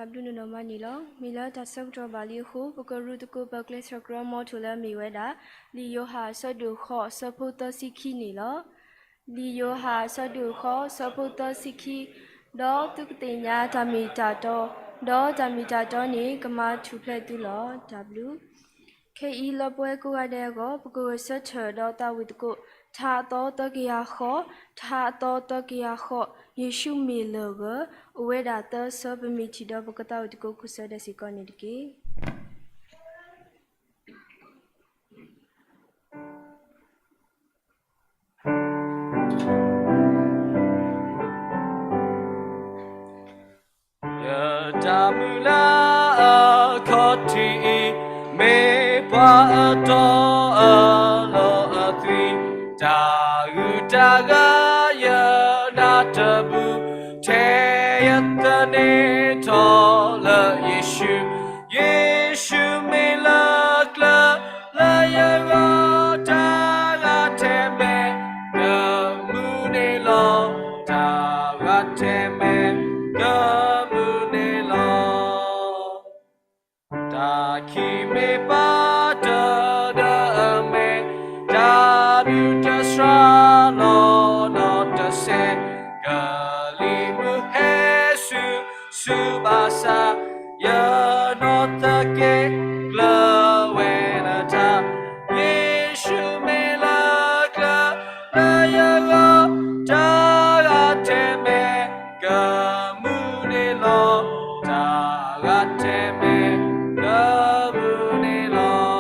တၢ်ဘျုးနီၢ်နီၢ်မးန့ၣ်လီၤ. မ့ၢ်လၢတၢ်ဆၢကတီၢ်ဘၣ်လံအဃိ ပကရူးသကိးပကျဲးစၢးကြၢးမီထိၣ်လၢအမ့ၢ်ဝဲဒၣ် လံာ်ယိၤဟၣ်အဆၢဒိၣ်ဃိးအဆၢဖိသၢဆံခံန့ၣ်လီၤ. လံာ်ယိၤဟၣ်အဆၢဒိၣ်ဃိးအဆၢဖိသၢဆံခံ, ဒီးသုကသ့ၣ်ညါတၢ်မ့ၢ်တၢ်တီ, ဒီးတၢ်မ့ၢ်တၢ်တီန့ၣ် ကမၤထူၣ်ဖျဲးသုလီၤ. တၢ်ဘျုး ခဲအံၤလၢပဝဲကိးဂၤဒဲးအဂီၢ် ပကဂဲၤဆၢထၢၣ်ဒီးသးဝံၣ်သကိး ထါအသီသၢကယၤဃိး, ထါအသီသၢကယၤဃိး, ယ့ၣ်ၡူးမ့ၢ်လၢၢ်ဂၢၢ်, အိၣ်ဝဲဒၣ်သၢဆၢ ပမ့ၢ်ထံၣ်ဒီးပကသးဝံၣ်သကိးခိၣ်ဆၢဒဲးစ့ၢ်ကီးန့ၣ်တက့ၢ်. ယတၢ်မုၢ်လၢ်အခီၣ်ထံးအံၤ မ့ၢ်ပှၤအတီအလီၢ်အသွံၣ်, တၢ်ဂုၤတၢ်ဂၤယနၢ်တဘူး, ထဲယသန့ၤထီၣ်လၢယ့ၣ်ၡူး, ယ့ၣ်ၡူးမ့ၢ်လၢကျၢၤ လၢယဂီၢ် တၢ်ဂၤထဲမဲာ် ကမူန့ၣ်လီၤ, တၢ်ဂၤထဲမဲာ် ကမူန့ၣ်လီၤ. တၢ်ခံးမ့ၢ်ပာ်တၢ်ဒီးအမဲာ်, တၢ်ဘျုးတစှၤလီၤနီတစဲး, ကလံၤမုၢ်ဟဲဆူၣ်ဆူၣ်ဘၣ်ဆၣ်, ယနီၢ်သက့ကျၢၤဝဲနတၢ်, ယ့ၣ်ၡူးမ့ၢ်လၢကျၢၤ လၢယဂီၢ် တၢ်ဂၤထဲမဲာ် ကမူန့ၣ်လီၤ, တၢ်ဂၤထဲမဲာ် ကမူန့ၣ်လီၤ.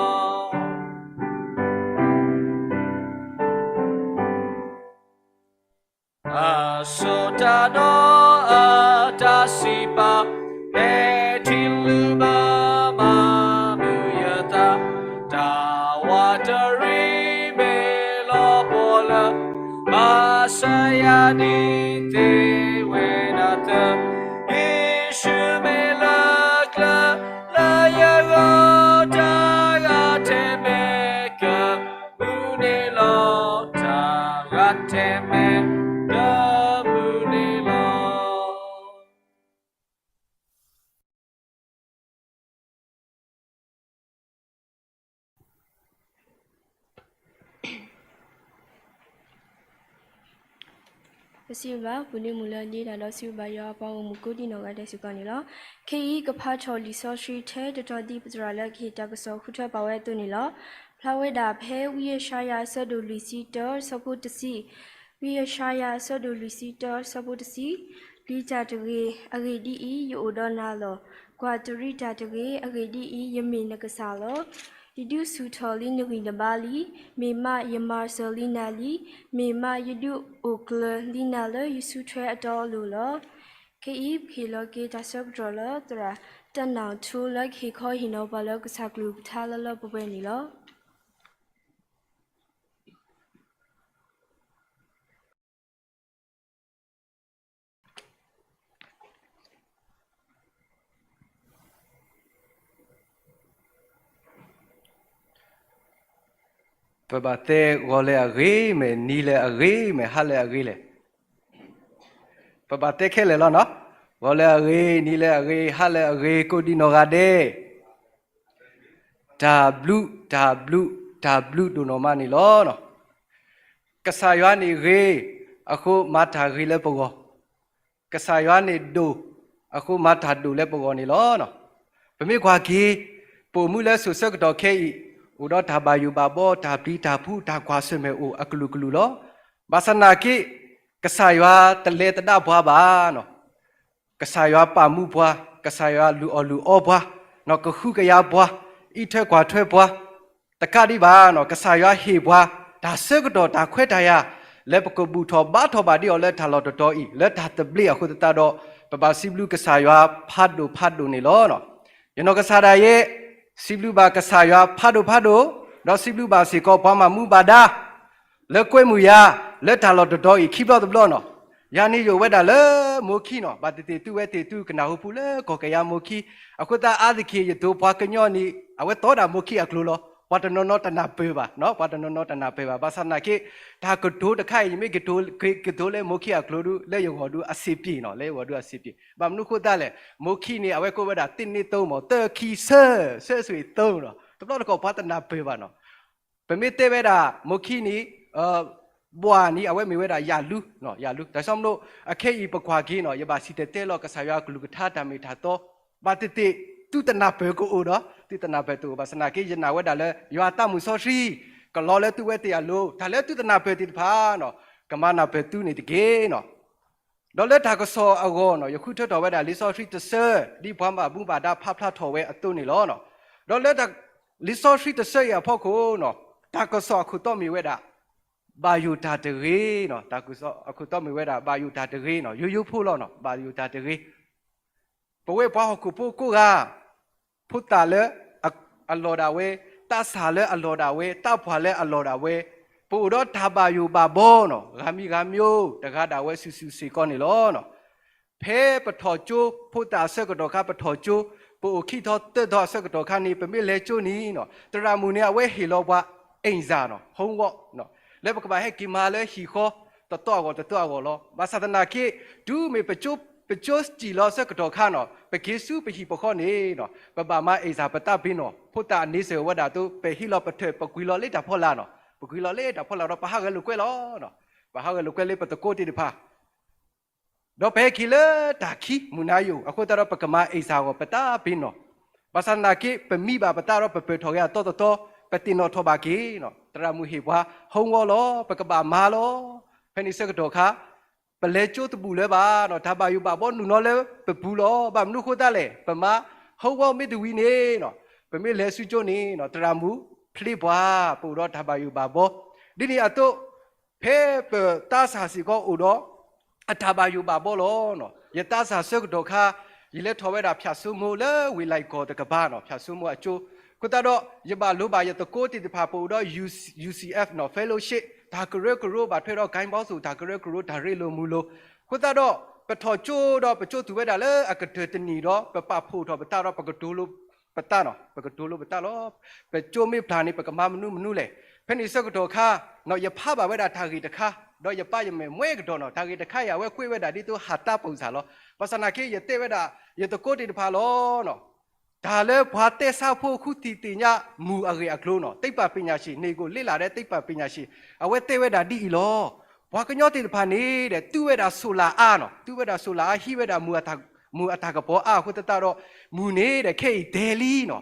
အစိတၢ်ဒီးအတၢ်စံးပာ်, မ့ၢ်ထံလုၢ်ဘၢမၤမုာ်ယသး, တၢ်ဝးတရံးမ့ၢ်လီၤပှီၢ်လၢ ဘၣ်ဆၣ်ယၤဒ်သ့ဝဲဒၣ်သၢ, ယ့ၣ်ၡူးမ့ၢ်လၢကျၢၤ လၢယဂီၢ် တၢ်ဂၤထဲမဲာ် ကမူန့ၣ်လီၤ, တၢ်ဂၤထဲမဲာ် ကမူန့ၣ်လီၤ. ပစံးဘျုးဘၣ် ပူၤန့ၣ်မူလၢလံတၢ်ဒီးစံးဘျုးဘၣ်ယွၤအပှၤဂီၢ်မုၢ်ကိးဒံနီၢ်ဂၤဒဲးစ့ၢ်ကီးန့ၣ်လီၤ. ခဲအံၤကဖးထီၣ်လံာ်စီဆှံထဲတတီၤဒ်ပသရၣ်လၢကဟ့ၣ်တၢ်ကစီၣ်ဃုထၢပာ်ဝဲအသိးန့ၣ်လီၤ. ဖျါဝဲဒၣ်ဖဲဝံယၡါယၤအဆၢဒိၣ်လွံၢ်ဆံတၢ ဆၢဖိတဆံ, ဝံယၡါယၤအဆၢဒိၣ်လွံၢ်ဆံတၢ ဆၢဖိတဆံ, ပျံၤတၢ်တဂ့ၤ, အဂ့ၢ်ဒ်အံၤ, ယအိၣ်ဒီးနၤလီၤ. ကွၢ်တရံးတၢ်တဂ့ၤ, အဂ့ၢ်ဒ်အံၤ, ယမ့ၢ်နကစၢ်လီၤ. ယဒုးဆူၣ်ထီၣ်လံနဂံၢ်နဘါလံ, မ့ၢ်မးယမၤစၢၤလံနၤလံ, မ့ၢ်မးယဒုးအိၣ်ကျၢၤလံနၤလၢယစုထွဲအတီအလိၤလီၤ. ခဲအံၤပကဟ့ၣ်လီၤက့ၤတၢ်ဆၢကတီၢ်လၢသရၣ်တၢ်နၢ်ထူလၢကဟ့ၣ်ခီဟ့ၣ်နီၤပှၤလၢကစၢ်ကလုၢ်ကထါလၢလၢပှဲၤပှဲၤန့ၣ်လီၤ. ပဘၣ်တဲဂီၤလၢအဂ့ၤမ့ၢ် နံၤလၢအဂ့ၤမ့ၢ် ဟါလၢအဂ့ၤလဲၣ်. ပဘၣ်တဲခဲလၢာ်လီၤနီၤ. ဂီၤလၢအဂ့ၤ, နံၤလၢအဂ့ၤ, ဟါလၢအဂ့ၤ ကိးဒံနီၢ်ဂၤဒဲး. တၢ်ဘျုး, တၢ်ဘျုး, တၢ်ဘျုးဒိၣ်နီၢ်မးန့ၣ်လီၤ. ကစၢ်ယွၤန့ၣ်ဂ့ၤ, အဃိမၤတၢ်ဂ့ၤလၢပဂီၢ်. ကစၢ်ယွၤန့ၣ်ဒိၣ်, အဃိမၤတၢ်ဒိၣ်လၢပဂီၢ်န့ၣ်လီၤ. ပမ့ၢ်ကွၢ်က့ၤ, ပအိၣ်မူလၢစိၤဆၢကတီၢ်ခဲအံၤ, အိၣ်ဒီးတၢ်ဘၣ်ယိၣ်ဘၣ်ဘီ, တၢ်ပျံၤတၢ်ဖုး, တၢ်ကွၢ်ဆၢၣ်မဲာ်အိၣ်အကလုာ်ကလုာ်လီၤ. ဘၣ်ဆၣ်နာ်က့, ကစၢ်ယွၤတလဲၤသဒၣ်ပှၤဘၣ်. ကစၢ်ယွၤပာ်မူပှၤ, ကစၢ်ယွၤလုၢ်အီၣ်လုၢ်အီပှၤ, ကဟုကယာ်ပှၤ, အံးထွဲကွၢ်ထွဲပှၤ, တကးဒံးဘၣ်, ကစၢ်ယွၤဟ့ၣ်ပှၤ တၢ်ဆၢကတီၢ်တၢ်ခွဲးတၢ်ယာ် လၢပကဘူၣ်ထီၣ်ဘါထီၣ်ဘၣ်ဒံးအီၤလၢတၢ်လီၢ်တတီၤအံၤ လၢတၢ်သဘျ့အဃိသတးဒီး, ပဘၣ်စံးဘျုးကစၢ်ယွၤဖးဒိၣ်ဖးဒိၣ်န့ၣ်လီၤ. ယနီၢ်ကစၢ်ဒၣ်ယဲ, စံးဘျုးဘၣ်ကစၢ်ယွၤဖးဒိၣ်ဖးဒိၣ်, ဒီးစံးဘျုးဘၣ်စ့ၢ်ကီးပှၤမၤမူဘၣ်ဒါ လၢကွဲမုာ်ယၤ လၢတၢ်လီၢ်တတီၤအံၤခံဘျီတဘျီနီၤ. ယၤန့ၣ်ယအိၣ်ဝဲဒၣ်လၢမိၢ်ခံနီၤ, ဘၣ်သ့ၣ်သ့ၣ်သုဝဲသ့ၣ်သုကနၢ်ဟူဖုလၢကီၢ်ကယၤမိၢ်ခံ, အဃိသတးအါတက့ၢ်ယသိးပှၤကညီန့ၣ် အဝဲသီဒၣ်မိၢ်ခံအကျိၤလီၤ. ပှၤတနီၤနီၤတနၢ်ပၢၢ်ဘၣ်, ပှၤတနီၤနီၤတနၢ်ပၢၢ်ဘၣ်. ဘၣ်ဆၣ်သနာ်က့ တၢ်ကတိၤတခါအံၤ ယမ့ၢ်ကတိၤလၢမိၢ်ခံအကျိာ်ဒု လၢယဂီၢ်ဒု အဆင်ပြေနီၤ, လၢယဂီၢ်ဒု အဆင်ပြေ. ဘၣ်မနုၤဃိသတးလဲၣ်, မိၢ်ခံန့ၣ် အဝဲကိးဝဲဒၣ် တစ်နှစ်သုံး မ့ၢ် သၢခံဆၢ, ဆၢ ဆိုရင် သုံး နီၤ. တဘျီတခီၣ်ပှၤတနၢ်ပၢၢ်ဘၣ်နီၤ. ပမ့ၢ်တဲဝဲဒၣ် မိၢ်ခံန့ၣ် ဘွၣ်န့ၣ် အဝဲမ့ၢ်ဝဲဒၣ် ယၤလူ, ယၤလူ. တၢ်ဆၢမနုၤ အခဲအံၤပကွၢ်က့ၤနီၤ, ယဘၣ်စံၣ်တဲၤတဲလီၤ ကစၢ်ယွၤအကလုၢ်ကထါ တၢ်မ့ၢ်တၢ်တီ, ဘၣ်သ့ၣ်သ့ၣ် သုတနၢ်ပၢၢ်ကအိၣ်ဒီး သုတနၢ်ပၢၢ်တအိၣ်. ဘၣ်ဆၣ်သနာ်က့ ယနာ်ဝဲဒၣ်လၢ ယွၤအသးမုာ်စီဆှံ ကလီၤလၢသုဝဲသ့ၣ်အလိၤ, တၢ်လၢသုတနၢ်ပၢၢ်သ့ၣ်တဖၣ်နီၤ, ကမၤနၢ်ပၢၢ်သုန့ၣ်တက့ၢ်နီၤ. ဒီးလၢတၢ်ကစီၣ်အဂီၢ်နီၤ, ယဃုထၢထီၣ်ဝဲဒၣ်လံာ်စီဆှံတဆၢ ဒ်ပှၤဘၣ်မူဘၣ်ဒါဖးဖျါထီၣ်ဝဲအသိးန့ၣ်လီၤ. ဒီးလၢ လံာ်စီဆှံတဆၢအံၤအဖီခိၣ်နီၤ, တၢ်ကစီၣ်အခိၣ်တီမ့ၢ်ဝဲဒၣ် ဘၣ်ယိၣ်တၢ်တဂ့ၤ, တၢ်ကစီၣ်အခိၣ်တီမ့ၢ်ဝဲဒၣ် ဘၣ်ယိၣ်တၢ်တဂ့ၤနီၤ, ယိယိဖိလီၤနီၤ, ဘၣ်ယိၣ်တၢ်တဂ့ၤ. ပဝဲပှၤဟီၣ်ခိၣ်ဖိကိးဂၤ, ဖိသၣ်လၢအလီၢ်ဒၣ်ဝဲ, သးစၢ်လၢအလီၢ်ဒၣ်ဝဲ, သးပှၢ်လၢအလီၢ်ဒၣ်ဝဲ, ပအိၣ်ဒီးတၢ်ဘၣ်ယိၣ်ဘၣ်ဘီနီၤ, ဂၤမံၤဂၤမံၤ တဂၤဒၣ်ဝဲစုာ်စုာ်စ့ၢ်ကီးန့ၣ်လီၤ. ဖဲပထီၣ်ကၠိဖိသၣ်အဆၢကတီၢ်ခါ ပထီၣ်ကၠိ, ပအိၣ်ခံထီသၢထီအဆၢကတီၢ်ခါန့ၣ် ပမ့ၢ်လဲၤကၠိန့ၣ်နီၤ, သရၣ်မုၣ်န့ၣ် အဝဲဟ့ၣ်လီၤပှၤ အိမ်စာနီၤ, homework နီၤ, လၢပကဘၣ်ဟဲက့ၤမၤလၢဟံၣ်ဃီ တတီအဂီၢ်တတီအဂီၢ်လီၤ. ဘၣ်ဆၣ်သနာ်က့ တုၤမ့ၢ်ပကၠိစံၣ်လီၤအဆၢကတီၢ်ခါနီၤ, ပက့ၤဆူပဟံၣ်ပဃီန့ၣ်နီၤ, ပဘၣ်မၤအိမ်စာပသးပ့ၤနီၣ်, ဖိသၣ်အန့ဆၢၣ်ဝဲဒၣ်အသိး ပဟ့ၣ်လီၤပထၢၣ် ပကွံာ်လီၤလၢတၢ်ဖီလာ်နီၤ, ပကွံာ်လီၤလၢတၢ်ဖီလာ်ဒီး ပဟးဂဲၤလိာ်ကွဲလီၤ. ပဟးဂဲၤလိာ်ကွဲလၢပသကိးသ့ၣ်တဖၣ် ဒီးပဟဲက့ၤလၢတၢ်ခံမုၢ်နၤယိာ်, အဃိသတးဒီး ပကမၤအိမ်စာအဂီၢ် ပသးပ့ၤနီၣ်, ဘၣ်ဆၣ်သနာ်က့ ပမံဘၣ်ပသးဒီး ပပၢၢ်ထီၣ်က့ၤအသီတသီ, ပသ့ၣ်နီၣ်ထီၣ်ဘၣ်က့ၤနီၤ, သရၣ်မုၣ်ဟ့ၣ်ပှၤ homework လီၤ, ပကဘၣ်မၤလီၤ. ဖဲန့ၣ်ဆၢကတီၢ်ခါ ပလဲၤကၠိတဘူၣ်လၢၤဘၣ်နီၤ, တၢ်ဘၣ်ယိၣ်ဘၣ်ဘီနုာ်နီၤလၢပပူၤလီၤ. ဘၣ်မနုၤဃိသတးလဲၣ်, ပမၤ homework မ့ၢ်တဝံၤန့ၣ်နီၤ, ပမ့ၢ်လဲၤဆူကၠိန့ၣ်နီၤ, သရၣ်မုၣ်ဖျ့ပှၤ ပအိၣ်ဒီးတၢ်ဘၣ်ယိၣ်ဘၣ်ဘီ, ဒ်န့ၣ်အသိး ဖဲပသးစၢ်စ့ၢ်ကီးအိၣ်ဒီး အတၢ်ဘၣ်ယိၣ်ဘၣ်ဘီလီၤ. ယသးစၢ်ဆၢကတီၢ်ခါ ယလဲၤထီၣ်ဝဲဒၣ်ဖၠၣ်စိမိၤလၢဝ့ၢ်လၢ်ကီၢ်တကပၤနီၤ, ဖၠၣ်စိမိၤအကၠိ, အဃိသတးဒီး ယဘၣ်လိၣ်ဘၣ်ယသကိးသ့ၣ်တဖၣ် ပအိၣ်ဒီး ယူၣ်စံၣ်အ့ၣ်ဖ်နီၤ, fellowship တၢ်ကရၢကရိ ဘၣ်ထွဲဒီး ကဲဘီဆူၣ် တၢ်ကရၢကရိ တၢ်ရ့လိာ်မုာ်လိာ်, အဃိသတးဒီး ပထီၣ်ကၠိဒီး ပကၠိသူၣ်ဝဲဒၣ်လၢအကတၢၢ်တနံၣ်ဒီး ပပာ်ဖှိၣ်ထီၣ်ပသးဒီး ပကတိၤလိာ်ပသးနီၤ, ပကတိၤလိာ်ပသးလီၤ. ပကၠိမ့ၢ်ပျၢ်န့ၣ် ပကမၤမနုၤမနုၤလဲၣ်. ဖဲန့ၣ်ဆၢကတီၢ်ခါ ယဖးဘၣ်ဝဲဒၣ်တၢ်ဂ့ၢ်တခါ, ဒီးယပာ်ယမဲာ်မွဲကဒီးနီၤ, တၢ်ဂ့ၢ်တခါအံၤ အဝဲကွဲးဝဲဒၣ်ဒ်သိးဟးသးပိၢ်စၢ်လီၤ. ဘၣ်ဆၣ်သနာ်က့ ယတဲဝဲဒၣ် ယသကိးသ့ၣ်တဖၣ်လီၤ. တၢ်လၢပှၤသဲစးဖိဃုသံၣ်သ့ၣ်ညါမူၢ်အဂ့ၢ်အကျိၤနီၤ, သိပ္ပံပညာရှင်, န့ၢ်ကိၣ်လ့လးဒီး သိပ္ပံပညာရှင်, အဝဲတဲဝဲဒၣ်ဒ်အံၤလီၤ. ပှၤကညီသ့ၣ်တဖၣ်န့ၣ်ဒီး သူဝဲဒၣ် solar အါနီၤ, သူဝဲဒၣ် solar အါ ဟံးဝဲဒၣ် မူၢ်အတၢ်ကပီၤအါ အဃိသတးဒီး မူၢ်န့ၣ်ဒီး ခဲအံၤဒဲးလံနီၤ,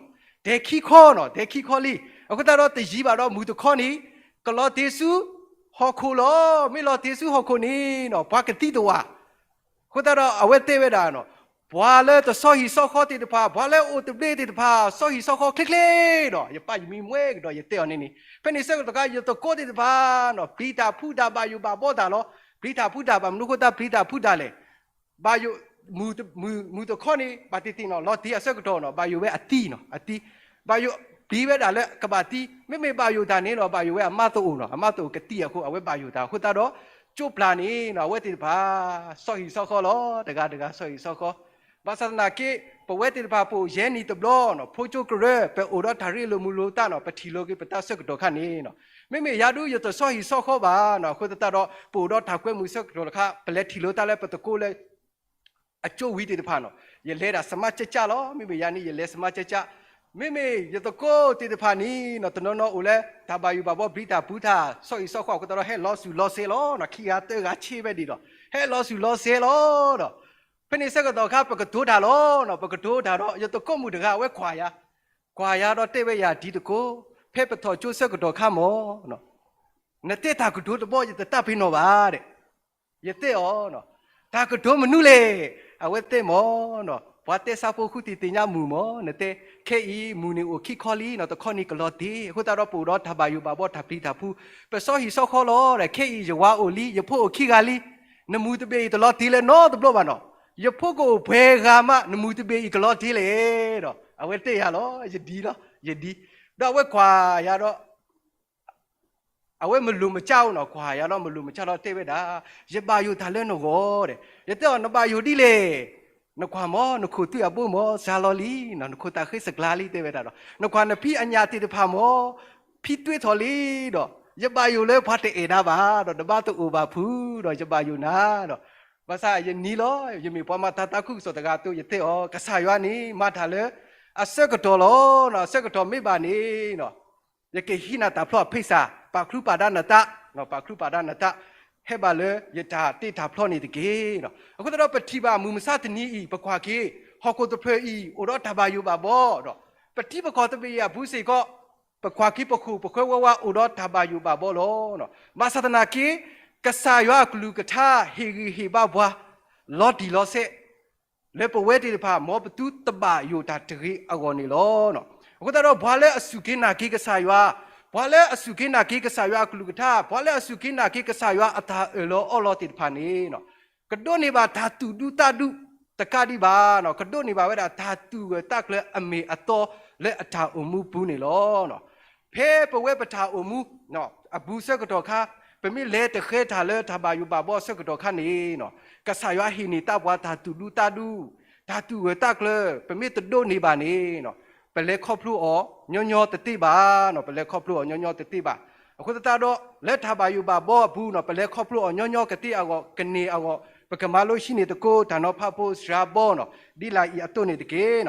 ဒဲးခံခီနီၤ, ဒဲးခံခီလံ. အဃိသတးဒီး တယံာ်ဘၣ်ဒီး မူၢ်တခီန့ၣ် ကလီၤတ့ၢ်ဆူဟီၣ်ခိၣ်လီၤ. မ့ၢ်လီၤတ့ၢ်ဆူဟီၣ်ခိၣ်န့ၣ်နီၤ, ပှၤကသံတဝာ်. အဃိသတးဒီး အဝဲတဲဝဲဒၣ်နီၤ, ပှၤလၢတဆီဟံၣ်ဆီဃီသ့ၣ်တဖၣ်, ပှၤလၢအိၣ်တဘျ့သ့ၣ်တဖၣ်, ဆီဟံၣ်ဆီဃီချ့ချ့နီၤ, ယပာ်ယမံၤမွဲကဒီး ယတဲအီၤန့ၣ်န့ၣ်, ဖဲန့ၣ်ဆၢကတီၢ်ခါ ယသကိးသ့ၣ်တဖၣ်နီၤ, ပျံၤတၢ်ဖုးတၢ် ဘၣ်ယိၣ်ဘၣ်ဘီတၢ်လီၤ. ပျံၤတၢ်ဖုးတၢ် ဘၣ်မနုၤဃိသတး ပျံၤတၢ်ဖုးတၢ်လဲၣ်. ဘၣ်ယိၣ် မူၢ်တခီန့ၣ် ဘၣ်တသ့ၣ်နီၣ် လီၤတ့ၢ်အဆၢကတီၢ်နီၤ, ဘၣ်ယိၣ်ဝဲအသံနီၤ, အသံ, ဘၣ်ယိၣ် ပျံၤဝဲဒၣ်လၢကဘၣ်သံ, မ့မ့ၢ်ဘၣ်ယိၣ်တၢ်န့ၣ်နီၤ, ဘၣ်ယိၣ်ဝဲအမါသအိၣ်နီၤ, အမါသအိၣ်ကသံအဃိ အဝဲဘၣ်ယိၣ်တၢ်အဃိသတးဒီး ကၠိပျၢ်န့ၣ်နီၤ, အဝဲသ့ၣ်တဖၣ် ဆီဟံၣ်ဆီဃီလီၤ, တဂၤတဂၤဆီဟံၣ်ဆီဃီ. ဘၣ်ဆၣ်သနာ်က့ ပဝဲသ့ၣ်တဖၣ် ပအိၣ်ယဲၢ်နံၣ်တဘျီနီၤ, ဖိကၠိကရၢ ပအိၣ်ဒီးတၢ်ရ့လိာ်မုာ်လိာ်သးနီၤ, ပထံၣ်လိာ်က့ၤပသးဆၢကတီၢ်ခါန့ၣ်နီၤ, မ့မ့ၢ်ယၤဒုး ယတဆီဟံၣ်ဆီဃီဘၣ်နီၤ, အဃိသတးဒီး ပအိၣ်ဒီးတၢ်ကွဲမုာ်ဆၢကတီၢ်တခါ ပလဲၤထံၣ်လိာ်သးလၢပသကိးလၢ အကၠိဝံၤသ့ၣ်တဖၣ်နီၤ, ယလဲၤဒၣ်စမါကၠၢ်ကၠၢ်လီၤ. မ့မ့ၢ်ယၤန့ၣ် ယလဲၤစမါကၠၢ်ကၠၢ်, မ့မ့ၢ်ယသကိးသ့ၣ်တဖၣ်န့ၣ်နီၤ, တနီၤနီၤအိၣ်လၢ တၢ်ဘၣ်ယိၣ်ဘၣ်ဘီ ပျံၤတၢ်ဖုးတၢ် ဆီဟံၣ်ဆီဃီအဃိသတးဒီး ဟဲလီၤစုာ်လီၤစဲလီၤနီၤ, ခံဂၤသၢဂၤဆ့ဝဲဒံးဒီး ဟဲလီၤစုာ်လီၤစဲလီၤဒီး ဖဲန့ၣ်ဆၢကတီၢ်ခါ ပကတိၤတၢ်လီၤနီၤ, ပကတိၤတၢ်ဒီး ယသကိးမုၣ်တဂၤ အဝဲကွၢ်ယၤ, ကွၢ်ယၤဒီးတဲဝဲယၤ တံၤသကိး, ဖဲပထီၣ်ကၠိဆၢကတီၢ်ခါမၢ် နတဲတၢ်ကတိၤတဘီ ယတသးပ့ၤနီၣ်ဘၣ် ယတဲအီၤ, တၢ်ကတိၤမနုၤလဲၣ်. အဝဲတဲမၢ်, ပှၤသဲစးဖိဃုသံၣ်သ့ၣ်ညါမူၢ်မၢ်, နတဲ, ခဲအံၤမူၢ်န့ၣ်အိၣ်ခံခီလံနီၤ, တခီန့ၣ်ကလီၤတ့ၢ်, အဃိသတးဒီးပအိၣ်ဒီးတၢ်ဘၣ်ယိၣ်ဘၣ်ဘီ တၢ်ပျံၤတၢ်ဖုး, ပဆီဟံၣ်ဆီဃီလီၤဒီး, ခဲအံၤယဝၤအိၣ်လံ, ယဖိအိၣ်ခံဂၤလံ, နမူၢ်တဘ့ၣ်အံၤတလီၤတ့ၢ်လၢနီတဘျီဘၣ်နီၤ, ယဖိကအိၣ်ပှဲၤဂၤမး နမူၢ်တဘ့ၣ်အံၤကလီၤတ့ၢ်လဲၣ်ဒီး အဝဲတဲယၤလီၤ, ယဒ်လီၤ, ယဒ်, ဒီးအဝဲကွၢ်ယၤဒီး အဝဲမ့ၢ်လိၣ်မ့ၢ်ကၠၢ်နီၤ, ကွၢ်ယၤဒီး မ့ၢ်လိၣ်မ့ၢ်ကၠၢ်ဒီးတဲဝဲဒၣ်, ယဘၣ်ယိၣ်တၢ်လၢနဂီၢ်ဒီး, ယတဲအီၤ နဘၣ်ယိၣ်ဒ်လဲၣ်. နကွၢ်မ့ၢ် နခိၣ်သွံၣ်အဘိမ့ၢ် စှၤလီၤလံ, နခိၣ်သးဃ့စှၤလံ တဲဝဲဒၣ်ဒီး နကွၢ်နဖံအညၣ်သ့ၣ်တဖၣ်မ့ၢ် ဖံတွ့ထီၣ်လံဒီး ယဘၣ်ယိၣ်လၢပှၤတအဲၣ်နၤဘၣ် ဒီးနဘၣ်တအိၣ်ဘၣ်ဖုးဒီး ယဘၣ်ယိၣ်နၤဒီး ဘၣ်ဆၣ်ယနံၤလီၤ ယမ့ၢ်ပှၤမၤတၢ်သးခုကစီၣ်တဂၤအသိး ယတဲအီၤ ကစၢ်ယွၤန့ၣ် မၤတၢ်လၢအဆၢကတီၢ်လီၤ. အဆၢကတီၢ်မ့ၢ်ဘၣ်န့ၣ် ယကဟံးနၤတၢ်ဖျီအဖ့ၣ်စၢ် ပာ်ချုးပာ်ဒါနတၢ်, ပာ်ချုးပာ်ဒါနတၢ် ဟဲဘၣ်လၢယတၢ်တ့တၢ်ဖျီန့ၣ်တက့ၢ်. အဃိသတးဒီးပထံၣ်ဘၣ်မုၢ်မဆါတနံၤအံၤ ပကွၢ်က့ၤ ဟီၣ်ခိၣ်တဖျၢၣ်အံၤ အိၣ်ဒီးတၢ်ဘၣ်ယိၣ်ဘၣ်ဘီဒီး ပထံပကီၢ်တဘ့ၣ်အံၤအပူၤစ့ၢ်ကီး ပကွၢ်က့ၤပဃိာ်ပဃၢဝဲဝါအိၣ်ဒီးတၢ်ဘၣ်ယိၣ်ဘၣ်ဘီလီၤ. ဘၣ်ဆၣ်သနာ်က့ ကစၢ်ယွၤအကလုၢ်ကထါဟ့ၣ်ဂံၢ်ဟ့ၣ်ဘါပှၤ လီၤတံၢ်လီၤဆဲး လၢပဝဲသ့ၣ်တဖၣ် မ်ပသုတဘၣ်ယိၣ်တၢ်တဂ့ၤအဂီၢ်န့ၣ်လီၤ. အဃိသတးဒီး ပှၤလၢအစူၢ်က့ၤနာ်က့ၤကစၢ်ယွၤ, ပှၤလၢအစူၢ်က့ၤနာ်က့ၤကစၢ်ယွၤအကလုၢ်ကထါ, ပှၤလၢအစူၢ်က့ၤနာ်က့ၤကစၢ်ယွၤအတၢ်အၢၣ်လီၤအီလီၤသ့ၣ်တဖၣ်န့ၣ် ကဒိးန့ၢ်ဘၣ်တၢ်သူၣ်ဒူသးဒူတကးဒံးဘၣ်, ကဒိးန့ၢ်ဘၣ်ဝဲဒၣ်တၢ်သူၣ်ဂၢၢ်သးကျၢၤအမ့ၢ်အတီလၢအတၢ်အိၣ်မူပူၤန့ၣ်လီၤ. ဖဲပဝဲပတၢ်အိၣ်မူ အပူၤဆၢကတီၢ်ခါ ပမ့ၢ်လဲၤတဃဲၤတၢ်လၢတၢ်ဘၣ်ယိၣ်ဘၣ်ဘီဆၢကတီၢ်ခါန့ၣ် ကစၢ်ယွၤဟ့ၣ်န့ၢ်တၢ်ပှၤတၢ်သူၣ်ဒူသးဒူ, တၢ်သူၣ်ဂၢၢ်သးကျၢၤ ပမ့ၢ်တဒိးန့ၢ်ဘၣ်န့ၣ် ပလဲၤခီဖျိအီၤညီညီတသ့ဘၣ်, ပလဲၤခီဖျိအီၤညီညီတသ့ဘၣ်. အဃိသတးဒီး လၢတၢ်ဘၣ်ယိၣ်ဘၣ်ဘီအပူၤန့ၣ် ပလဲၤခီဖျိအီၤညီညီကသ့အဂီၢ် ကန့ၢ်အဂီၢ် ပကမၤလိဟံးန့ၢ်သကိး တၢ်နီၤဖးဖိစှၤဘီန့ၣ် ဒ်လာ်အံၤအသိးန့ၣ်တက့ၢ်.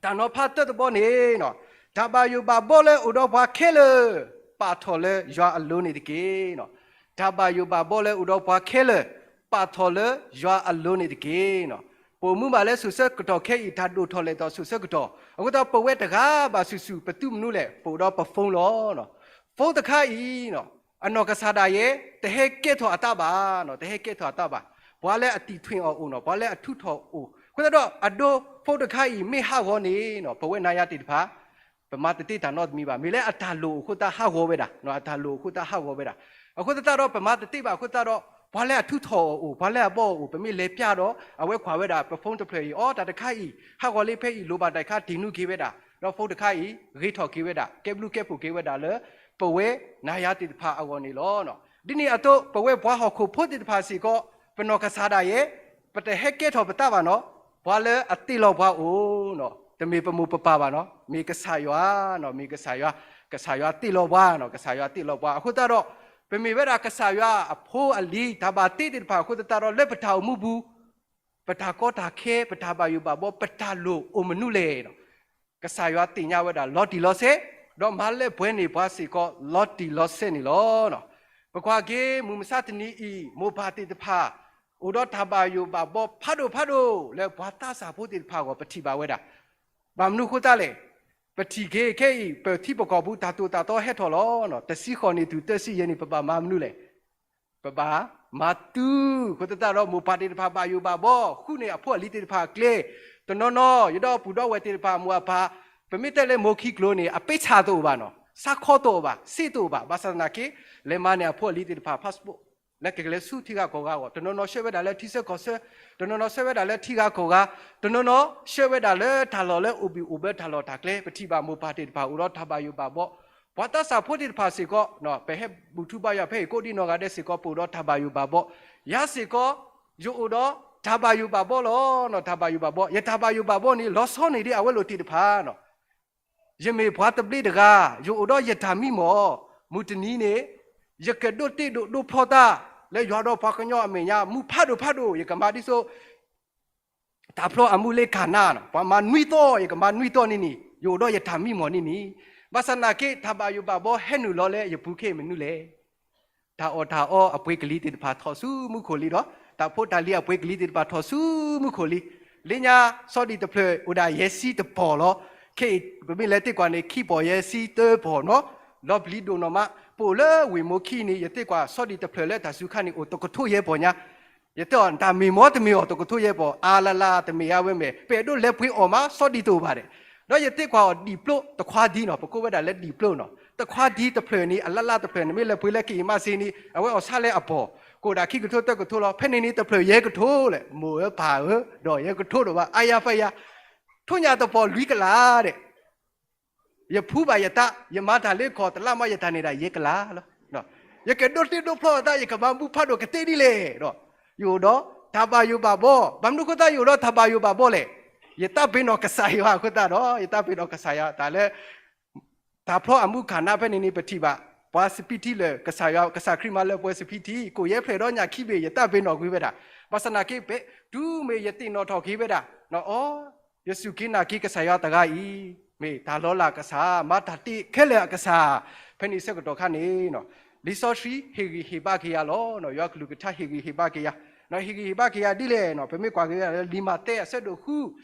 တၢ်နီၤဖးတၢတဘီန့ၣ် တၢ်ဘၣ်ယိၣ်ဘၣ်ဘီလၢအိၣ်ဒီးပှၤခဲလၢာ် ပာ်ထီၣ်လၢယွၤအလိၤန့ၣ်တက့ၢ်. တၢ်ဘၣ်ယိၣ်ဘၣ်ဘီလၢအိၣ်ဒီးပှၤခဲလၢာ် ပာ်ထီၣ်လၢယွၤအလိၤန့ၣ်တက့ၢ်. ပအိၣ်မူဘၣ်လၢစိၤဆၢကတီၢ်ခဲအံၤ တၢ်ဒိၣ်ထီၣ်လဲၢ်ထီၣ်စိၤဆၢကတီၢ် အဃိသတးဒီးပဝဲတဂၤဘၣ်ဆူၣ်ဆူၣ် ပသုးမနုၤလဲၣ် ပအိၣ်ဒီးပ phone လီၤ. phone တခါအံၤ အနီၢ်ကစၢ်ဒၣ်ယဲ တဟဲကဲထီၣ်အသးဘၣ်, တဟဲကဲထီၣ်အသးဘၣ်. ပှၤလၢအတံၢ်ထွ့ၣ်အီၤအိၣ်နီၤ ပှၤလၢအထုးထီၣ်အိၣ် အဃိသတးဒီး အဒိ phone တခါအံၤ မ့ၢ်ဟးဂီၤန့ၣ် ပဝဲနၤယၤသ့ၣ်တဖၣ် ပမၤတသ့တၢ်နီတမံၤဘၣ်. မ့ၢ်လၢအတၢ်လိၣ်အဃိသတးဟးဂီၤဝဲဒၣ်, အတၢ်လိၣ်အဃိသတးဟးဂီၤဝဲဒၣ်. အဃိသတးဒီး ပမၤတသ့ဘၣ်အဃိသတးဒီး ပှၤလၢအထုးထီၣ်အီၤအိၣ် ပှၤလၢအဘီအီၤအိၣ် ပမ့ၢ်လဲၤပျၢ်ဒီး အဝဲကွၢ်ဝဲဒၣ် ပ phone တဖျၢၣ်အံၤ အိ တၢ်တခါအံၤ ဟးဂီၤလံဖဲအံၤ လိၣ်ဘၣ်တၢ်တခါ တ့ၢ်နုာ်က့ၤဝဲဒၣ် ဒီး phone တခါအံၤ ဂ့ၤထီၣ်က့ၤဝဲဒၣ် ကဲဘျုးကဲဖှိၣ်က့ၤဝဲဒၣ်လၢ ပဝဲနၤယၤသ့ၣ်တဖၣ်အဂီၢ်န့ၣ်လီၤ. ဒ်န့ၣ်အသိး ပဝဲပှၤဟီၣ်ခိၣ်ဖိသ့ၣ်တဖၣ်စ့ၢ်ကီး ပနီၢ်ကစၢ်ဒၣ်ယဲ ပတဟဲကဲထီၣ်ပသးဘၣ်နီၤ ပှၤလၢအသ့ၣ်လီၤပှၤအိၣ်နီၤ တမ့ၢ်ပမိၢ်ပပၢ်ဘၣ်နီၤ မ့ၢ်ကစၢ်ယွၤနီၤ မ့ၢ်ကစၢ်ယွၤ, ကစၢ်ယွၤသ့ၣ်လီၤပှၤနီၤ ကစၢ်ယွၤသ့ၣ်လီၤပှၤ အဃိသတးဒီး ပမ့ၢ်ဝဲဒၣ်ကစၢ်ယွၤအဖိအလံၤ တၢ်ဘၣ်တ့သ့ၣ်တဖၣ်အဃိသတးဒီး လၢပတၢ်အိၣ်မူပူၤ ပတၢ်ကီတၢ်ခဲ ပတၢ်ဘၣ်ယိၣ်ဘၣ်ဘီ ပတၢ်လိၣ်အိၣ်မနုၤလဲၣ်နီၤ ကစၢ်ယွၤသ့ၣ်ညါဝဲဒၣ်လီၤတံၢ်လီၤဆဲး, ဒီးမၤလၢပှဲၤန့ၢ်ပှၤစ့ၢ်ကီးလီၤတံၢ်လီၤဆဲးန့ၣ်လီၤ. ပကွၢ်က့ၤမုၢ်မဆါတနံၤအံၤ မိၢ်ပၢ်သ့ၣ်တဖၣ် အိၣ်ဒီးတၢ်ဘၣ်ယိၣ်ဘၣ်ဘီဖးဒိၣ်ဖးဒိၣ်လၢပှၤသးစၢ်ဖိသ့ၣ်တဖၣ်အဂီၢ် ပထံၣ်ဘၣ်ဝဲဒၣ်. ဘၣ်မနုၤအဃိသတးလဲၣ်. ပထံၣ်က့ၤခဲအံၤ ပထံပကီၢ်ပူၤတၢ်သိၣ်တၢ်သီဟဲထီၣ်လီၤ. တဆံဃိးနံၣ်တုၤသၢဆံယဲၢ်နံၣ် ပဘၣ်မၤမနုၤလဲၣ်. ပဘၣ်မၤသုး အဃိသတးဒီး မိၢ်ပၢ်သ့ၣ်တဖၣ်ဘၣ်ယိၣ်ဘၣ်ဘီ ဃုန့ၢ်အဖိအလံၤသ့ၣ်တဖၣ်အကျဲ, တနီၤနီၤ ယဒီပုၢ်ဒီဝဲၢ်သ့ၣ်တဖၣ်အမိၢ်အပၢ်, ပမ့ၢ်တဲလၢမိၢ်ခံကျိၤန့ၣ် အပ့ဆၣ်တအိၣ်ဘၣ်နီၤ, ဆၣ်ခီတအိၣ်ဘၣ်, စ့တအိၣ်ဘၣ်, ဘၣ်ဆၣ်သနာ်က့ လဲၤမၤန့ၢ်အဖိအလံၤသ့ၣ်တဖၣ် passport လၢကလဲၤဆူထံဂၤကီၢ်ဂၤအဂီၢ်, တနီၤနီၤဆှၢဝဲဒၣ်လၢထံဆၢကီၢ်ဆၢ, တနီၤနီၤဆှၢဝဲဒၣ်လၢထံဂၤကီၢ်ဂၤ, တနီၤနီၤဆှၢဝဲဒၣ်လၢတၢ်လီၢ်လၢအိၣ်ဘံၣ်အိၣ်ဘၢတၢ်လီၢ်တၢ်ကျဲ, ပထံၣ်ဘၣ်မိၢ်ပၢ်သ့ၣ်တဖၣ်အိၣ်ဒီးတၢ်ဘၣ်ယိၣ်ဘၣ်ဘီ, ပှၤသးစၢ်ဖိသ့ၣ်တဖၣ်စ့ၢ်ကီး, ပဟဲဘူၣ်ထူဘါယွၤဖဲအံၤကိးဒံနီၢ်ဂၤဒဲးစ့ၢ်ကီး ပအိၣ်ဒီးတၢ်ဘၣ်ယိၣ်ဘၣ်ဘီ, ယၤစ့ၢ်ကီး ယအိၣ်ဒီးတၢ်ဘၣ်ယိၣ်ဘၣ်ဘီလီၤ. တၢ်ဘၣ်ယိၣ်ဘၣ်ဘီ, ယတၢ်ဘၣ်ယိၣ်ဘၣ်ဘီန့ၣ် လီၤဆီန့ၢ်ဒံးအဝဲလိာ်သ့ၣ်တဖၣ်နီၤ ယမ့ၢ်ပှၤသဘျ့တဂၤ, ယအိၣ်ဒီးယတၢ်မံမီၢ်, မုၢ်တနံၤန့ၣ် ယကဒိးတ့ဒိးဒိးဖျီသး လၢယွၤဒီးပှၤကညီအမဲာ်ညါ မူဖးဒိၣ်ဖးဒိၣ် ယကမၤဒ်သိး တၢ်ဖျီအမူလ့ကနါ, ပှၤမၤနွံသီ ယကမၤနွံသီန့ၣ်န့ၣ် ယအိၣ်ဒီးယတၢ်မံမီၢ်န့ၣ်န့ၣ်, ဘၣ်ဆၣ်သနာ်က့ တၢ်ဘၣ်ယိၣ်ဘၣ်ဘီဟဲနုာ်လီၤလၢယပူၤခဲအံၤမနုၤလဲၣ်. တၢ်အီၣ်တၢ်အီအပှ့ၤကလံၤသ့ၣ်တဖၣ်ထီၣ်ဆူမူခိၣ်လံဒီး တၢ်ဖိတၢ်လံၤအပှ့ၤကလံၤသ့ၣ်တဖၣ်ထီၣ်ဆူမူခိၣ်လံ. လၢညါစီၤဒံၣ်တဖျၢၣ်အိၣ်ဒၣ်ယဲၢ်ဆံတပီၢ်လီၤ. ခဲအံၤပမ့ၢ်လဲၤသ့ၣ်ကွၢ်န့ၣ် ခံပီၢ်ယဲၢ်ဆံသၢပီၢ်နီၤ, လီၤပျံၤဒိၣ်နီၢ်မး. ပအိၣ်လၢဝ့ၢ်မိၢ်ခံန့ၣ် ယသ့ၣ်ကွၢ်စီၤဒံၣ်တဖျၢၣ်လၢတၢ်စူၤခါန့ၣ် အိၣ်တကထိယဲၢ်ပီၢ်ညါ ယတဲအီၤ တၢ်မ့ၢ်မီၢ်တမ့ၢ်အီၤ တကထိယဲၢ်ပီၢ် အါလၢ်လၢ် တမ့ၢ်အဝဲမဲာ် ပအဲၣ်ဒိးလဲၤပှ့ၤအီၣ်မး စီၤဒံၣ်တအိၣ်ဘၣ်ဒဲး. ဒီးယသ့ၣ်ကွၢ်အီၤဒံၣ်ပျိတခွါဒံနီၤ, ပကိးဝဲဒၣ်လၢဒံၣ်ပျိနီၤ, တခွါဒံတဖျၢၣ်န့ၣ် အလၢ်လၢ်တဖျၢၣ်န့ၣ် မ့ၢ်လဲၤပှ့ၤလၢကယံာ်မးစ့န့ၣ် အဝဲအီၣ်ဆါလၢအပီၢ် ကအိၣ်ဒၣ်ခံကထိသၢကထိလီၤ. ဖဲန့ၣ်န့ၣ် တဖျၢၣ်ယဲၢ်ကထိလဲၣ်, မိၢ်ဧၢပၢ်ဧၢ, ဒီးယဲၢ်ကထိဒိၣ်ဘၣ် အါယါဖးယါ, ထိၣ်ညၣ်တပီၢ်လွံၢ်ကလးဒဲး ယဖှူဘၣ်ယသး, ယမၤတၢ်လၢခီၣ်တလါမး ယတၢ်န့ၢ်ဒၣ်ယဲၢ်ကလးလီၤ. ယကဒိးတ့ဒိးဖျီအသး ယကမၤမူဖးဒိၣ်ကသ့ဒ်လဲၣ်ဒီး ယအိၣ်ဒီး တၢ်ဘၣ်ယိၣ်ဘၣ်ဘီ, ဘၣ်မနုၤအဃိသတးယအိၣ်ဒီးတၢ်ဘၣ်ယိၣ်ဘၣ်ဘီလဲၣ်. ယသးပ့ၤနီၣ်ကစၢ်ယွၤအဃိသတးဒီး ယသးပ့ၤနီၣ်ကစၢ်ယွၤ တၢ်လၢ တၢ်ဖျီအမူခါနၢ်ဖဲန့ၣ်န့ၣ် ပထံၣ်ဘၣ် ပှၤစပံးထံလၢာ် ကစၢ်ယွၤ ကစၢ်ခရံာ်မၤလၢပှဲၤစပံးထံ ကိၣ်ယဲၢ်ဖျၢၣ်ဒီးညၣ်ခံဘ့ၣ် ယသးပ့ၤနီၣ်ကွံာ်ဝဲဒၣ်. ဘၣ်ဆၣ်သနာ်က့ ပတုၤမ့ၢ်ယသ့ၣ်နီၣ်ထီၣ်က့ၤဝဲဒၣ် အီ ယစူၢ်က့ၤနာ်က့ၤကစၢ်ယွၤတဂၤအံၤ မ့ၢ်တၢ်လီၤလးကစၢ်, မၤတၢ်တ့ခဲလၢာ်အကစၢ်, ဖဲန့ၣ်ဆၢကတီၢ်ခါန့ၣ် လံာ်စီဆှံဟ့ၣ်ဂံၢ်ဟ့ၣ်ဘါက့ၤယၤလီၤ. ယွၤကလုၢ်ကထါဟ့ၣ်ဂံၢ်ဟ့ၣ်ဘါက့ၤယၤ, ဟ့ၣ်ဂံၢ်ဟ့ၣ်ဘါက့ၤယၤဒ်လဲၣ်, ပမ့ၢ်ကွၢ်က့ၤလၢလံာ်မးသဲအဆၢဒိၣ်ဃု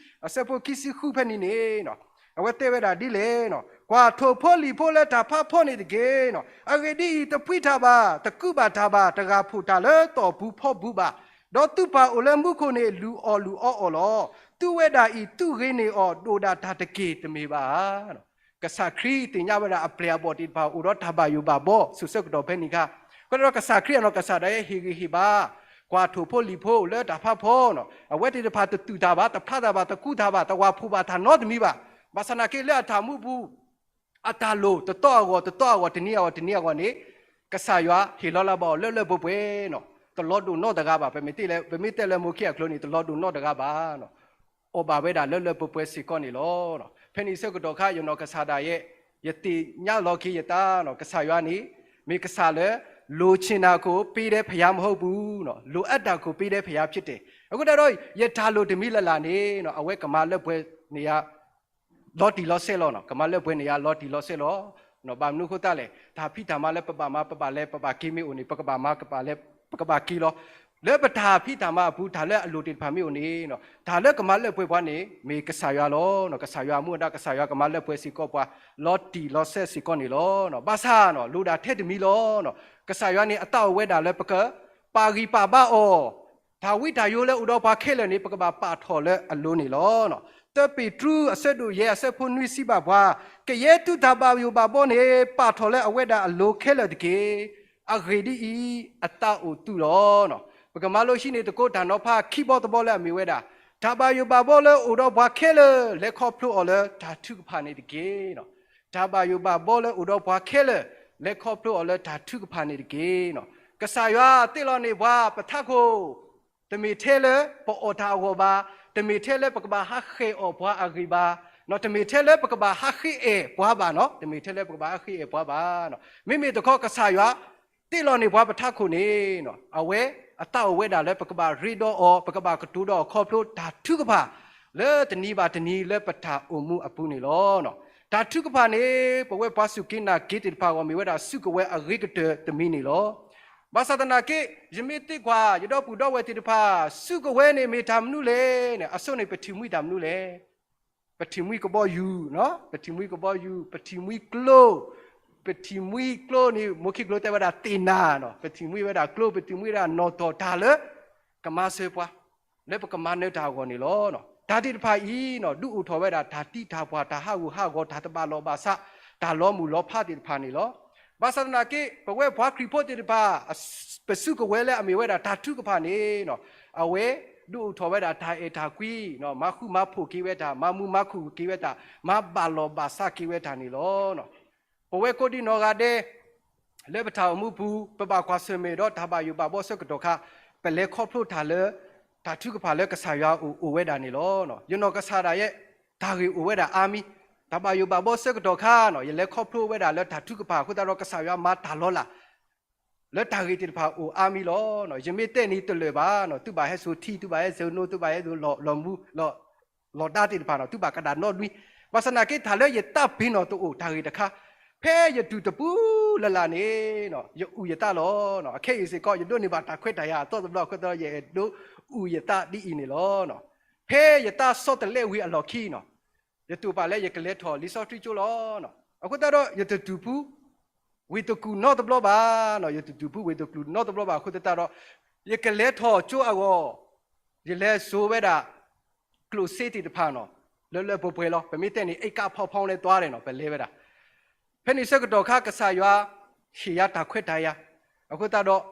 အဆၢဖိခံဆံဃုဖဲန့ၣ်န့ၣ် အဝဲတဲဝဲဒၣ်ဒ်လဲၣ်, ကွၢ်ထိၣ်ဖိလံၣ်ဖိလၢတၢ်ဖးဖီန့ၣ်တက့ၢ်. အဂ့ၢ်ဒ်အံၤ, တဖှံတၢ်ဘၣ်, တကူးဘၣ်တၢ်ဘၣ်, တဂၢ်ဖှိၣ်တၢ်လၢတီၢ်ပူၤဖီပူၤဘၣ်, ဒီးသုပၢ်အိၣ်လၢမူခိၣ်န့ၣ် လုၢ်အီၣ်လုၢ်အီအီၤလီၤ. သုဝဲဒၣ်အံၤ သုဂ့ၤန့ၢ်အီၤဒိၣ်ဒၣ်တၢ်တက့ၢ်တမ့ၢ်ဘၣ်ဧါ. ကစၢ်ခရံာ်သ့ၣ်ညါဝဲဒၣ်အပျဲၢ်အဘီၣ်သ့ၣ်တဖၣ် အိၣ်ဒီးတၢ်ဘၣ်ယိၣ်ဘၣ်ဘီ ဆူၣ်ဆၢကတီၢ်ဖဲန့ၣ်အခါ, အဃိဒီးကစၢ်ခရံာ်အနီၢ်ကစၢ်ဒၣ်ယဲ ဟ့ၣ်ဂံၢ်ဟ့ၣ်ဘါ ကွၢ်ထိၣ်ဖိလံၣ်ဖိလၢတၢ်ဖးဖီန့ၣ် အဝဲသ့ၣ်တဖၣ်တသူၣ်တၢ်ဘၣ်, တဖျါတၢ်ဘၣ်, တကူးတၢ်ဘၣ်, တဂၢ်ဖှိၣ်ဘၣ်တၢ်နီတမံၤဘၣ်. ဘၣ်ဆၣ်သနာ်က့လၢအတၢ်အိၣ်မူပူၤ အတၢ်လိၣ်တတီအဂီၢ် တတီအဂီၢ် တနံၤအဂီၢ်တနံၤအဂီၢ်န့ၣ် ကစၢ်ယွၤဟ့ၣ်လီၤလၢဘၣ်အီၤလၢလၢပှဲၤပှဲၤန့ၣ်, တလီၤဒိၣ်နီတဂၤဘၣ်. ပမ့ၢ်တဲလၢမိၢ်ခံအကျိၤန့ၣ် တလီၤဒိၣ်နီတဂၤဘၣ်. အိၣ်ဘၣ်ဝဲဒၣ်လၢလၢပှဲၤပှဲၤစ့ၢ်ကီးန့ၣ်လီၤ. ဖဲန့ၣ်ဆၢကတီၢ်ခါ ယနီၢ်ကစၢ်ဒၣ်ယဲ ယသ့ၣ်ညါလီၤက့ၤယသးန့ၣ် ကစၢ်ယွၤန့ၣ် မ့ၢ်ကစၢ်လၢ လိုချင်တာကိုပေးတဲ့ဘုရားမဟုတ်ဘူး, လိုအပ်တာကိုပေးတဲ့ဘုရားဖြစ်တယ်. အဃိသတးဒီး ယတၢ်လိၣ်တမံၤလၢ်လၢ်န့ၣ် အဝဲကမၤလၢပှဲၤန့ၢ်ယၤ လီၤတံၢ်လီၤဆဲးလီၤ, ကမၤလၢပှဲၤန့ၢ်ယၤလီၤတံၢ်လီၤဆဲးလီၤ. ဘၣ်မနုၤအဃိသတးလဲၣ်, တၢ်ဖံးတၢ်မၤလၢပဘၣ်မၤ ပဘၣ်လဲၤ ပဘၣ်က့ၤမ့ၢ်အိၣ်န့ၣ် ပကဘၣ်မၤ ပကဘၣ်လဲၤ ပကဘၣ်က့ၤလီၤ. လၢပတၢ်ဖံးတၢ်မၤအပူၤ တၢ်လၢအလိၣ်သ့ၣ်တဖၣ်မ့ၢ်အိၣ်န့ၣ် တၢ်လၢကမၤလၢပှဲၤပှၤန့ၣ် မ့ၢ်ကစၢ်ယွၤလီၤ. ကစၢ်ယွၤမူဒါ ကစၢ်ယွၤကမၤလၢပှဲၤစ့ၢ်ကီးပှၤ လီၤတံၢ်လီၤဆဲးစ့ၢ်ကီးန့ၣ်လီၤ. ဘၣ်ဆၣ် လိၣ်ဒၣ်ထဲတမံၤလီၤ. ကစၢ်ယွၤန့ၣ် အသးအိၣ်ဝဲဒၣ်လၢပက ပာ်ဂံၢ်ပာ်ဘါအီၤ, တၢ်ဝံတၢ်ယိလၢအိၣ်ဒီးပှၤခဲလၢာ်န့ၣ် ပကဘၣ်ပာ်ထီၣ်လၢအလိၤန့ၣ်လီၤ. တၢပ့းတရူးအဆၢဒိၣ်ယဲၢ်အဆၢဖိနွံစံးဘၣ်ပှၤ, ကယဲၢ်သုတၢ်ဘၣ်ယိၣ်ဘၣ်ဘီန့ၣ် ပာ်ထီၣ်လၢအဝဲဒၣ်အလိၤခဲလၢာ်တက့ၢ်. အဂ့ၢ်ဒ်အံၤ, အသးအိၣ်သုလီၤ. ပကမၤလိဟံးန့ၢ်သကိးတၢ်နီၤဖးခံဘီတဘီလၢအမ့ၢ်ဝဲဒၣ်, တၢ်ဘၣ်ယိၣ်ဘၣ်ဘီလၢအိၣ်ဒီးပှၤခဲလၢာ် လဲၤခီဖျိအီၤလၢတၢ်ထုကဖၣ်န့ၣ်တက့ၢ်. တၢ်ဘၣ်ယိၣ်ဘၣ်ဘီလၢအိၣ်ဒီးပှၤခဲလၢာ် လဲၤခီဖျိအီၤလၢတၢ်ထုကဖၣ်န့ၣ်တက့ၢ်. ကစၢ်ယွၤသ့ၣ်လီၤန့ၢ်ပှၤပထးခိၣ်, တမ့ၢ်ထဲလၢပအီၣ်တၢ်အဂီၢ်ဘၣ်, တမ့ၢ်ထဲလၢပကဘၣ်ဟးဃ့ၢ်အီၣ်ပှၤအဂ့ၢ်ဘၣ်, တမ့ၢ်ထဲလၢပကဘၣ်ဟးဃ့အဲၣ်ပှၤဘၣ်န့ၣ်, တမ့ၢ်ထဲလၢပကဘၣ်ဟးဃ့အဲၣ်ပှၤဘၣ်. မ့မ့ၢ်တခီကစၢ်ယွၤ သ့ၣ်လီၤန့ၢ်ပှၤပထးခိၣ်န့ၣ်, အဝဲအသးအိၣ်ဝဲဒၣ်လၢပကဘၣ်ရ့ဒီးအီၤ, ပကဘၣ်ကတိၤဒီးအီၤခီဖျိတၢ်ထုကဖၣ် လၢတနံၤဘၣ်တနံၤလၢပတၢ်အိၣ်မူအပူၤန့ၣ်လီၤ. တၢ်ထုကဖၣ်န့ၣ် ပဝဲပှၤစူၢ်က့ၤနာ်က့ၤသ့ၣ်တဖၣ်အဂီၢ် မ့ၢ်ဝဲဒၣ်စုကဝဲၤအဂ့ၤကတၢၢ်တမံၤန့ၣ်လီၤ. ဘၣ်ဆၣ်သနာ်က့ ယမ့ၢ်သံကွၢ် ယဒီပုၢ်ဒီဝဲၢ်သ့ၣ်တဖၣ် စုကဝဲၤန့ၣ်မ့ၢ်တၢ်မနုၤလဲၣ်န့ၣ် အဆိန့ၣ် ပထံၣ်မှံတၢ်မနုၤလဲၣ်. ပထံၣ်မှံကဘီယူၤ, ပထံၣ်မှံကဘီယူၤ, ပထံၣ်မှံကျိ, ပထံၣ်မှံကျိန့ၣ် မိၢ်ခံကျိတဲဝဲဒၣ်သ့ၣ်နၤ, ပထံၣ်မှံဝဲဒၣ်ကျိ, ပထံၣ်မှံဝဲဒၣ်နီၣ်တီၢ်တၢ်လၢ ကမၤစၢၤပှၤ လၢပကမၤနၢၤတၢ်အဂီၢ်န့ၣ်လီၤ. တၢ်သ့ၣ်တဖၣ်အံၤ ဒုးအိၣ်ထီၣ်ဝဲဒၣ်တၢ်တံးတၢ်ပှၢ် တၢ်ဟးဂူာ်ဟးဂီၤ တၢ်တဘၣ်လိာ်ဘၣ်စး တၢ်လီၤမုၢ်လီၤဖးသ့ၣ်တဖၣ်န့ၣ်လီၤ. ဘၣ်ဆၣ်သနာ်က့ ပဝဲပှၤခရံာ်ဖိသ့ၣ်တဖၣ် ပစုကဝဲၤလၢအမ့ၢ်ဝဲဒၣ်တၢ်ထုကဖၣ်န့ၣ် အဝဲဒုးအိၣ်ထီၣ်ဝဲဒၣ်တၢ်အဲၣ်တၢ်ကွံ, မၤဃူမၤဖိးက့ၤဝဲတၢ်, မၤမူမၤခုၣ်က့ၤဝဲတၢ်, မၤဘၣ်လိာ်ဘၣ်စးက့ၤဝဲတၢ်န့ၣ်လီၤ. ပဝဲကိးဒံနီၢ်ဂၤဒဲး လၢပတၢ်အိၣ်မူပူၤ ပဘၣ်ကွၢ်ဆၢၣ်မဲာ်ဒီးတၢ်ဘၣ်ယိၣ်ဘၣ်ဘီဆၢကတီၢ်ခါ ပလဲၤခီဖျိတၢ်လၢ တၢ်ထုကဖၣ်လၢကစၢ်ယွၤအအိၣ်အိၣ်ဝဲဒၣ်န့ၣ်လီၤ. ယနီၢ်ကစၢ်ဒၣ်ယဲ တၢ်ဂ့ၢ်အိၣ်ဝဲဒၣ်အါမံၤ, တၢ်ဘၣ်ယိၣ်ဘၣ်ဘီဆၢကတီၢ်ခါန့ၣ် ယလဲၤခီဖျိဝဲဒၣ်လၢတၢ်ထုကဖၣ်အဃိသတးဒီး ကစၢ်ယွၤမၤတၢ်လီၤလး လၢတၢ်ဂ့ၢ်သ့ၣ်တဖၣ်အိၣ်အါမံၤလီၤ. ယမ့ၢ်တဲန့ၣ်တလၢာ်ဘၣ်န့ၣ် သုဘၣ်ဟဲစိာ်ထံ သုဘၣ်ဟဲစိာ်နိ သုဘၣ်ဟဲစိာ်လီၤမူ လီၤဒါသ့ၣ်တဖၣ်န့ၣ် သုဘၣ်ကဒၣ်နီနွံ, ဘၣ်ဆၣ်သနာ်က့ တၢ်လၢယသးပ့ၤနီၣ်တအိၣ်တၢ်ဂ့ၢ်တခါ, ဖဲယတူၢ်တပူၤလၢ်လၢ်န့ၣ် ယအူၣ်ယသးလီၤ. အခဲအံၤစ့ၢ်ကီး ယဒိးန့ၢ်ဘၣ်တၢ်ခွဲးတၢ်ယာ်အသီတဘျီအဃိသတးဒီး ယအဲၣ်ဒိးအူၣ်ယသးဒ်အံၤန့ၣ်လီၤ. ဖဲယသးစီတလဲဝံၤအလီၢ်ခံန့ၣ် ယတူၢ်ပာ်လၢယကလဲၤထီၣ်လံာ်စီဆှံကၠိလီၤ. အဃိသတးဒီး ယတတူၢ်ဖု ဝ့ၢ်တကူၣ်နီတဘျီဘၣ်, ယတတူၢ်ဖုဝ့ၢ်တကူၣ်နီတဘျီဘၣ်အဃိသတးဒီး ယကလဲၤထီၣ်ကၠိအဂီၢ်, ယလဲၤစိာ်ဝဲဒၣ် ကျိၣ်စ့သ့ၣ်တဖၣ်န့ၣ် လၢလၢပှဲၤပှဲၤလီၤ. ပမ့ၢ်တဲန့ၣ် အိတ်ကပ်ဖီဖီလဲၤသွါန့ၣ် ပလဲၤဝဲဒၣ်. ဖဲန့ၣ်ဆၢကတီၢ်ခါ ကစၢ်ယွၤ ဟ့ၣ်ယၤတၢ်ခွဲးတၢ်ယာ်, အဃိသတးဒီး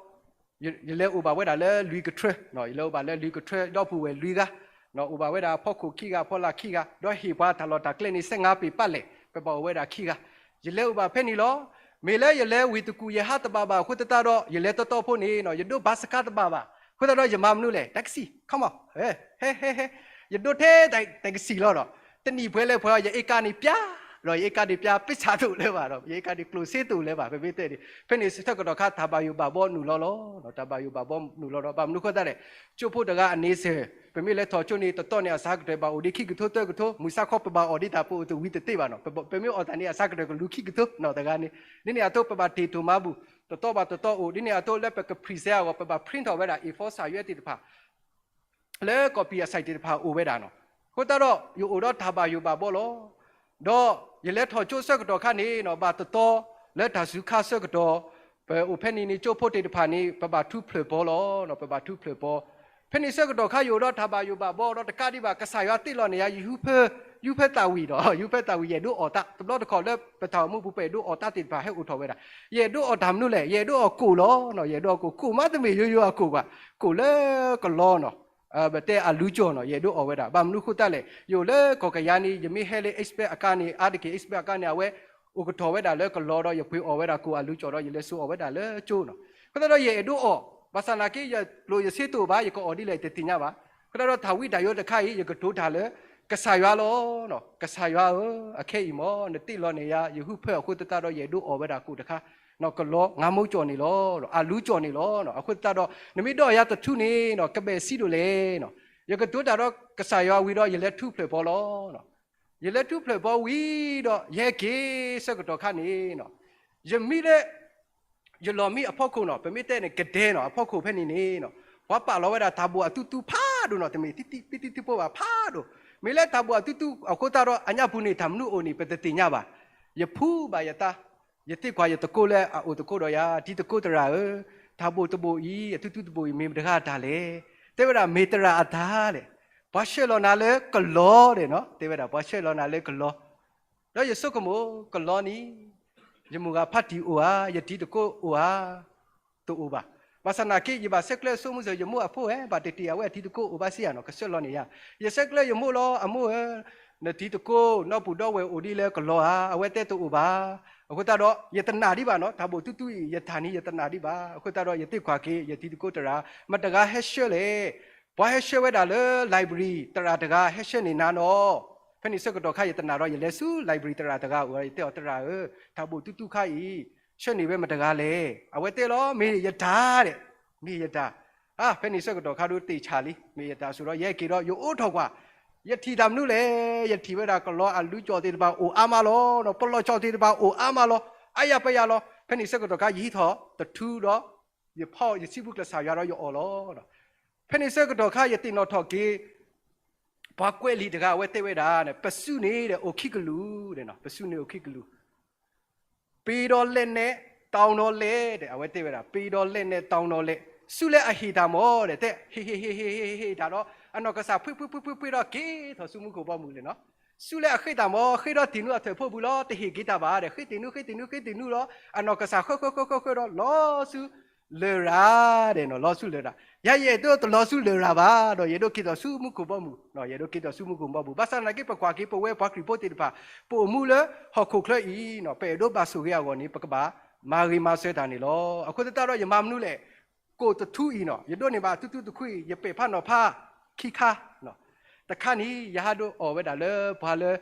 ယလဲၤအိၣ်ဘၣ်ဝဲဒၣ်လၢလွံၢ်ကထြၢ, ယလဲၤအိၣ်ဘၣ်လၢလွံၢ်ကထြၢ ဒီပုၢ်ဝဲၢ်လွံၢ်ဂၤ, အိၣ်ဘၣ်ဝဲဒၣ်ဖီခိၣ်ခံဂၤ ဖီလာ်ခံဂၤ, ဒီးဟ့ၣ်ပှၤတၢ်လီၢ်တၢ်ကျဲန့ၣ် စဲငါပ့ၤပာ်လဲၣ်, ပဘၣ်အိၣ်ဝဲဒၣ်ခံဂၤ. ယလဲၤအိၣ်ဘၣ်ဖဲန့ၣ်လီၤ. မ့ၢ်လၢယလဲၤဝ့ၢ်တကူၣ် ယဟးတဘၣ်ဘၣ်အဃိသတးဒီး ယလဲၤတီတီဖိန့ၣ် ယဒိးဘၣ်စကါတဘၣ်ဘၣ်. အဃိသတးဒီးယမၤမနုၤလဲၣ်, တၢ်ကစံၣ်, come on, ဟဲ ဟဲ ဟဲ ယဒိထဲတၢ်ကစံၣ်လီၤဒီး တနံၣ်ပှဲၤလၢပှဲၤ ယအ့ကါန့ၣ်ပျါ, ဒီးယအ့ကါန့ၣ်ပျါ ပ့ၢ်ဆးတအိၣ်လၢၤဘၣ်ဒီး ယအ့ကါန့ၣ်ကျိၣ်စ့တအိၣ်လၢၤဘၣ် ပမ့ၢ်တဲန့ၣ်. ဖဲန့ၣ်ဆၢကတီၢ်ခါ တၢ်ဘၣ်ယိၣ်ဘၣ်ဘီနုာ်လီၤလီၤ, တၢ်ဘၣ်ယိၣ်ဘၣ်ဘီနုာ်လီၤဒီး ဘၣ်မနုၤအဃိသတးလဲၣ်, ကၠိဖိတဂၤအန့ဆၢၣ် ပမ့ၢ်လဲၤထီၣ်ကၠိန့ၣ် တတီၢ်န့ၣ် အစှၤကတၢၢ်ဘၣ်အိၣ်ဒံးခံကထိသၢကထိ, မုၢ်ဆါခီပဘၣ်အီၣ်ဒံးတၢ် ပအိၣ်တဝံၤတသ့ဘၣ်နီၤ, ပမ့ၢ်အီၣ်တၢ်န့ၣ် အစှၤကတၢၢ်ကလူၤခံကထိနီၤတဂၤန့ၣ်. ဒ်န့ၣ်အသိး ပဘၣ်တ့ၢ်တိၢ်မၤဘူၣ် တတီၢ်ဘၣ်တတီၢ်အိၣ်, ဒ်န့ၣ်အသိးလၢပက present အဂီၢ် ပဘၣ် print ထီၣ်ဝဲဒၣ် A four စာရွက်သ့ၣ်တဖၣ် လၢ copy အ size သ့ၣ်တဖၣ်အိၣ်ဝဲဒၣ်နီၤ. အဃိသတးဒီး ယအိၣ်ဒီးတၢ်ဘၣ်ယိၣ်ဘၣ်ဘီလီၤ. ဒီးယလဲၤထီၣ်ကၠိဆၢကတီၢ်ခါန့ၣ်နီၤ ဘၣ်တတီၢ်လၢတၢ်စူၤခါဆၢကတီၢ်, ပအိၣ်ဖဲန့ၣ်န့ၣ် ကၠိဖိသ့ၣ်တဖၣ်န့ၣ် ပဘၣ်ထူဖျၢၣ်ပီလီၤ, ပဘၣ်ထူဖျၢၣ်ပီ. ဖဲန့ၣ်ဆၢကတီၢ်ခါ ယအိၣ်ဒီးတၢ်ဘၣ်ယိၣ်ဘၣ်ဘီဒီး တကးဒံးဘၣ် ကစၢ်ယွၤတ့လီၤန့ၢ်ယၤ ယူၤဖၢ ယူၤဖၢသးဝံၣ်ဒီး ယူၤဖၢသးဝံၣ် ယအဲၣ်ဒိးအီၣ်တၢ်, တဘျီတခီၣ်လၢပတၢ်အိၣ်မူပူၤ ပအဲၣ်ဒိးအီၣ်တၢ်သ့ၣ်တဖၣ်ဟဲအိၣ်ထီၣ်ဝဲဒၣ်. ယအဲၣ်ဒိးအီၣ်တၢ်မနုၤလဲၣ်, ယအဲၣ်ဒိးအီၣ်ကိၣ်လီၤ, ယအဲၣ်ဒိးအီၣ်ကိၣ်, ကိၣ်မးတမ့ၢ်ယိယိအကိၣ်ဘၣ်, ကိၣ်လၢကလီနီၤ, ပတဲအလူကၠီၣ်နီၤ, ယအဲၣ်ဒိးအီၣ်ဝဲဒၣ်. ဘၣ်မနုၤအဃိသတးလဲၣ်, ယအိၣ်လၢကီၢ်ကယၤန့ၣ် ယမ့ၢ်ဟဲလၢ express အကါန့ၣ် အါတက့ၢ် express အကါန့ၣ် အဝဲအိၣ်ကထီၣ်ဝဲဒၣ်လၢကလီဒီး ယပှ့ၤအီၣ်ဝဲဒၣ်ကိၣ်အလူကၠီၣ်ဒီး ယလဲၤစိာ်အီၣ်ဝဲဒၣ်လၢကၠိနီၤ. အဃိသတးဒီး ယအဲၣ်ဒိးအီၣ်, ဘၣ်ဆၣ်သနာ်က့ ယကျိၣ်ယစ့တအိၣ်ဘၣ်, ယကအီၣ်ဒ်လဲၣ်တသ့ၣ်ညါဘၣ်. အဃိသတးဒီး တၢ်ဝံတၢ်ယိးတခါအံၤ ယကတိၤတၢ်လၢကစၢ်ယွၤလီၤ. ကစၢ်ယွၤဧၢ, အခဲအံၤမ့ၢ် နတ့လီၤန့ၢ်ယၤ ယယူၤဖၢအဃိသတးဒီး ယအဲၣ်ဒိးအီၣ်ဝဲဒၣ်ကိၣ်တခါ, ကလီ ငါးမုၢ်ကၠီၣ်န့ၣ်လီၤ, အလူကၠီၣ်န့ၣ်လီၤ. အဃိသတးဒီး နမ့ၢ်ဒိးယၤတထူန့ၣ်နီၤ ကဘဲၣ်စံးဒိၣ်လဲၣ်နီၤ. ယကတိၤတၢ်ဒီးကစၢ်ယွၤဝံၤဒီး ယလဲၤထူဖျၢၣ်ပီလီၤ. ယလဲၤထူဖျၢၣ်ပီဝံၤဒီး ယဟဲက့ၤဆၢကတီၢ်ခါန့ၣ်နီၤ, ယမံလၢ ယလီၢ်မံအဖီခိၣ်နီၤ, ပမ့ၢ်တဲန့ၣ် ကဒဲနီၤ, အဖီခိၣ်ဖဲန့ၣ်န့ၣ်နီၤ, ပှၤပာ်လီၤဝဲဒၣ်တၢ်ဘိၣ်အသူသူဖးဒိၣ်နီၤ, တမ့ၢ်သံသံသံသံသံဖိဘၣ် ဖးဒိၣ်. မ့ၢ်လၢတၢ်ဘိၣ်အသူသူအဃိသတးဒီး အညၣ်ပူၤန့ၣ် တၢ်မနုၤအိၣ်န့ၣ် ပတသ့ၣ်ညါဘၣ်. ယဖှူဘၣ်ယသး, ယသ့ၣ်ကွၢ်ယသကိးလၢအအိၣ်သကိးဒီးယၤ, တံၤသကိးသရၣ်ဧၢ, တၢ်ဘိၣ်တဘိၣ်အံၤ အသူသူတဘိၣ်အံၤ မ့ၢ်မတဂၤအတၢ်လဲၣ်. တဲဝဲဒၣ် မ့ၢ်သရၣ်အတၢ်လဲၣ်. ပှၤဆှၢလီၤနၤလၢကလီဒဲးနီၤ, တဲဝဲဒၣ် ပှၤဆှၢလီၤနၤလၢကလီ. ဒီးယဆိကမိၣ် ကလီန့ၣ် ယမိၢ်ဂၤဖးတံၢ်အိၣ်ဧါ, ယတံၤသကိးအိၣ်ဧါ, တအိၣ်ဘၣ်. ဘၣ်ဆၣ်သနာ်က့ ယဘၣ်ဆဲးကျၢဆိမုၢ်စၢၤ ယမိၢ်အဖိဧဲ, ဘၣ်တတံၢ်အဝဲအတံၤသကိးအိၣ်ဘၣ်စ့ၢ်ဧါနီၤ, ကဆှၢလီၤန့ၢ်ယၤ. ယဆဲးကျၢယမိၢ်လီၤ, အမိၢ်ဧၢ, နတံၤသကိးနီၢ်ပူၤဒီဝဲၢ်အိၣ်ဒ်လဲၣ်ကလီဧါ, အဝဲတဲတအိၣ်ဘၣ်. အဃိသတးဒီး ယတနာ်ဒံးဘၣ်နီၤ, တၢ်ဘိၣ်သူသူအံၤ ယတၢ်န့ၣ် ယတနာ်ဒံးဘၣ်. အဃိသတးဒီး ယသ့ၣ်ကွၢ်က့ၤ ယတံၤသကိးသရၣ် မတဂၤဟဲဆှၢလဲၣ်. ပှၤဟဲဆှၢဝဲဒၣ်လၢ library သရၣ်တဂၤဟဲဆှၢန့ၢ်နၤနီၤ. ဖဲန့ၣ်ဆၢကတီၢ်ခါ ယတနာ်ဒီး ယလဲၤဆူ library သရၣ်တဂၤအအိၣ်, ယတဲအီၤ သရၣ်ဧၢ, တၢ်ဘိၣ်သူသူခါအံၤ ဆှၢန့ၢ်ဝဲမတဂၤလဲၣ်. အဝဲတဲလီၤ မ့ၢ်ယတၢ်ဒဲး, မ့ၢ်ယတၢ်. ဖဲန့ၣ်ဆၢကတီၢ်ခါဒိးသ့ၣ်ဆၣ်လံ မ့ၢ်ယတၢ်အစိၤဒီး ယဟဲက့ၤဒီး ယအိးထီၣ်ကွၢ်, ယထံၣ်တၢ်မနုၤလဲၣ်, ယထံၣ်ဝဲဒၣ်ကလီအလူကၠီၣ်သ့ၣ်တဖၣ်အိၣ်အါမးလီၤ, ပလီၢ်ကၠီၣ်သ့ၣ်တဖၣ်အိၣ်အါမးလီၤ, အါယၤပယၤလီၤ. ဖဲန့ၣ်ဆၢကတီၢ်ခါ ယဟံးထီၣ်တထူဒီး ယဖီၣ် ယစံးဘျုးကစၢ်ယွၤဒီးယအီၣ်လီၤ. ဖဲန့ၣ်ဆၢကတီၢ်ခါ ယသ့ၣ်နီၣ်ထီၣ်က့ၤ ပှၤကွဲးလံာ်တဂၤ အဝဲတဲဝဲဒၣ် ပစုန့ၣ်ဒီးအိၣ်ခံကလုာ်, ပစုန့ၣ်အိၣ်ခံကလုာ်, ပ့ၤဒီးလဲၣ်နဲၣ် တီၤနီၤလဲၣ်, အဝဲတဲဝဲဒၣ် ပ့ၤဒီးလဲၣ်နဲၣ် တီၤနီၤလဲၣ်, စုလၢအဟ့ၣ်တၢ်မ့ၢ်ဒီး တဲ ဟ့ၣ်ဟ့ၣ်ဟ့ၣ်ဟ့ၣ်ဟ့ၣ်ဟ့ၣ်တၢ်ဒီး အနီၢ်ကစၢ် ဖှ့ဖှ့ဖှ့ဖှ့ဒီး က့ၤထီၣ်ဆူမူခိၣ်ဘီမုၢ်လဲၣ်နီၤ. စုလၢအဃ့တၢ်မ့ၢ် ဃ့ဒီးတ့ၢ်နူအထၢၣ်ဖိပူၤလီၤ, တဟ့ၣ်က့ၤတၢ်ဘၣ်ဒီး ဃ့တ့ၢ်နူ ဃ့တ့ၢ်နူ ဃ့တ့ၢ်နူလီၤ, အနီၢ်ကစၢ် ဃၢဃၢဃၢဃၢဃၢဒီး လီၤဆူ လရာ်ဒဲးနီၤ, လီၤဆူလရာ်. ယၤယအဲၣ်ဒိးတလီၤဆူလရာ်ဘၣ်ဒီး ယအဲၣ်ဒိးက့ၤထီၣ်ဆူမူခိၣ်ဘီမုၢ်, ယအဲၣ်ဒိးက့ၤထီၣ်ဆူမူခိၣ်ဘီမုၢ်. ဘၣ်ဆၣ်သနာ်က့ ပကွၢ်က့ၤပဝဲပှၤခရံာ်ဖိသ့ၣ်တဖၣ် ပအိၣ်မူလၢဟီၣ်ခိၣ်ချၢအံၤနီၤ, ပအဲၣ်ဒိးဘၣ်ဆိၣ်ဂ့ၤအဂီၢ်န့ၣ် ပကဘၣ်မၤဂ့ၤမၤစၢၤတၢ်န့ၣ်လီၤ. အဃိသတးဒီး ယမၤမနုၤလဲၣ်, ကိၣ်တထူအံၤနီၤ, ယဒိးန့ၢ်ဘၣ်အသူသူတခူအံၤ ယပဲာ်ဖးနီၤဖးခံခါ တခါန့ၣ် ယဟးဒိးအီၣ်ဝဲဒၣ်လၢပှၤလၢ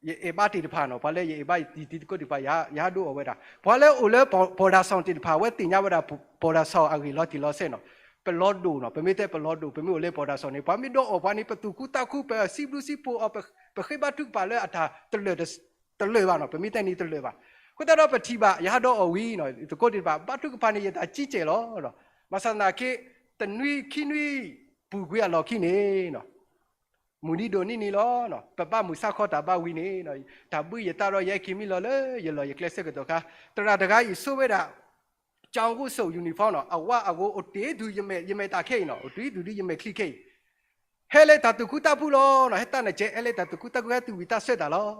ယအဲၣ်ဘၣ်သ့ၣ်တဖၣ်နီၤ, ပှၤလၢယအဲၣ်ဘၣ်ယတံၤသကိးသ့ၣ်တဖၣ် ယဟးဒိးအီၣ်ဝဲဒၣ်. ပှၤလၢအိၣ်လၢပီၢ်ဒၢ်စီၣ်သ့ၣ်တဖၣ် အဝဲသ့ၣ်ညါဝဲဒၣ် ပီၢ်ဒၢ်စီၣ်အဂ့ၢ်လီၤတံၢ်လီၤဆဲးနီၤ. ပလီၤဒိၣ်နီၤ, ပမ့ၢ်တဲပလီၤဒိၣ် ပမ့ၢ်အိၣ်လၢပီၢ်ဒၢ်စီၣ်န့ၣ် ပှၤမ့ၢ်ဒိးအီၣ်ပှၤန့ၣ် ပသူၣ်ခုသးခု ပစံးဘျုးစံးဖှိၣ်အီၤ, ပဃ့ဘါထုကဖၣ်လၢအတၢ်တလၢာ် တလၢာ်ဘၣ်နီၤ, ပမ့ၢ်တဲန့ၣ်တလၢာ်ဘၣ်. အဃိသတးဒီးပထံၣ်ဘၣ် ယဟးဒိးအီၣ်ဝံၤနီၤ, သကိးသ့ၣ်တဖၣ် ဘါထုကဖၣ်န့ၣ် ယတၢ်ကံကဲၣ်လီၤ. ဘၣ်ဆၣ်သနာ်က့ တနွံခံနွံ ပူၤကွံာ်အလီၢ်ခံန့ၣ်နီၤ မုၢ်နံၤဒိၣ်နံၤနံၤလီၤ. ပဘၣ်မုၢ်ဆါခီတၢ်ဘါဝံၤန့ၣ် တၢ်ဘှံးယသးဒီး ယဟဲက့ၤမံလီၤလၢယလီၢ် ယကျဲဆၢကတီၢ်ခါ, သရၣ်တဂၤအံၤ ဆိဝဲဒၣ် ကၠီၣ်ကိၣ်စိၣ် uniform နီၤ, အဝါအဂိၤအိၣ်တ့ၢ်တုၤ ယမဲာ်တၢ်ခဲအံၤနီၤ, အိၣ်တ့ၢ်တုၤဒ်ယမဲာ်ချံခဲအံၤ ဟဲလၢတၢ်သူၣ်ခုသးခုလီၤနီၤ, ဟဲတၢ်နကဲ ဟဲလၢတၢ်သူၣ်ခုသးခု ဟဲသူၣ်ဝံၤသးဆၢတၢ်လီၤ.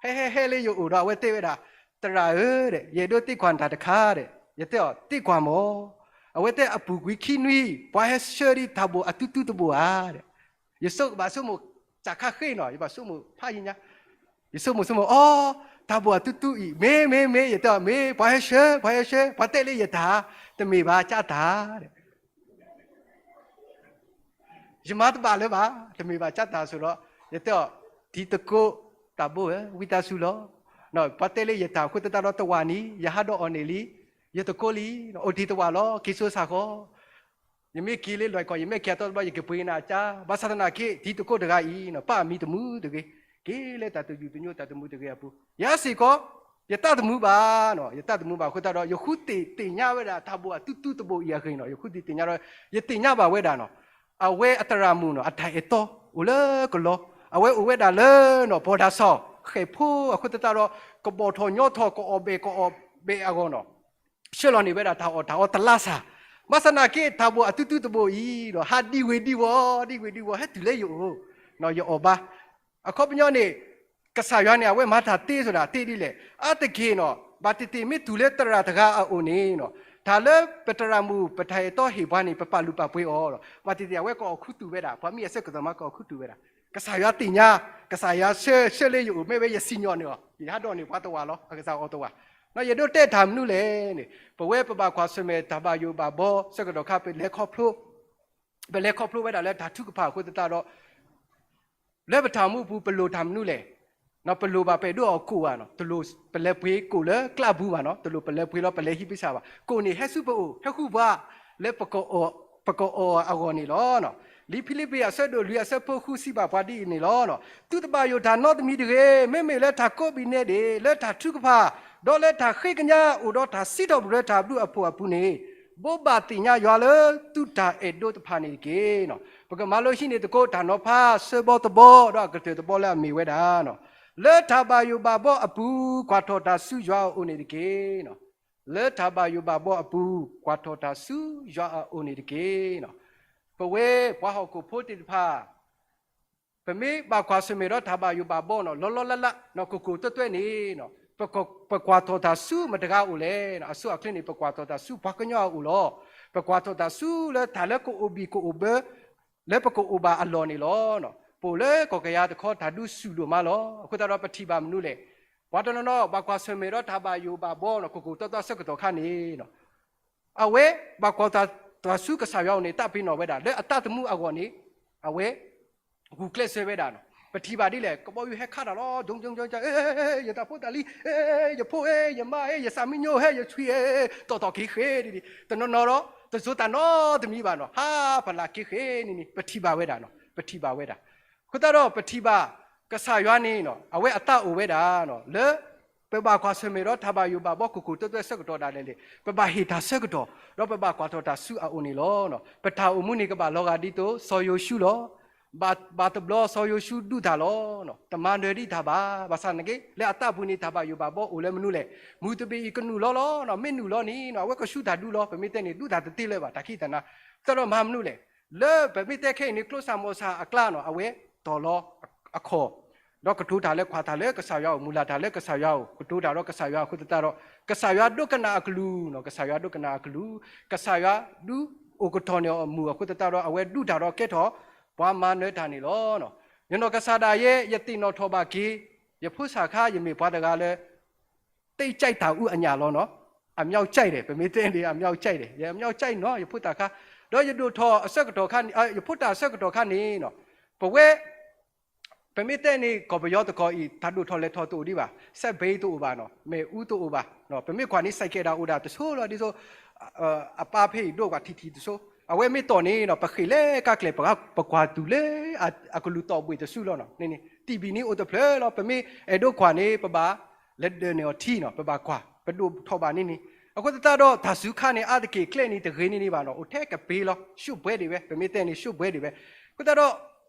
ဟဲဟဲဟဲလၢယအိၣ်ဒီး အဝဲတဲဝဲဒၣ် သရၣ်ဧၢ, ယအဲၣ်ဒိးသံကွၢ်နၤတခါ, ယတဲအီၤ သံကွၢ်မၢ်. အဝဲတဲ အပူၤကွံာ်ခံနွံ ပှၤဟဲဆှၢဒံးတၢ်ဘိၣ်အသူသူတဘိၣ်ဧါ. ယဘၣ်ဆိကမိၣ် တၢ်ခါဃ့နီၤ, ယဘၣ်ဆိကမိၣ်ဖးယံၤညါ, ယဆိကမိၣ်ဆိကမိၣ် အိ တၢ်ဘိၣ်အသူသူအံၤ မ့ၢ်မ့ၢ်မ့ၢ် ယတဲအီၤ မ့ၢ် ပှၤဟဲဆှၢ ပှၤဟဲဆှၢ ပှၤတဲလၢယတၢ်, တမ့ၢ်ဘၣ် ကၢ်တၢ် ယမၤတဘၣ်လၢၤဘၣ်, တမ့ၢ်ဘၣ်ကၢ်တၢ်အစိၤဒီး ယတဲအီၤ, တံၤသကိးတၢ်ဘိဧၢ, ဝံသးစူၤလီၤ. ပှၤတဲလၢယတၢ်အဃိသတးဒီးတဝာ်နံၤ, ယဟးဒီးအီၣ်န့ၣ်လံ, ယသကိးလံ, အိၣ်တ့ၢ်တဝာ်လီၤ, က့ၤစိစ့ၢ်ကီး ယမ့ၢ်က့ၤလၢလွဲၢ်ကီၢ် ယမ့ၢ်က့ၤအသီတဘျီ ယကပှ့ၤနၤအကၢ်, ဘၣ်ဆၣ်သနာ်က့ တံၤသကိးတဂၤအံၤန့ၣ် ပာ်အမံၤတမုာ်တဂ့ၤ, က့ၤလၢတၢ်တယုၢ်တညိးတၢ်တမုာ်တဂ့ၤအပူၤ, ယၤစ့ၢ်ကီး ယတၢ်တမုာ်ဘၣ်န့ၣ်, ယတၢ်တမုာ်ဘၣ်အဃိသတးဒီး ယဃုသ့ၣ်ညါဝဲဒၣ်တၢ်ဘိၣ်အတူတူသဘိၣ်အံၤအဂ့ၢ်န့ၣ်, ယဃုသ့ၣ်ညါဒီး ယသ့ၣ်ညါဘၣ်ဝဲဒၣ်န့ၣ်, အဝဲအသရၣ်မုၣ်န့ၣ် အတၢ်အဲၣ်တီအိၣ်လၢကလီ, အဝဲအိၣ်ဝဲဒၣ်လၢန့ၣ် ဘီၣ်ဒၢစီၣ် ဃဲၣ်ဖိအဃိသတးဒီး ကဘီၣ်ထီၣ်ညီထီၣ် ကအီၣ်ဘဲၣ်ကအီၣ်ဘဲၣ်အဂီၢ်န့ၣ် ဆှၢလီၤန့ၢ်ဝဲဒၣ်တၢ်အီၣ်တၢ်အီတလါစၢ်, ဘၣ်ဆၣ်သနာ်က့ တၢ်ဘိၣ်အတူတူသဘိၣ်အံၤဒီး ဟးဒံဝ့ၤဒံဝီၤ ဒံဝ့ၤဒံဝီၤ ဟဲတုၤလၢယအိၣ်, ယအီၣ်ဘါ, အခီပညီန့ၣ် ကစၢ်ယွၤန့ၣ် အဝဲမၤတၢ်သ့စီဒၣ်သ့ဒ်လဲၣ်, အါတက့ၢ်န့ၣ် ဘၣ်သ့ၣ်သ့ၣ်မ့ၢ်တုၤလၢသရၣ်တဂၤအအိၣ်န့ၣ်, တၢ်လၢပသရၣ်မုၣ် ပတၢ်အဲၣ်တီဟ့ၣ်ပှၤန့ၣ် ပပာ်လုၢ်ပာ်ပှ့ၤအီၤ, ဘၣ်သ့ၣ်သ့ၣ်အဝဲကအီၣ်ခူသူၣ်ဝဲဒၣ်, ပှၤမ့ၢ်အဆၢကတီၢ်မး ကအီၣ်ခူသူၣ်ဝဲဒၣ်, ကစၢ်ယွၤသ့ၣ်ညါ, ကစၢ်ယွၤဆှၢလၢယအိၣ် မ့ၢ်ဝဲယစံၣ်ညီၣ်န့ၣ်လီၤ, ယဟးဒီးန့ၢ်ပှၤတဝာ်လီၤ, အကစၢ်အီၣ်တဝာ်, ယဒိးတဲတၢ်မနုၤလဲၣ်န့ၣ်, ပဝဲပဘၣ်ကွၢ်ဆၢၣ်မဲာ်တၢ်ဘၣ်ယိၣ်ဘၣ်ဘီဆၢကတီၢ်ခါ ပလဲၤခီဖျိ, ပလဲၤခီဖျိဝဲဒၣ်လၢတၢ်ထုကဖၣ်အဃိသတးဒီး လၢပတၢ်အိၣ်မူအပူၤ ပလိၣ်တၢ်မနုၤလဲၣ်, ပလိၣ်ဘၣ်ပဒိၣ်အီၤကိၣ်ဧါန့ၣ်, တလိၣ်ပလဲၤပှ့ၤကိၣ်လၢကျးပူၤဘၣ်န့ၣ်, တလိၣ်ပလဲၤပှ့ၤလီၤ ပလဲၤဟံးပစၢ်ဘၣ်, ကိၣ်န့ၣ်ဟဲဆူပအိၣ် ဟဲဃုပှၤ လၢပကအီၣ်အဂီၢ်န့ၣ်လီၤ. လံာ်ဖံလံးပံၤအဆၢဒိၣ်လွံၢ်အဆၢဖိဃုစံးဘၣ်ပှၤဒ်အံၤန့ၣ်လီၤ. သုတဘၣ်ယိၣ်တၢ်နီတမံၤတဂ့ၤ, မ့မ့ၢ်လၢတၢ်ကိးဘံၣ်နဲဒ့ၣ်, လၢတၢ်ထုကဖၣ်, ဒီးလၢတၢ်ဃ့ကညးအိၣ်ဒီးတၢ်စံးထီၣ်ပတြၢၤတၢ်ဘျုးအဖှိၣ်အပူၤန့ၣ်, ဘိးဘၣ်သ့ၣ်ညါယွၤလၢသုတၢ်အဲၣ်ဒိးတဖၣ်န့ၣ်တက့ၢ်. ပကမၤလိဟံးန့ၢ်သကိးတၢ်နီၤဖးဆၢဘီတဘီ ဒီးအကတၢၢ်တဘီလၢအမ့ၢ်ဝဲဒၣ်, လၢတၢ်ဘၣ်ယိၣ်ဘၣ်ဘီအပူၤ ကွၢ်ထီၣ်တၢ်ဆူယွၤအအိၣ်န့ၣ်တက့ၢ်. လၢတၢ်ဘၣ်ယိၣ်ဘၣ်ဘီအပူၤ ကွၢ်ထီၣ်တၢ်ဆူယွၤအအိၣ်န့ၣ်တက့ၢ်. ပဝဲပှၤဟီၣ်ခိၣ်ဖိသ့ၣ်တဖၣ် ပမ့ၢ်ဘၣ်ကွၢ်ဆၢၣ်မဲာ်ဒီးတၢ်ဘၣ်ယိၣ်ဘၣ်ဘီန့ၣ် လီၤလီၤလးလးန့ၣ် ကိၢ်ကိၢ်တွဲၢ်တွဲၢ်န့ၣ်, ပကွၢ်ထီၣ်တၢ်ဆူမတၤတဂၤအအိၣ်လဲၣ်. အဆိအချ့န့ၣ် ပကွၢ်ထီၣ်တၢ်ဆူပှၤကညီအအိၣ်လီၤ. ပကွၢ်ထီၣ်တၢ်ဆူလၢတၢ်လၢကအိၣ်ဘံၣ်ကအိၣ်ဘၢ လၢပကအိၣ်ဘၣ်အလီၢ်န့ၣ်လီၤ. ပအိၣ်လၢကီၢ်ကယၤတခီ တၢ်ဒုးဆူၣ်ဒိၣ်မးလီၤ. အဃိသတးဒီးပထံၣ်ဘၣ်မနုၤလဲၣ်. ပှၤတနီၤနီၤ ဘၣ်ကွၢ်ဆၢၣ်မဲာ်ဒီးတၢ်ဘၣ်ယိၣ်ဘၣ်ဘီန့ၣ် ကိၢ်ကိၢ်တီတီဆၢကတီၢ်ခါန့ၣ် အဝဲဘၣ်ကွၢ်ထီၣ်တၢ်ဆူကစၢ်ယွၤအအိၣ်န့ၣ် သးပ့ၤနီၣ်ဝဲဒၣ် လၢအသးသမူအဂီၢ်န့ၣ် အဝဲ ဂုာ်ကျဲးစၢးဝဲဒၣ်န့ၣ်. ပထံၣ်ဘၣ်ဒ်လဲၣ်, ကဘီယူၤဟဲခးတၢ်လီၤ, ယတၢ်ဖိတၢ်လံၤ, ယဖိဧၢ, ယမါဧၢ, ယသးမံညိဧၢ, ယဆွံဧၢ, တီၢ်တီၢ်က့ၤဃ့ဒ်န့ၣ်, တနီၤနီၤဒီး တစိၤတၢ်နီတမံၤဘၣ်န့ၣ်, ဟးဖးလၢ်က့ၤဃ့န့ၣ်န့ၣ် ပထံၣ်ဘၣ်ဝဲဒၣ်န့ၣ်, ပထံၣ်ဘၣ်ဝဲဒၣ်. အဃိသတးဒီးပထံၣ်ဘၣ် ကစၢ်ယွၤန့ၣ် အဝဲအသးအိၣ်ဝဲဒၣ်န့ၣ် လၢ ပဘၣ်ကွၢ်ဆၢၣ်မဲာ်ဒီးတၢ်ဘၣ်ယိၣ်ဘၣ်ဘီ ကိၢ်ကိၢ်တွဲၢ်တွဲၢ်ဆၢကတီၢ်ဒၣ်လဲာ်န့ၣ် ပဘၣ်ဟ့ၣ်တၢ်ဆၢကတီၢ် ဒီးပဘၣ်ကွၢ်ထီၣ်တၢ်ဆူအအိၣ်န့ၣ်လီၤ. ပတၢ်အိၣ်မူန့ၣ် ကဘၣ်လီၤဂာ်ဒ်သိးစီၤယိၤၡူလီၤ. ဘၣ်တဘျီစီၤယိၤၡူဒုးတၢ်လီၤ, တမၤနၢၤဒံးတၢ်ဘၣ်. ဘၣ်ဆၣ်သနာ်က့ လၢအသးပူၤန့ၣ် တၢ်ဘၣ်ယိၣ်ဘၣ်ဘီအိၣ်လၢမနုၤလဲၣ်. မုၢ်တဘ့ၣ်အံၤကနုာ်လီၤလီၤ, မ့ၢ်နုာ်လီၤန့ၣ် အဝဲကဆူတၢ်ဒူလီၤ. ပမ့ၢ်တဲန့ၣ် ဒူတၢ်တသ့လၢၤဘၣ် တၢ်ခံးတၢ်နၤ. အဃိသတးဒီးမၤမနုၤလဲၣ်. လၢပမ့ၢ်တဲခဲအံၤန့ၣ် ကျိစၢ်မီၢ်စၢ်အကျါန့ၣ် အဝဲတီၢ်လီၤအခီၣ် ဒီးကတိၤတၢ်လၢကွၢ်တၢ်လၢကစၢ်ယွၤအအိၣ်, မုၢ်လၢ်တၢ်လၢကစၢ်ယွၤအအိၣ်, ကတိၤတၢ်ဒီးကစၢ်ယွၤအဃိသတးဒီး ကစၢ်ယွၤဒိကနၣ်အကလုၢ်န့ၣ်, ကစၢ်ယွၤဒိကနၣ်အကလုၢ်, ကစၢ်ယွၤဒုးအိၣ်ကတီၢ်န့ၢ်အီၤမုၢ်အဃိသတးဒီး အဝဲဒုးတၢ်ဒီးကဲထီၣ်ပှၤမၤနၢၤတၢ်န့ၣ်လီၤ. ယနီၢ်ကစၢ်ဒၣ်ယဲ ယသ့ၣ်နီၣ်ထီၣ်ဘၣ်က့ၤ ယဖိစၢ်ခါ ယမ့ၢ်ပှၤတဂၤလၢ သိပ်ကြိုက်တၢ်အူအညၣ်လီၤန့ၣ်, အမြောက်ကြိုက်တယ်, ပမ့ၢ်တဲန့ၣ် အမြောက်ကြိုက်တယ်, ယ အမြောက်ကြိုက် န့ၣ် ယဖိသၣ်ခါ, ဒီးယဒိၣ်ထီၣ်အဆၢကတီၢ်ခါန့ၣ်, ယဖိသၣ်အဆၢကတီၢ်ခါန့ၣ် ပဝဲ ပမ့ၢ်တဲန့ၣ် ကီၢ်ပယီၤတကီၢ်အံၤ တၢ်ဒိၣ်ထီၣ်လဲၤထီၣ်တအိၣ်ဒံးဘၣ်, စဲးဘ့တအိၣ်ဘၣ်န့ၣ်, မ့ၣ်အူတအိၣ်ဘၣ်, ပမ့ၢ်ကွၢ်န့ၣ် စဲးကဲးဒၣ်အိၣ်ဒၣ်တဆိလီၤ, ဒ်သိး အပၢ်ဖဲအံၤဒိၣ်ကွၢ်ထံထံတဆိ, အဝဲမ့ၢ်တီၢ်န့ၣ် ပဃ့ၢ်လၢကါကျဲ ပကွၢ်တုၤလၢ အကလုၢ်တီၢ်ဘှ့ၣ်တစုလီၤန့ၣ်, တံၢ်ဘံၣ်န့ၣ်အိၣ်တဖျၢၣ်လီၤ, ပမ့ၢ်အဲၣ်ဒိးကွၢ်န့ၣ် ပဘၣ်လဲၤဒၢးန့ၢ်အီၤထံန့ၣ်, ပဘၣ်ကွၢ် ပဒိၣ်ထီၣ်ဘၣ်န့ၣ်န့ၣ်, အဃိသတးဒီး တၢ်စူၤခါန့ၣ် အါတက့ၢ်ကျဲန့ၣ် တဂ့ၤန့ၢ်န့ၣ်ဘၣ်န့ၣ်, အိၣ်ထဲကပ့ၤလီၤ, ရှုပ်းပွဲတွေပဲ, ပမ့ၢ်တဲန့ၣ် ရှုပ်းပွဲတွေပဲ, အဃိသတးဒီး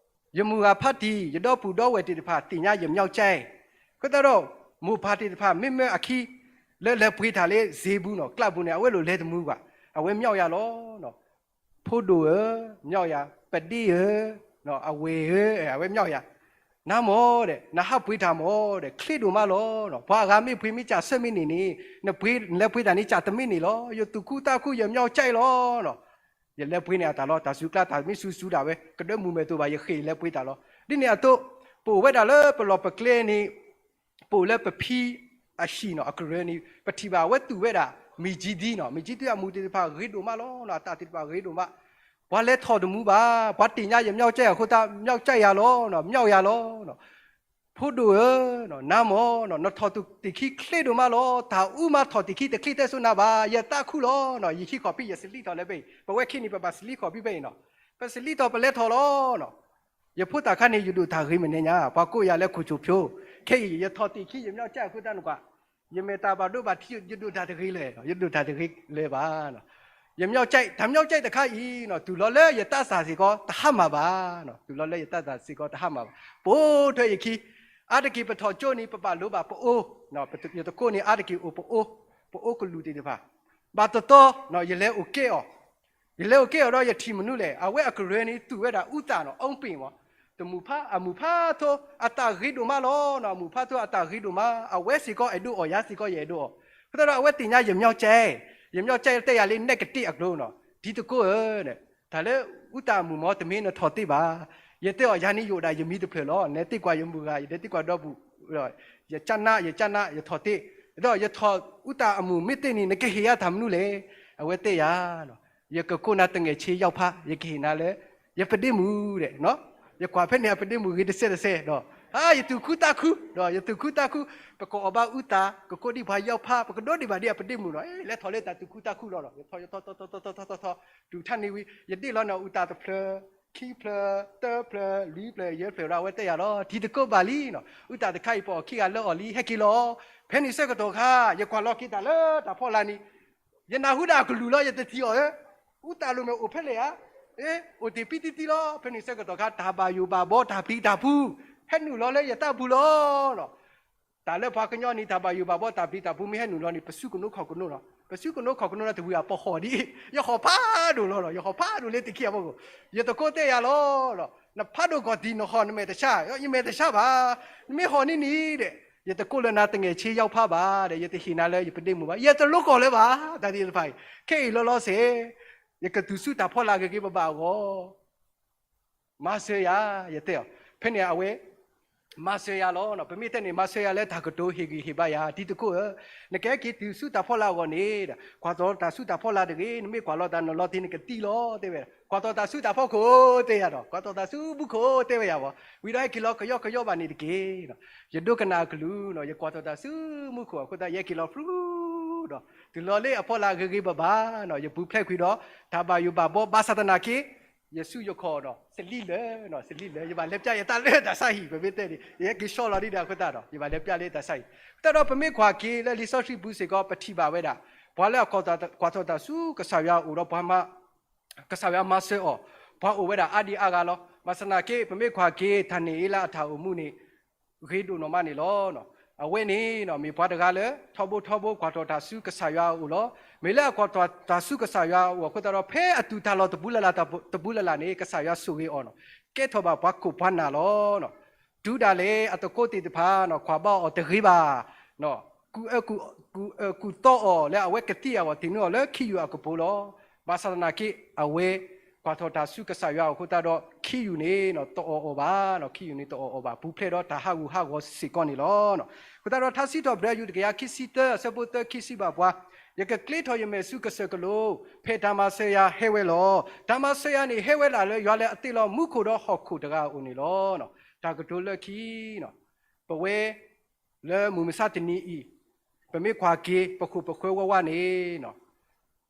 ယမုၢ်ဂၤဖါတံၢ် ယဒီပုၢ်ဒီဝဲၢ်သ့ၣ်တဖၣ် သ့ၣ်ညါယ မြောက်ကြိုက်, အဃိသတးဒီး မိၢ်ပၢ်သ့ၣ်တဖၣ် မ့မ့ၢ်အခံ လၢလဲၤပှ့ၤတၢ်လၢစ့ပူၤန့ၣ်, ကျးပူၤန့ၣ် အဝဲလိၣ်လဲၤတမုာ်ကွၢ်, အဝဲ မြောက်ရ လီၤ. ဖိဒိၣ်ဧၢ, မြောက်ရ, ပဒ့ဧၢ, အဝဲၢ်ဧၢ, အဝဲ မြောက်ရ, နၤမၢ်ဒီး နဟးပှ့ၤတၢ်မၢ်ဒီး ချ့ဒိၣ်မးလီၤ. ပှၤအဂၤမ့ၢ်ပှ့ၤမ့ၢ်ကၢ်ဆၢမ့ၢ်န့ၢ်န့ၣ်, နပှ့ၤ နလဲၤပှ့ၤတၢ်န့ၣ် ကၢ်တမ့ၢ်န့ၢ်လီၤ. ယသူၣ်ခုသးခု ယ မြောက်ကြိုက် လီၤ. ယလဲၤပှ့ၤန့ၢ်အတၢ်လီၤ, တၢ်စူၤကျါ တၢ်မ့ၢ်စူၤစူၤဒၣ်ဝဲ ကဒၢမုၢ်မဲာ်သိးဘၣ် ယဃ့ၢ်လဲၤပှ့ၤတၢ်လီၤ. ဒ်န့ၣ်အသိး ပအိၣ်ဝဲဒၣ်လၢပလီၢ်ပကျဲန့ၣ် ပအိၣ်လၢပဖံအဟံၣ်န့ၣ် အကရၢန့ၣ် ပထံၣ်ဘၣ်အဝဲသူၣ်ဝဲဒၣ် မ့ၢ်ကၠံဒံန့ၣ်, မ့ၢ်ကၠံဒံအမူးသ့ၣ်တဖၣ်ဂ့ၤဒိၣ်မးလီၤ, အတၢ်သ့ၣ်တဖၣ်ဂ့ၤဒိၣ်မး, ပှၤလဲၤထီၣ်တမူဘၣ်, ပှၤသ့ၣ်ညါယ မျောက်ကျိုက် အဃိသတး မျောက်ကျိုက် ယၤလီၤ, မျောက်ယၤလီၤ. ဖိဒိၣ်ဧၢ, နါမၢ်, နထီၣ်တၢ်ခံချ့ဒိၣ်မးလီၤ, တၢ်အူမးထီၣ်တၢ်ခံတချ့တဲစိနၤဘၣ်, ယသးခုလီၤ, ယဟံးခီၣ်ဖံး ယစလံထီၣ်လၢဖဲအံၤ, ပဝဲခဲအံၤန့ၣ် ပဘၣ်စလံခီၣ်ဖံးဖဲအံၤနီၤ, ပစလံထီၣ်ပလဲၤထီၣ်လီၤ. ယဖိသၣ်ခါန့ၣ် ယဒိၣ်တၢ်ဂ့ၤမဲာ်ညါ, ပှၤကိးယၤလၢခိၣ်ကၠိၣ်ဖၠိ, ခဲအံၤ ယထီၣ်တၢ်ခံ ယ မျောက်ကျိုက် အဃိသတးန့ၣ်ကွၢ်, ယမ့ၢ်တၢ်ဘၣ်ဒိဘၣ်ထံး ယဒိၣ်တၢ်တဂ့ၤလဲၣ်, ယဒိၣ်တၢ်တဂ့ၤလၢၤဘၣ်. ယ မျောက်ကျိုက်, တၢ် မျောက်ကျိုက် တခါအံၤ, တုၤလီၤလၢယသးစၢ်စ့ၢ်ကီး တဟါမၢ်ဘၣ်, တုၤလီၤလၢယသးစၢ်စ့ၢ်ကီး တဟါမၢ်ဘၣ်, ပိာ်ထွဲယခံ, အါတက့ၢ်ပထီၣ်ကၠိန့ၣ် ပဘၣ်လိၣ်ဘၣ်ပအိၣ်, ယသကိးန့ၣ် အါတက့ၢ်အိၣ်ပအိၣ်, ပအိၣ်ကလုာ်သ့ၣ်တဖၣ်, ဘၣ်တတီ ယလဲၤအိၣ်ကဲအီၤ ယလဲၤအိၣ်ကဲအီၤဒီး ယထံၣ်မနုၤလဲၣ်, အဝဲအကရၢန့ၣ် သူၣ်ဝဲဒၣ်အူသၣ်နီၤ, အူပ့ၣ်မး, တမုၢ်ဖး အမုၢ်ဖးထိ အတၢ်ဂ့ၤဒိၣ်မးလီၤနီၤ, အမုၢ်ဖးထိ အတၢ်ဂ့ၤဒိၣ်မး, အဝဲစ့ၢ်ကီးအဲၣ်ဒိးအီၣ်, ယၤစ့ၢ်ကီးယအဲၣ်ဒိးအီၣ်, အဃိသတးဒီး အဝဲသ့ၣ်ညါယ မျောက်ကျိုက်, ယ မျောက်ကျိုက် တဲယၤလၢ negative အကျိၤနီၤ, တံၤသကိးဧၢ, တၢ်လၢအူသၣ်အမုၢ်မး တမ့ၢ်နထီၣ်သ့ဘၣ်, ယတဲအီၤ ယၤန့ၣ်ယအိၣ်ဒၣ်ယမံၤတဖျၢၣ်လီၤ, နသံကွၢ်ယမုၢ်ဂၤ, ယဒဲသံကွၢ်ဒီပုၢ်, ယကနး, ယကနး, ယထီၣ်သ့, ဒီးယထီၣ်အူသၣ်အမုၢ်မ့ၢ်သ့န့ၣ် နကဟ့ၣ်ယၤတၢ်မနုၤလဲၣ်, အဝဲတဲယၤ ယကကိးနၤသငဲးဆ့ယီဖး, ယကဟ့ၣ်နၤလၢ ယပဒ့မုၣ်ဒဲး, ယကွၢ်ဖဲန့ၣ် အပဒ့မုၣ်ဂ့ၤတစဲးတစဲးဒီး, အါ ယသူၣ်ခုသးခု, ဒီးယသူၣ်ခုသးခု, ပကအိၣ်ဘၣ်အူသၣ်, ပကိးဒံးပှၤယီဖး, ပကဒိးဒံးဘၣ်ဒံးအပဒ့မုၣ်ဒီး, လဲၤထီၣ်လၢတၢ်သူၣ်ခုသးခုလီၤဒီး, ယထီၣ်ယထီၣ်ထီၣ်ထီၣ်ထီၣ်ထီၣ်ထီၣ်, တုၤထါန့ၣ်ဝံၤ, ယဒ့ၣ်လီၤန့ၣ် အူသၣ်တဖျၢၣ်, ခံဖျၢၣ်, သၢဖျၢၣ်, လွံၢ်ဖျၢၣ်, ယဲၢ်ဖျၢၣ်ဒီး အဝဲတဲယၤလီၤ, တံၤသကိးဘၣ်လံနီၤ, အူသၣ်တခါအံၤ ပအီၣ်ခံဂၤလၢအီၣ်လံ, ဟဲက့ၤလီၤ, ဖဲန့ၣ်ဆၢကတီၢ်ခါ ယကွၢ်လီၤက့ၤတၢ်လၢတၢ်ဖီလာ်န့ၣ်, ယနၢ်ဟူဒၣ်အကလုၢ်လီၤ, ယတထံၣ်အီၤဧၢ, အူသၣ်လိၤမဲာ်အိၣ်ဖဲလဲၣ်ဧါ, အိၣ်တ့ၢ်ပံတံတံလီၤ, ဖဲန့ၣ်ဆၢကတီၢ်ခါ တၢ်ဘၣ်ယိၣ်ဘၣ်ဘီ တၢ်ပျံၤတၢ်ဖုး, ဟဲနုာ်လီၤလၢယသးပူၤလီၤနီၤ. တၢ်လၢပှၤကညီန့ၣ် တၢ်ဘၣ်ယိၣ်ဘၣ်ဘီ တၢ်ပျံၤတၢ်ဖုး မ့ၢ်ဟဲနုာ်လီၤန့ၣ် ပစုကနိခီၣ်ကနိလီၤ, ပစုကနိခီၣ်ကနိလီၤ တဝံၤအပဟီၣ်ဒ်အံၤ, ယဟီၣ်ဖးဒိၣ်လီၤနီၤ, ယဟီၣ်ဖးဒိၣ်လၢတခ့အဖီခိၣ်, ယသကိးတဲယၤလီၤ, နဖးဒိၣ်ကီၢ်တံၢ်နဟီၣ် နမဲာ်တဆှး, ယမဲာ်တဆှးဘၣ်, နမ့ၢ်ဟီၣ်န့ၣ်န့ၣ်ဒဲး, ယတကိးလၢနၤသငဲးဆ့ယီဖးဘၣ်ဒီး ယတဟ့ၣ်နၤလၢယပဒ့မုၣ်ဘၣ်, ယတလိၣ်ကီၢ်လၢၤဘၣ်, တၢ်သ့ၣ်တဖၣ်အံၤ, ခဲအံၤလီၤလီၤဆဲး, ယကတုၤဆူတၢ်ဖီလာ်ဂ့ၤဂ့ၤဘၣ်ဘၣ်အဂီၢ် မၤစၢၤယၤ, ယတဲအီၤ, ဖဲန့ၣ်အဝဲ မၤစၢၤယၤလီၤ, ပမ့ၢ်တဲန့ၣ် မၤစၢၤယၤလၢတၢ်ကတိၤဟ့ၣ်ဂံၢ်ဟ့ၣ်ဘါယၤ, တံၤသကိးဧၢ, နကဟဲက့ၤတုၤဆူတၢ်ဖီလာ်အဂီၢ်န့ၣ်, ကွၢ်ထီၣ်တၢ်ဆူတၢ်ဖီလာ်တဂ့ၤ, နမ့ၢ်ကွၢ်လီၤတၢ်နလီၤတ့ၢ် နကသံလီၤ, တဲဝဲ, ကွၢ်ထီၣ်တၢ်ဆူတၢ်ဖီခိၣ်, တဲယၤဒီး, ကွၢ်ထီၣ်တၢ်ဆူမူခိၣ်, တဲဝဲယၤဘၣ်, ဝံၤဒီးဟဲက့ၤလီၤကယီကယီဘၣ်န့ၣ်တက့ၢ်, ယဒိကနၣ်အကလုၢ်နီၤ, ယကွၢ်ထီၣ်တၢ်ဆူမူခိၣ်အဃိသတး ယဟဲက့ၤလီၤ ဖုဒီး တုၤလီၤလၢအဖီလာ်ဂ့ၤဂ့ၤဘၣ်ဘၣ်နီၤ, ယပူၤဖျဲးကွံာ်ဒီး တၢ်ဘၣ်ယိၣ်ဘၣ်ဘီ ဘၣ်ဆၣ်သနာ်က့ ယစုယခီၣ်ဒီး စလံလၢာ်နီၤ, စလံလၢာ်, ယဘၣ်လဲၤပျၢ်ယတၢ်လၢတၢ်ဆါဟံၣ်, ပမ့ၢ်တဲန့ၣ် ယဟဲက့ၤဆီလီၤဒ်ဒီးအဃိသတးဒီး ယဘၣ်လဲၤပျၢ်လၢတၢ်ဆါဟံၣ်, အဃိသတးဒီး ပမ့ၢ်ကွၢ်က့ၤလၢလံာ်စီဆှံပူၤစ့ၢ်ကီး ပထံၣ်ဘၣ်ဝဲဒၣ် ပှၤလၢအကွၢ်ထီၣ်တၢ်ဆူကစၢ်ယွၤအအိၣ်ဒီးပှၤမၤ ကစၢ်ယွၤမၤစၢၤအီၤ, ပှၤအိၣ်ဝဲဒၣ်အါဒံအါဂၤလီၤ. ဘၣ်ဆၣ်သနာ်က့ ပမ့ၢ်ကွၢ်က့ၤ ဒၤနံးယ့လးအတၢ်အိၣ်မူန့ၣ် ဂ့ၤဒိၣ်နီၢ်မးန့ၣ်လီၤ. အဝဲန့ၣ် မ့ၢ်ပှၤတဂၤလၢ ထီဘိထီဘိ ကွၢ်ထီၣ်တၢ်ဆူကစၢ်ယွၤအအိၣ်လီၤ. မ့ၢ်လၢအကွၢ်ထီၣ်တၢ်ဆူကစၢ်ယွၤအအိၣ်အဃိသတးဒီး ဖဲအတုၤတၢ်လီၢ်တပူၤလၢ်လၢ်တပူၤလၢ်လၢ်န့ၣ် ကစၢ်ယွၤဆိၣ်ဂ့ၤအီၤနီၤ, ကဲထီၣ်ဘၣ်ပှၤခိၣ်ပှၤနၢ်လီၤ. တုၤဒၣ်လဲာ်အသကိးသ့ၣ်တဖၣ် ကွၢ်ဘၣ်အီၤတဂ့ၤဘၣ်, ကူၣ်အၢကူၣ်သီအီၤလၢအဝဲကသံအဂီၢ် သ့ၣ်နုာ်အီၤလၢခ့ယုၢ်အကပိၤလီၤ. ဘၣ်ဆၣ်သနာ်က့ အဝဲ ကွၢ်ထီၣ်တၢ်ဆူကစၢ်ယွၤအဃိသတးဒီး ခ့ယုၢ်န့ၣ်တအီၣ်အီၤဘၣ်, ခ့ယုၢ်န့ၣ်တအီၣ်အီၤဘၣ်, ပူၤဖျဲးဒီးတၢ်ဟးဂူာ်ဟးဂီၤစ့ၢ်ကီးန့ၣ်လီၤ. အဃိသတးဒီး ထါစံးထီၣ်ပတြၢၤ ယူၢ်တကယၤခံဆံသၢ အဆၢဖိသၢခံစံးဘၣ်ပှၤ, ယကကျ့ထီၣ်ယမဲာ်ဆူကစၢၢ်ကလိ, ဖဲတၢ်မၤစၢၤယၤဟဲဝဲလီၤ. တၢ်မၤစၢၤယၤန့ၣ် ဟဲဝဲဒၣ်လၢယွၤလၢအသ့လီၤမူခိၣ်ဒီးဟီၣ်ခိၣ်တဂၤအအိၣ်န့ၣ်လီၤ. တၢ်ကတိၤလၢခံ ပဝဲ လၢမုၢ်မဆါတနံၤအံၤ ပမ့ၢ်ကွၢ်က့ၤ ပခိၣ်ပဃၢၤဝဲဝဲန့ၣ်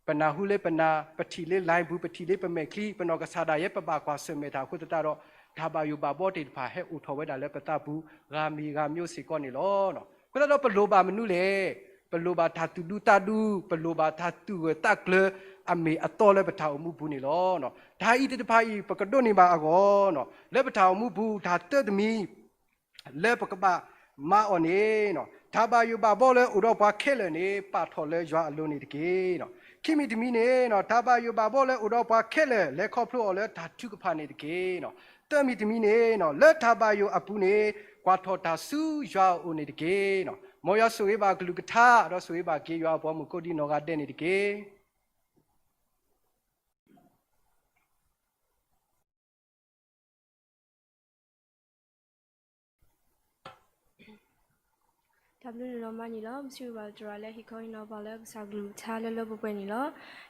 ပနၢ်ဟူလၢပနၢ်, ပထံၣ်လၢ line ပူၤ, ပထံၣ်လၢပမဲာ်ချံ, ပနီၢ်ကစၢ်ဒၣ်ယဲ ပဘၣ်ကွၢ်ဆၢၣ်မဲာ်တၢ်အဃိသတးဒီး တၢ်ဘၣ်ယိၣ်ဘၣ်ဘီသ့ၣ်တဖၣ် ဟဲအိၣ်ထီၣ်ဝဲဒၣ်လၢပသးပူၤ ဂၤမံၤဂၤမံၤစ့ၢ်ကီးန့ၣ်လီၤ. အဃိသတးဒီး ပလိၣ်ဘၣ်မနုၤလဲၣ်. ပလိၣ်ဘၣ်တၢ်သူၣ်ဒူသးဒူ, ပလိၣ်ဘၣ်တၢ်သူၣ်ဂၢၢ်သးကျၢၤအမ့ၢ်အတီလၢပတၢ်အိၣ်မူပူၤန့ၣ်လီၤ. တၢ်အံၤသ့ၣ်တဖၣ်အံၤ ပကဒိးန့ၢ်ဘၣ်အဂီၢ်, လၢပတၢ်အိၣ်မူပူၤ တၢ်သၢတမံၤ လၢပကဘၣ်မၤအီၤန့ၣ်, တၢ်ဘၣ်ယိၣ်ဘၣ်ဘီလၢအိၣ်ဒီးပှၤခဲလၢာ်န့ၣ် ပာ်ထီၣ်လၢယွၤအလိၤန့ၣ်တက့ၢ်. ခံမံၤတမံၤန့ၣ်, တၢ်ဘၣ်ယိၣ်ဘၣ်ဘီလၢအိၣ်ဒီးပှၤခဲလၢာ် လဲၤခီဖျိအီၤလၢတၢ်ထုကဖၣ်န့ၣ်တက့ၢ်. သၢမံၤတမံၤန့ၣ်, လၢတၢ်ဘၣ်ယိၣ်အပူၤန့ၣ် ကွၢ်ထီၣ်တၢ်ဆူယွၤအအိၣ်န့ၣ်တက့ၢ်. မ်ယွၤဆိၣ်ဂ့ၤဘၣ်ကလုၢ်ကထါ ဒီးဆိၣ်ဂ့ၤဘၣ်က့ၤယွၤအပှၤမုၣ်ကိးဒံးနီၢ်ဂၤဒဲးန့ၣ်တက့ၢ်. တၢ် တၢ်ဘျုးဒိၣ်မးန့ၣ်လီၤ. ပစံးဘျုးဘၣ်သရၣ်လၢဟ့ၣ်ခီဟ့ၣ်နီၤပှၤလၢကစၢ်ကလုၢ်ကထါလၢလၢပှဲၤပှဲၤန့ၣ်လီၤ.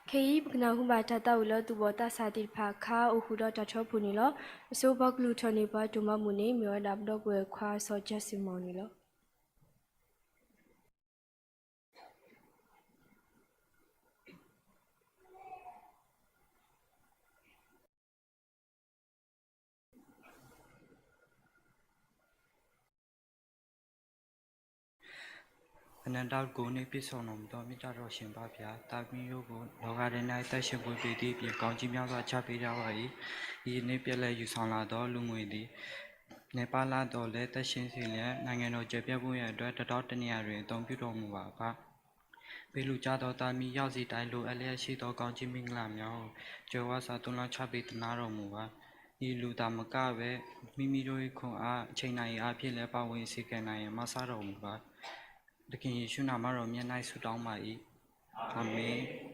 ခဲအံၤ ပကနၢ်ဟူဘၣ်တၢ်သးဝံၣ်လၢသူၣ်ဘီၣ်သးစၢ်သ့ၣ်တဖၣ်အခါ အိၣ်ဃုာ်ဒီးတၢ်ထီဖှိၣ်န့ၣ်လီၤ. အဆိပှၤကလုၢ်ထီၣ်န့ၢ်ပှၤတိၢ်မၤဘူၣ်န့ၣ် မ့ၢ်ဝဲဒၣ်ပဒီပုၢ်ဝဲၢ်ခွါစီၤကၠၢစံၣ်မီၣ်န့ၣ်လီၤ. အနန္တကိုယ်နှင့်ပြည့်စုံတော်မူသော မေတ္တာတော်ရှင်ဘုရား၊ သားသမီးတို့ကို လောကဓာတ်၌အသက်ရှင်ခွင့်ပေးသည့်အပြင် ကောင်းချီးမြတ်စွာချပေးထားပါ၏။ ယနေ့ပြန်လည်ယူဆောင်လာသောလူငွေသည် နည်းပါးလှသော်လည်း သန့်ရှင်းစေလျက် နိုင်ငံတော်ကျယ်ပြန့်ဖို့ရန်အတွက် တစ်ထောင့်တစ်နေရာတွင် အသုံးပြုတော်မူပါ။ ပေးလူကြသောသားသမီး ရောက်စေတိုင်း လိုအပ်လျက်ရှိသော ကောင်းချီးမင်္ဂလာများကို ကြွယ်ဝစွာ သွန်လောင်းချပေးသနားတော်မူပါ။ ယလူသာမကဘဲ မိမိတို့၏ခွန်အား၊ အချိန်နာရီအားဖြင့်လည်း ပါဝင်စေခဲ့နိုင်ရန် မစတာတော်မူပါ။ သခင်ယေရှုနာမတော်မြတ်၌ဆုတောင်းပါ၏။ အာမင်။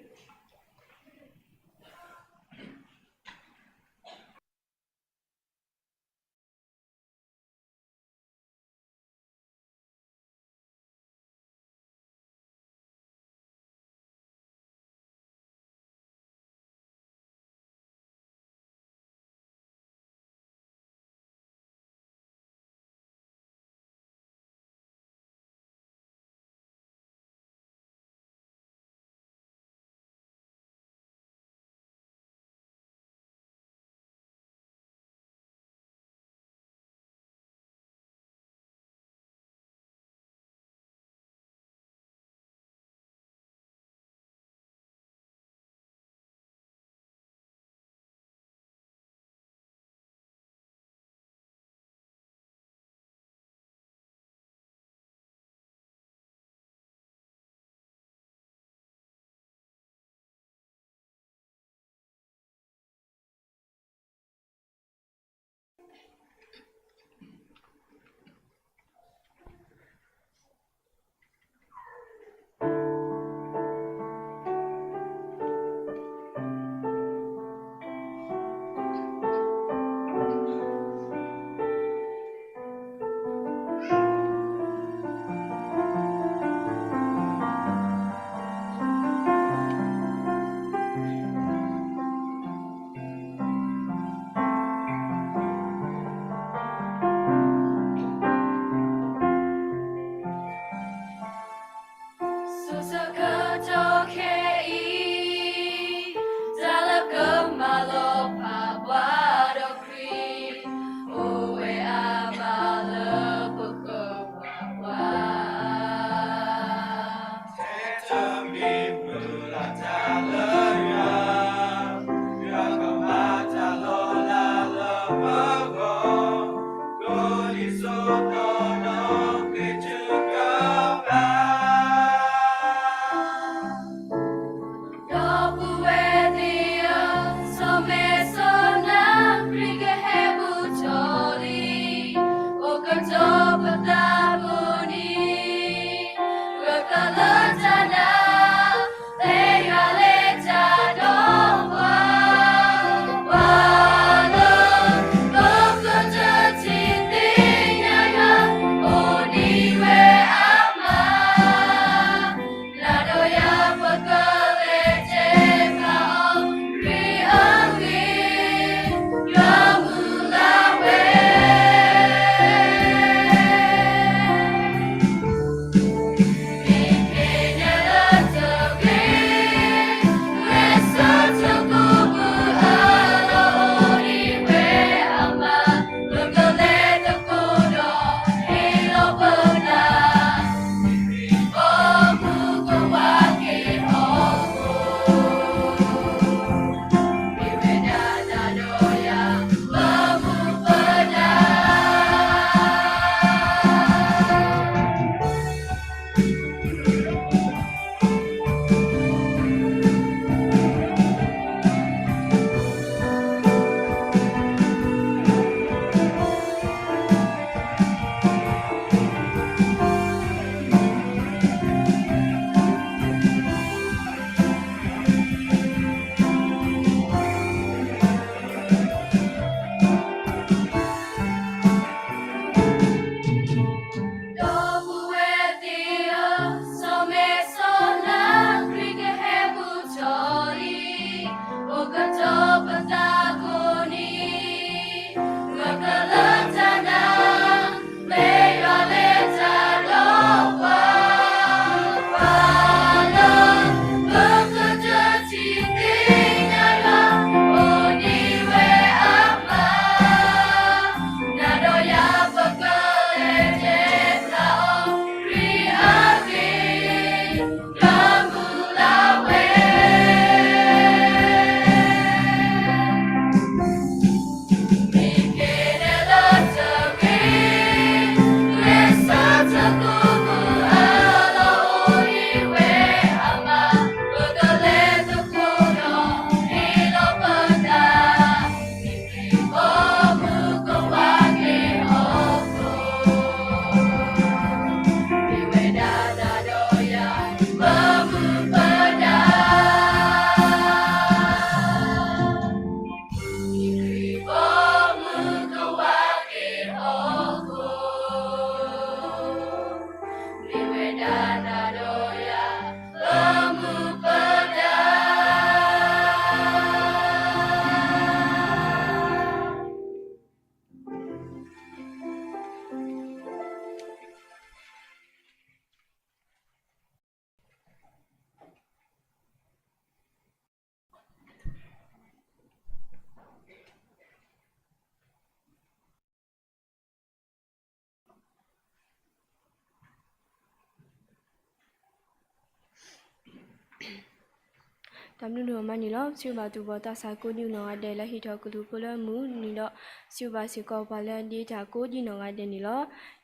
တၢ်ဘျုးဒိၣ်မးန့ၣ်လီၤ. စံးဘျုးဘၣ်သူၣ်ဘီၣ်သးစၢ်ကိးဒံးနီၢ်ဂၤဒဲး လၢဟ့ၣ်ထီၣ်ကလုၢ်ဖိလၢမုၢ်နံၤဒီး စံးဘျုးဘၣ်စ့ၢ်ကီးပှၤလၢအဒ့တၢ်ကိးဒံးနီၢ်ဂၤဒဲးန့ၣ်လီၤ.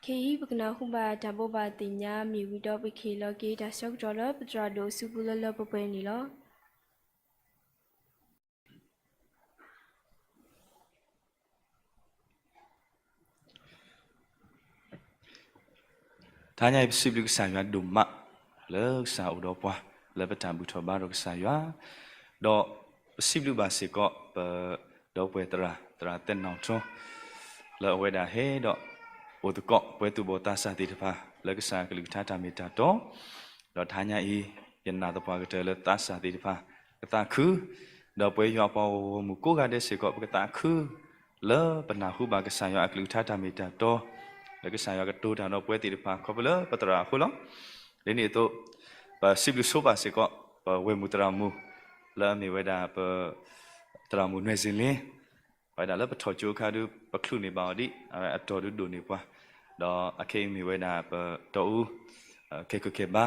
ခဲအံၤ ပကနၢ်ဟူဘၣ်တၢ်ဘိးဘၣ်သ့ၣ်ညါမ့ၢ်ဝံၤဒီး ပကဟ့ၣ်လီၤက့ၤတၢ်ဆၢကတီၢ်လၢပသရၣ်ဒိၣ်အစုပူၤလၢလၢပှဲၤပှဲၤန့ၣ်လီၤ. တဟါညါအံၤ ပစံးဘျုးကစၢ်ယွၤဒိၣ်မး လၢကစၢ်အိၣ်ဒီးပှၤ လၢပတၢ်ဘူၣ်ထီၣ်ဘါထီၣ်ကစၢ်ယွၤ, ဒီးပစံးဘျုးဘၣ်စ့ၢ်ကီး ပဒီပုၢ်ဝဲၢ်သရၣ် သရၣ်သဲနီၣ်ထီ လၢအဝဲဒၣ်ဟဲဒီး အိၣ်သကိးပဝဲသူၣ်ဘီၣ်သးစၢ်သ့ၣ်တဖၣ် လၢကစၢ်ကလုၢ်ကထါတၢ်မ့ၢ်တၢ်တီ, ဒီးတဟါညါအံၤ ယနာ်သပှၢ်ကတၢၢ်လၢသးစၢ်သ့ၣ်တဖၣ် ကသးခု, ဒီးပဝဲယွၤပှၤဂီၢ်မုၢ်ကိးဂၤဒဲးစ့ၢ်ကီး ပကသးခု လၢပနၢ်ဟူဘၣ်ကစၢ်ယွၤအကလုၢ်ကထါတၢ်မ့ၢ်တၢ်တီ, လၢကစၢ်ယွၤကတိၤတၢ်ဒီးပဝဲသ့ၣ်တဖၣ် ခီဖျိလၢပသရၣ်အဃိလီၤ. ဒ်န့ၣ်အသိး ပစံးဘျုးဆိဘၣ်စ့ၢ်ကီး ပဝဲၢ်မုၢ်သရၣ်မုၣ် လၢအမ့ၢ်ဝဲဒၣ်ပ သရၣ်မုၣ်နွဲၣ်စ့လ့ ဝဲဒၣ်လၢပထီၣ်ကၠိအခါဒုး ပချုးန့ၢ်ဘၣ်အီၤဒံး အဝဲအတီၢ်ဒုးဒိၣ်န့ၢ်ပှၤ, ဒီးအခဲအံၤမ့ၢ်ဝဲဒၣ်ပတီအူ ခဲခိၣ်ခဲဘါ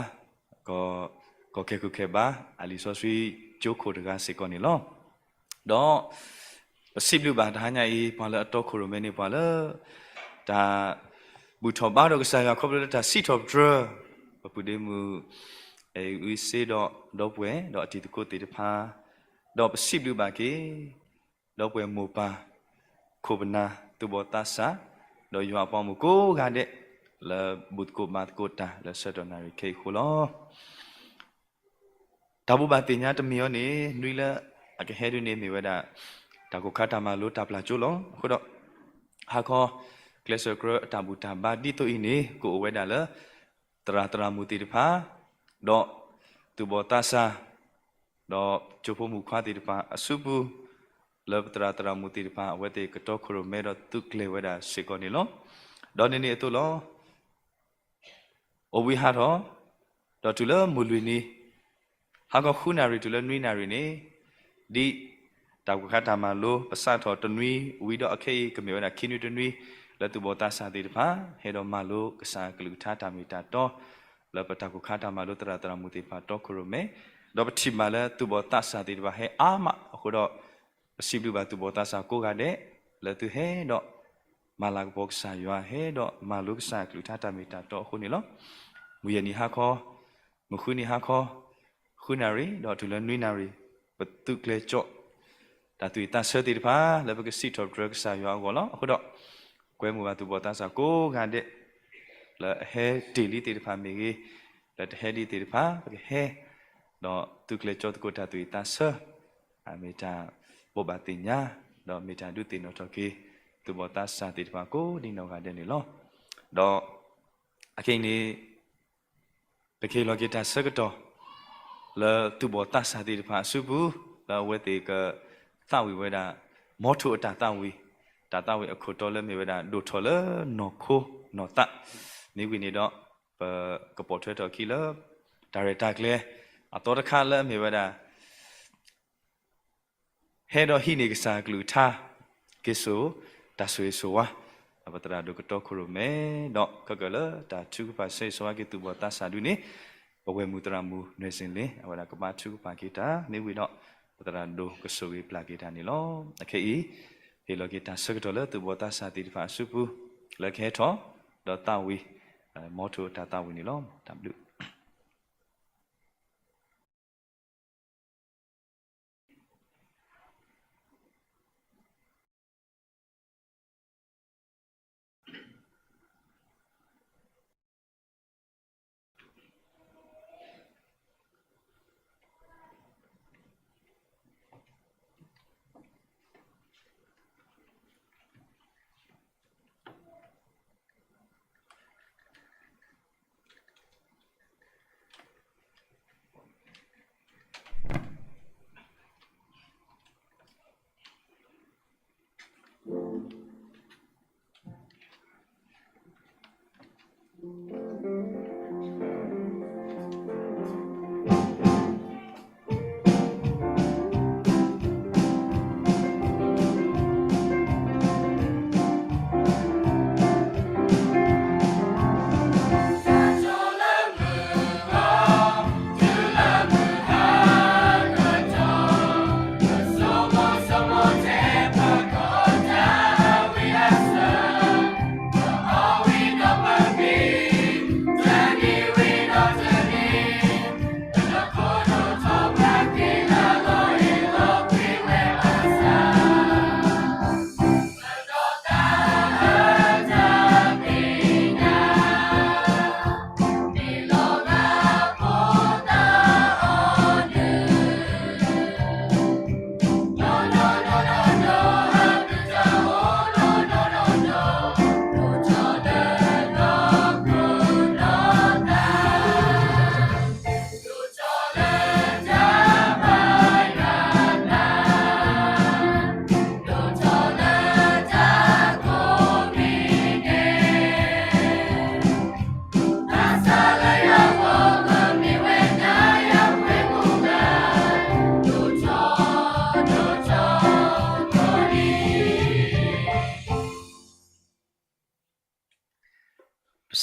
ကီၢ်ခဲခိၣ်ခဲဘါ အလံာ်စီဆှံကၠိခိၣ်တဂၤစ့ၢ်ကီးန့ၣ်လီၤ. ဒီးပစံးဘျုးဘၣ်တဟါညါအံၤ ပှၤလၢအတီခိၣ်ရိၣ်မဲန့ၢ်ပှၤလၢ တၢ်ဘူၣ်ထီၣ်ဘါထီၣ်ကစၢ်ယွၤခီဖျိလၢတၢ်စံးထီၣ်ပတြၢၤ ပပုၢ်ဒ့မုၣ် အ့ၣ်အုစ့ဒီး ဒီပုၢ်ဝဲၢ် ဒီးအတံၤသကိးသ့ၣ်တဖၣ်, ဒီးပစံးဘျုးဘၣ်က့ၤ ဒီပုၢ်ဝဲၢ်မိၢ်ပၢ် ခိၣ်ပနၢ် သူၣ်ဘီၣ်သးစၢ် ဒီးယွၤအပှၤဂီၢ်မုၢ်ကိးဂၤဒဲး လၢဘူၣ်သကိးဘါသကိးတၢ်လၢဆၢကတီၢ်နၣ်ရံၣ်ခဲအံၤအဃိလီၤ. တၢ်ဘိးဘၣ်သ့ၣ်ညါတမံၤအံၤန့ၣ် နွံလၢအကဟဲဒုးန့ၣ်မ့ၢ်ဝဲဒၣ် တၢ်ကိၢ်ခါတၢ်မၤလိတၢ်ပျၢ်ကၠိလီၤ. အဃိဒီး ဟါခီ ကျဲးစၢးကြၢးအတၢ်ဘူၣ်တၢ်ဘါဒ်သိးအံၤန့ၣ် ကအိၣ်ဝဲဒၣ်လၢ သရၣ်သရၣ်မုၣ်သ့ၣ်တဖၣ် ဒီးသူၣ်ဘီၣ်သးစၢ် ဒီးကၠိဖိမုၣ်ခွါသ့ၣ်တဖၣ်အစုပူၤ လၢပသရၣ်သရၣ်မုၣ်သ့ၣ်တဖၣ် အဝဲသ့ၣ်ကတီခိၣ်ရိၣ်မဲဒီးသုးကျဲၤဝဲဒၣ်စ့ၢ်ကီးန့ၣ်လီၤ. ဒီးန့ၣ်န့ၣ်အသိးလီၤ အိၣ်ဘှံးဟးထီၣ် ဒီးတုၤလၢမုၢ်လွံၢ်နံၤ ဟါခီဃုနၣ်ရံၣ်တုၤလၢနွံနၣ်ရံၣ်န့ၣ် ဒ်တၢ်ကိၢ်ခါတၢ်မၤလိ ပစးထီၣ်တနွံဝံၤဒီးအခဲအံၤ ကမ့ၢ်ဝဲဒၣ်ခံနွံတနွံ လၢသူၣ်ဘီၣ်သးစၢ်သ့ၣ်တဖၣ် ဟဲဒီးမၤလိကစၢ်ကလုၢ်ကထါတၢ်မ့ၢ်တၢ်တီ လၢပတၢ်ကိၢ်ခါတၢ်မၤလိသရၣ်သရၣ်မုၣ်သ့ၣ်တဖၣ်တီခိၣ်ရိၣ်မဲ ဒီးပထံၣ်ဘၣ်လၢသူၣ်ဘီၣ်သးစၢ်သ့ၣ်တဖၣ်ဟဲအါမးအဃိဒီး ပစံးဘျုးဘၣ်သူၣ်ဘီၣ်သးစၢ်ကိးဂၤဒဲး လၢသုဟဲဒီး မၤလၤကပီၤကစၢ်ယွၤ ဟဲဒီးမၤလိကစၢ်ကလုၢ်ကထါတၢ်မ့ၢ်တၢ်တီအဃိန့ၣ်လီၤ. မုၢ်ယဲၢ်နံၤဟါခီ မုၢ်ဃုနံၤဟါခီ ဃုနၣ်ရံၣ် ဒီးတုၤလၢနွံနၣ်ရံၣ် ပသုးကျဲၤကၠီ တၢ်သူၣ်ဝံၣ်သးဆၢသ့ၣ်တဖၣ် လၢပကစံးထီၣ်ပတြၢၤကစၢ်ယွၤအဂီၢ်လီၤ. အဃိဒီး ကွဲမုာ်ဘၣ်သူၣ်ဘီၣ်သးစၢ်ကိးဂၤဒဲး လၢအဟဲတ့ၢ်လံသ့ၣ်တဖၣ်မ့ၢ်ဂ့ၤ, လၢတဟဲဒံးသ့ၣ်တဖၣ် ပကဟဲ ဒီးသုးကျဲၤကၠီသကိးတၢ်သူၣ်ဝံၣ်သးဆၢ မ့ၢ်တၢ်ဘိးဘၣ်သ့ၣ်ညါ ဒီးမ့ၢ်တၢ်ဒုးသ့ၣ်နီၣ်ထီၣ်က့ၤ သူၣ်ဘီၣ်သးစၢ်သ့ၣ်တဖၣ်ကိးဒ်နီၢ်ဂၤဒဲးန့ၣ်လီၤ. ဒီး အခဲအံၤန့ၣ် ပကဟ့ၣ်လီၤက့ၤတၢ်ဆၢကတီၢ် လၢသူၣ်ဘီၣ်သးစၢ်သ့ၣ်တဖၣ်အစုပူၤ လၢအဝဲသ့ၣ်ကသးဝံၣ်ဝဲဒၣ် မီထိအတၢ်သးဝံၣ်, တၢ်သးဝံၣ်အခိၣ်တီလၢမ့ၢ်ဝဲဒၣ် ဒိၣ်ထီၣ်လၢနီၢ်ခိနီၢ်သး, မ့ၢ်ဝံၤန့ၣ်ဒီး ပကပိာ်ထွဲထီၣ်အခံလၢ တၢ်ရဲၣ်တၢ်ကျဲၤ အသီတခါလၢအမ့ၢ်ဝဲဒၣ် ဟဲဒီးဟံးန့ၢ်ကစၢ်ကလုၢ်ကထါ က့ၤစိာ်တၢ်ဆိၣ်ဂ့ၤဆိၣ်ဝါ, ပသရၣ်ဒိၣ်ကတီခိၣ်ရိၣ်မဲ ဒီးခဲကၢၢ်လၢတၢ်ထုကဖၣ်ဆၢဂ့ၤဆၢဝါက့ၤသူၣ်ဘီၣ်သးစၢ်ဒုန့ၣ် ပဝဲၢ်မုၢ်သရၣ်မုၣ်နွဲၣ်စ့လ့ အဝဲဒၣ်ကဘါထုကဖၣ်က့ၤတၢ် မ့ၢ်ဝံၤဒီး ပသရၣ်ဒိၣ်ကဆိၣ်ဂ့ၤပျၢ်က့ၤတၢ်န့ၣ်လီၤ. အခဲအံၤ ဟ့ၣ်လီၤက့ၤတၢ်ဆၢကတီၢ်လၢသူၣ်ဘီၣ်သးစၢ်သ့ၣ်တဖၣ်အစုပူၤ လၢကဟဲထီၣ် ဒီးသးဝံၣ် မီထိအတၢ်သးဝံၣ်န့ၣ်လီၤ. တၢ်ဘျုး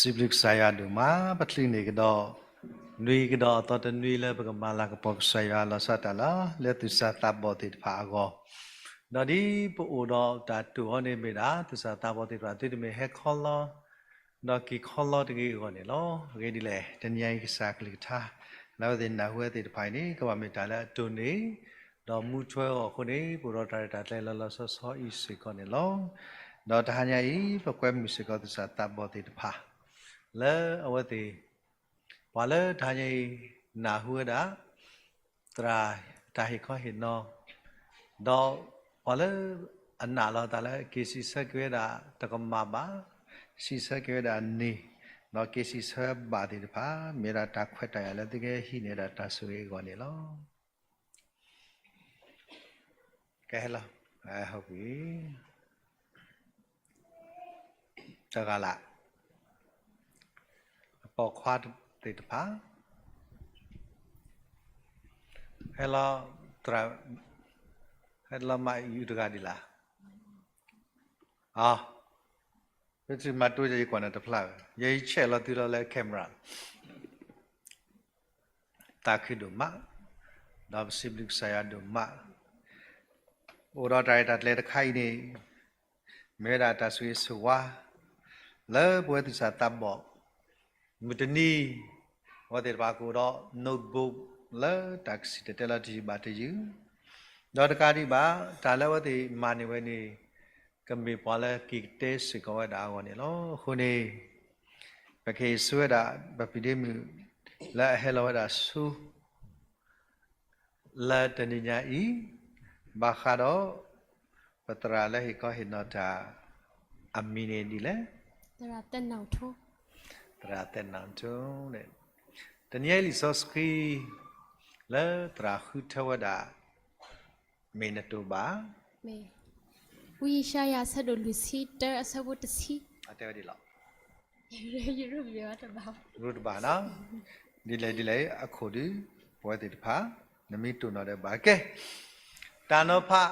စံးဘျုးကစၢ်ယွၤဒိၣ်မး, ပချံးန့ၢ်ကဒီးနွံကဒီးအသီတနွံလၢပကမၤလၤကပီၤကစၢ်ယွၤလီၤဆီဒၣ်တၢ်လီၤ လၢသူၣ်စၢ်သးဘီၣ်သ့ၣ်တဖၣ်အဂီၢ်, ဒီးဒ်ပအိၣ်ဒီးတၢ်တိာ်အီၤန့ၣ်မ့ၢ်ဒၣ် သူၣ်စၢ်သးဘီၣ်သ့ၣ်တဖၣ်သုတမ့ၢ်ဟဲခီလီၤ ဒီးက့ၤခီလီၤတဂ့ၤအဂီၢ်န့ၣ်လီၤ. အဂ့ၢ်ဒ်လဲၣ်, တနံၤအံၤကစၢ်ကလုၢ်ကထါ လၢအဝဲသ့ၣ်နၢ်ဟူဝဲသ့ၣ်တဖၣ်အံၤန့ၣ် ကဘၣ်မ့ၢ်တၢ်လၢအတိၢ်န့ၢ် ဒီးမူထွဲအဂီၢ်အဃိန့ၣ် ပအိၣ်ဒီးတၢ်ရဲၣ်တၢ်ကျဲၤလီၤလီၤဆီဆီအံၤစ့ၢ်ကီးန့ၣ်လီၤ. ဒီးတဟါညါအံၤ ပကွဲမုာ်စ့ၢ်ကီးသူၣ်စၢ်သးဘီၣ်သ့ၣ်တဖၣ် လၢအဝဲသ့ၣ် ပှၤလၢတဟါညါအံၤ နၢ်ဟူဝဲဒၣ် သရၣ်တၢ်ဟ့ၣ်ခီဟ့ၣ်နီၤ, ဒီးပှၤလၢအနာ်လီၤအသးလၢက့ၤစံးဆၢက့ၤဝဲဒၣ်တကမၣ်ဘၣ်, စံးဆၢက့ၤဝဲဒၣ်န့ၣ်, ဒီးက့ၤစံးဆၢဘၣ်သ့ၣ်တဖၣ် မ့ၢ်ဝဲဒၣ်တၢ်ခွဲးတၢ်ယာ်လၢသုကဟံးန့ၢ်ဒၣ်တၢ်ဆိၣ်ဂ့ၤအဂီၢ်န့ၣ်လီၤ. ကဟဲလီၤ, ဟဲဟီၣ်ကွံာ် တဂၤလၢ် အပိာ်ခွါသ့ၣ်တဖၣ် ဟဲလီၤ, သရၣ်, ဟဲလီၤမးအံၤတဂၤဒ်လဲၣ်, အ, ပသုမၤတိယဲယကွၢ်နၤတဖျါ, ယဲယဆဲးလီၤသုလီၤလၢ camera သးခုဒိၣ်မး, ဒီးပစံးဘျုးကစၢ်ယွၤဒိၣ်မး, အိၣ်ဒီးတၢ်ရဲၣ်တၢ်ကျဲၤတခါအံၤန့ၣ် မ့ၢ်ဝဲဒၣ်တၢ်ဆိၣ်ဂ့ၤဆိၣ်ဝါ လၢပဝဲသူၣ်စၢ်သးဘီၣ်, မုၢ်တနံၤ အဝဲသ့ၣ်တဖၣ်ကအိၣ်ဒီး notebook လၢတၢ်ကစံၣ်တဲၤတဲလီၤတယုၢ်ဘၣ်တယုၢ်, ဒီးတကးဒံးဘၣ် တၢ်လၢအဝဲသ့ၣ်မၤန့ၢ်ဝဲန့ၣ် ကမ့ၢ်ပှၤလၢက့ၤကတဲစ့ၢ်ကီးဝဲဒၣ်အဂီၢ်န့ၣ်လီၤ. အဃိန့ၣ် ပကဟ့ၣ်ဆူဝဲဒၣ် ပဖံးဒ့မုၣ် လၢအဟဲလီၤဝဲဒၣ်ဆူ လၢတနံၤညါအံၤ, ဘၣ်ဃးဒီး ပသရၣ်လၢဟ့ၣ်ခီဟ့ၣ်နီၤတၢ် အမံၤန့ၣ်ဒ်လဲၣ်, သရၣ်သဲနီၣ်ထိ, တနံၤညါအံၤလံာ်စီဆှံ လၢသရၣ်ဃုထၢဝဲဒၣ် မ့ၢ်နတိၢ်ဘၣ်, ဝံယၡါယၤအဆၢဒိၣ်လွံၢ်ဆံတၢအဆၢဖိတဆံ, တဲဝဲဒ်လဲၣ်, တဘၣ်, ဒ်လဲၣ်ဒ်လဲၣ် အခိၣ်ဒုး ပဝဲသ့ၣ်တဖၣ် နမ့ၢ်တိၢ်နီၣ်ဒီးဘၣ်ကဲ, တၢ်နီၤဖး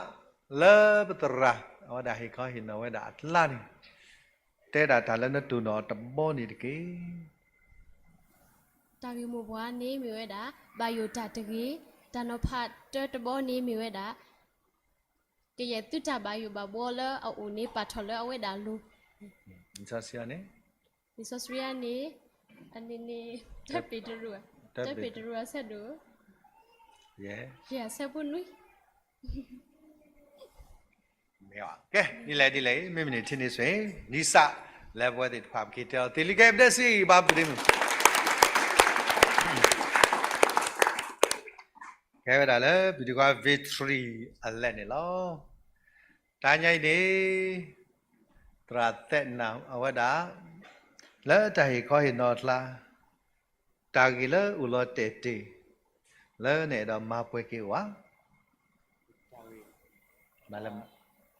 လၢပသရၣ် အဝဲဒၣ်ဟ့ၣ်ခီဟ့ၣ်နီၤဝဲဒၣ်အကျါန့ၣ်, တဲဒၣ်တၢ်လၢနတိၢ်နီၣ်တဘီန့ၣ်တက့ၢ်. တၢ်ဂ့ၢ်မိၢ်ပှၢ်န့ၣ်မ့ၢ်ဝဲဒၣ် ဘၣ်ယိၣ်တၢ်တဂ့ၤ, တၢ်နီၤဖးတၢတဘီန့ၣ်မ့ၢ်ဝဲဒၣ် ကယဲၢ်သုတၢ်ဘၣ်ယိၣ်ဘၣ်ဘှီလၢအအိၣ်န့ၣ် ပာ်ထီၣ်လၢအဝဲဒၣ်အလိၤ, လံာ်စီဆှံန့ၣ်, အန့ၣ်န့ၣ် တၢပ့းတရူး, တၢပ့းတရူးအဆၢဒိၣ်, ယဲၢ်ဆၢဖိနွံ ကဲ, ဒ်လဲၣ်ဒ်လဲၣ်, မ့မ့ၢ်န့ၣ်ထံန့ၣ်ဆိၣ်, ဒ်စးလၢပဝဲသ့ၣ်တဖၣ်ပက့ၤတဲအီၤသ့လံကဲ ပဒဲစံးဘၣ်ပူၤဒ့မုၣ်, ကဲဝဲဒၣ်လၢ ပဒုးကွၢ် victory အလဲၣ်န့ၣ်လီၤ. တၢ်ညါအံၤန့ၣ် သရၣ်သဲးနၢ်အဝဲဒၣ် လၢတၢ်ဟ့ၣ်ခီဟ့ၣ်နီၤအကျါ တၢ်ဂ့ၢ်လၢအိၣ်လီၤတဲာ်တ့ၢ် လၢနအဲၣ်ဒိးမၤပှဲၤက့ၤအိၣ်ဧါ. မၤလၢ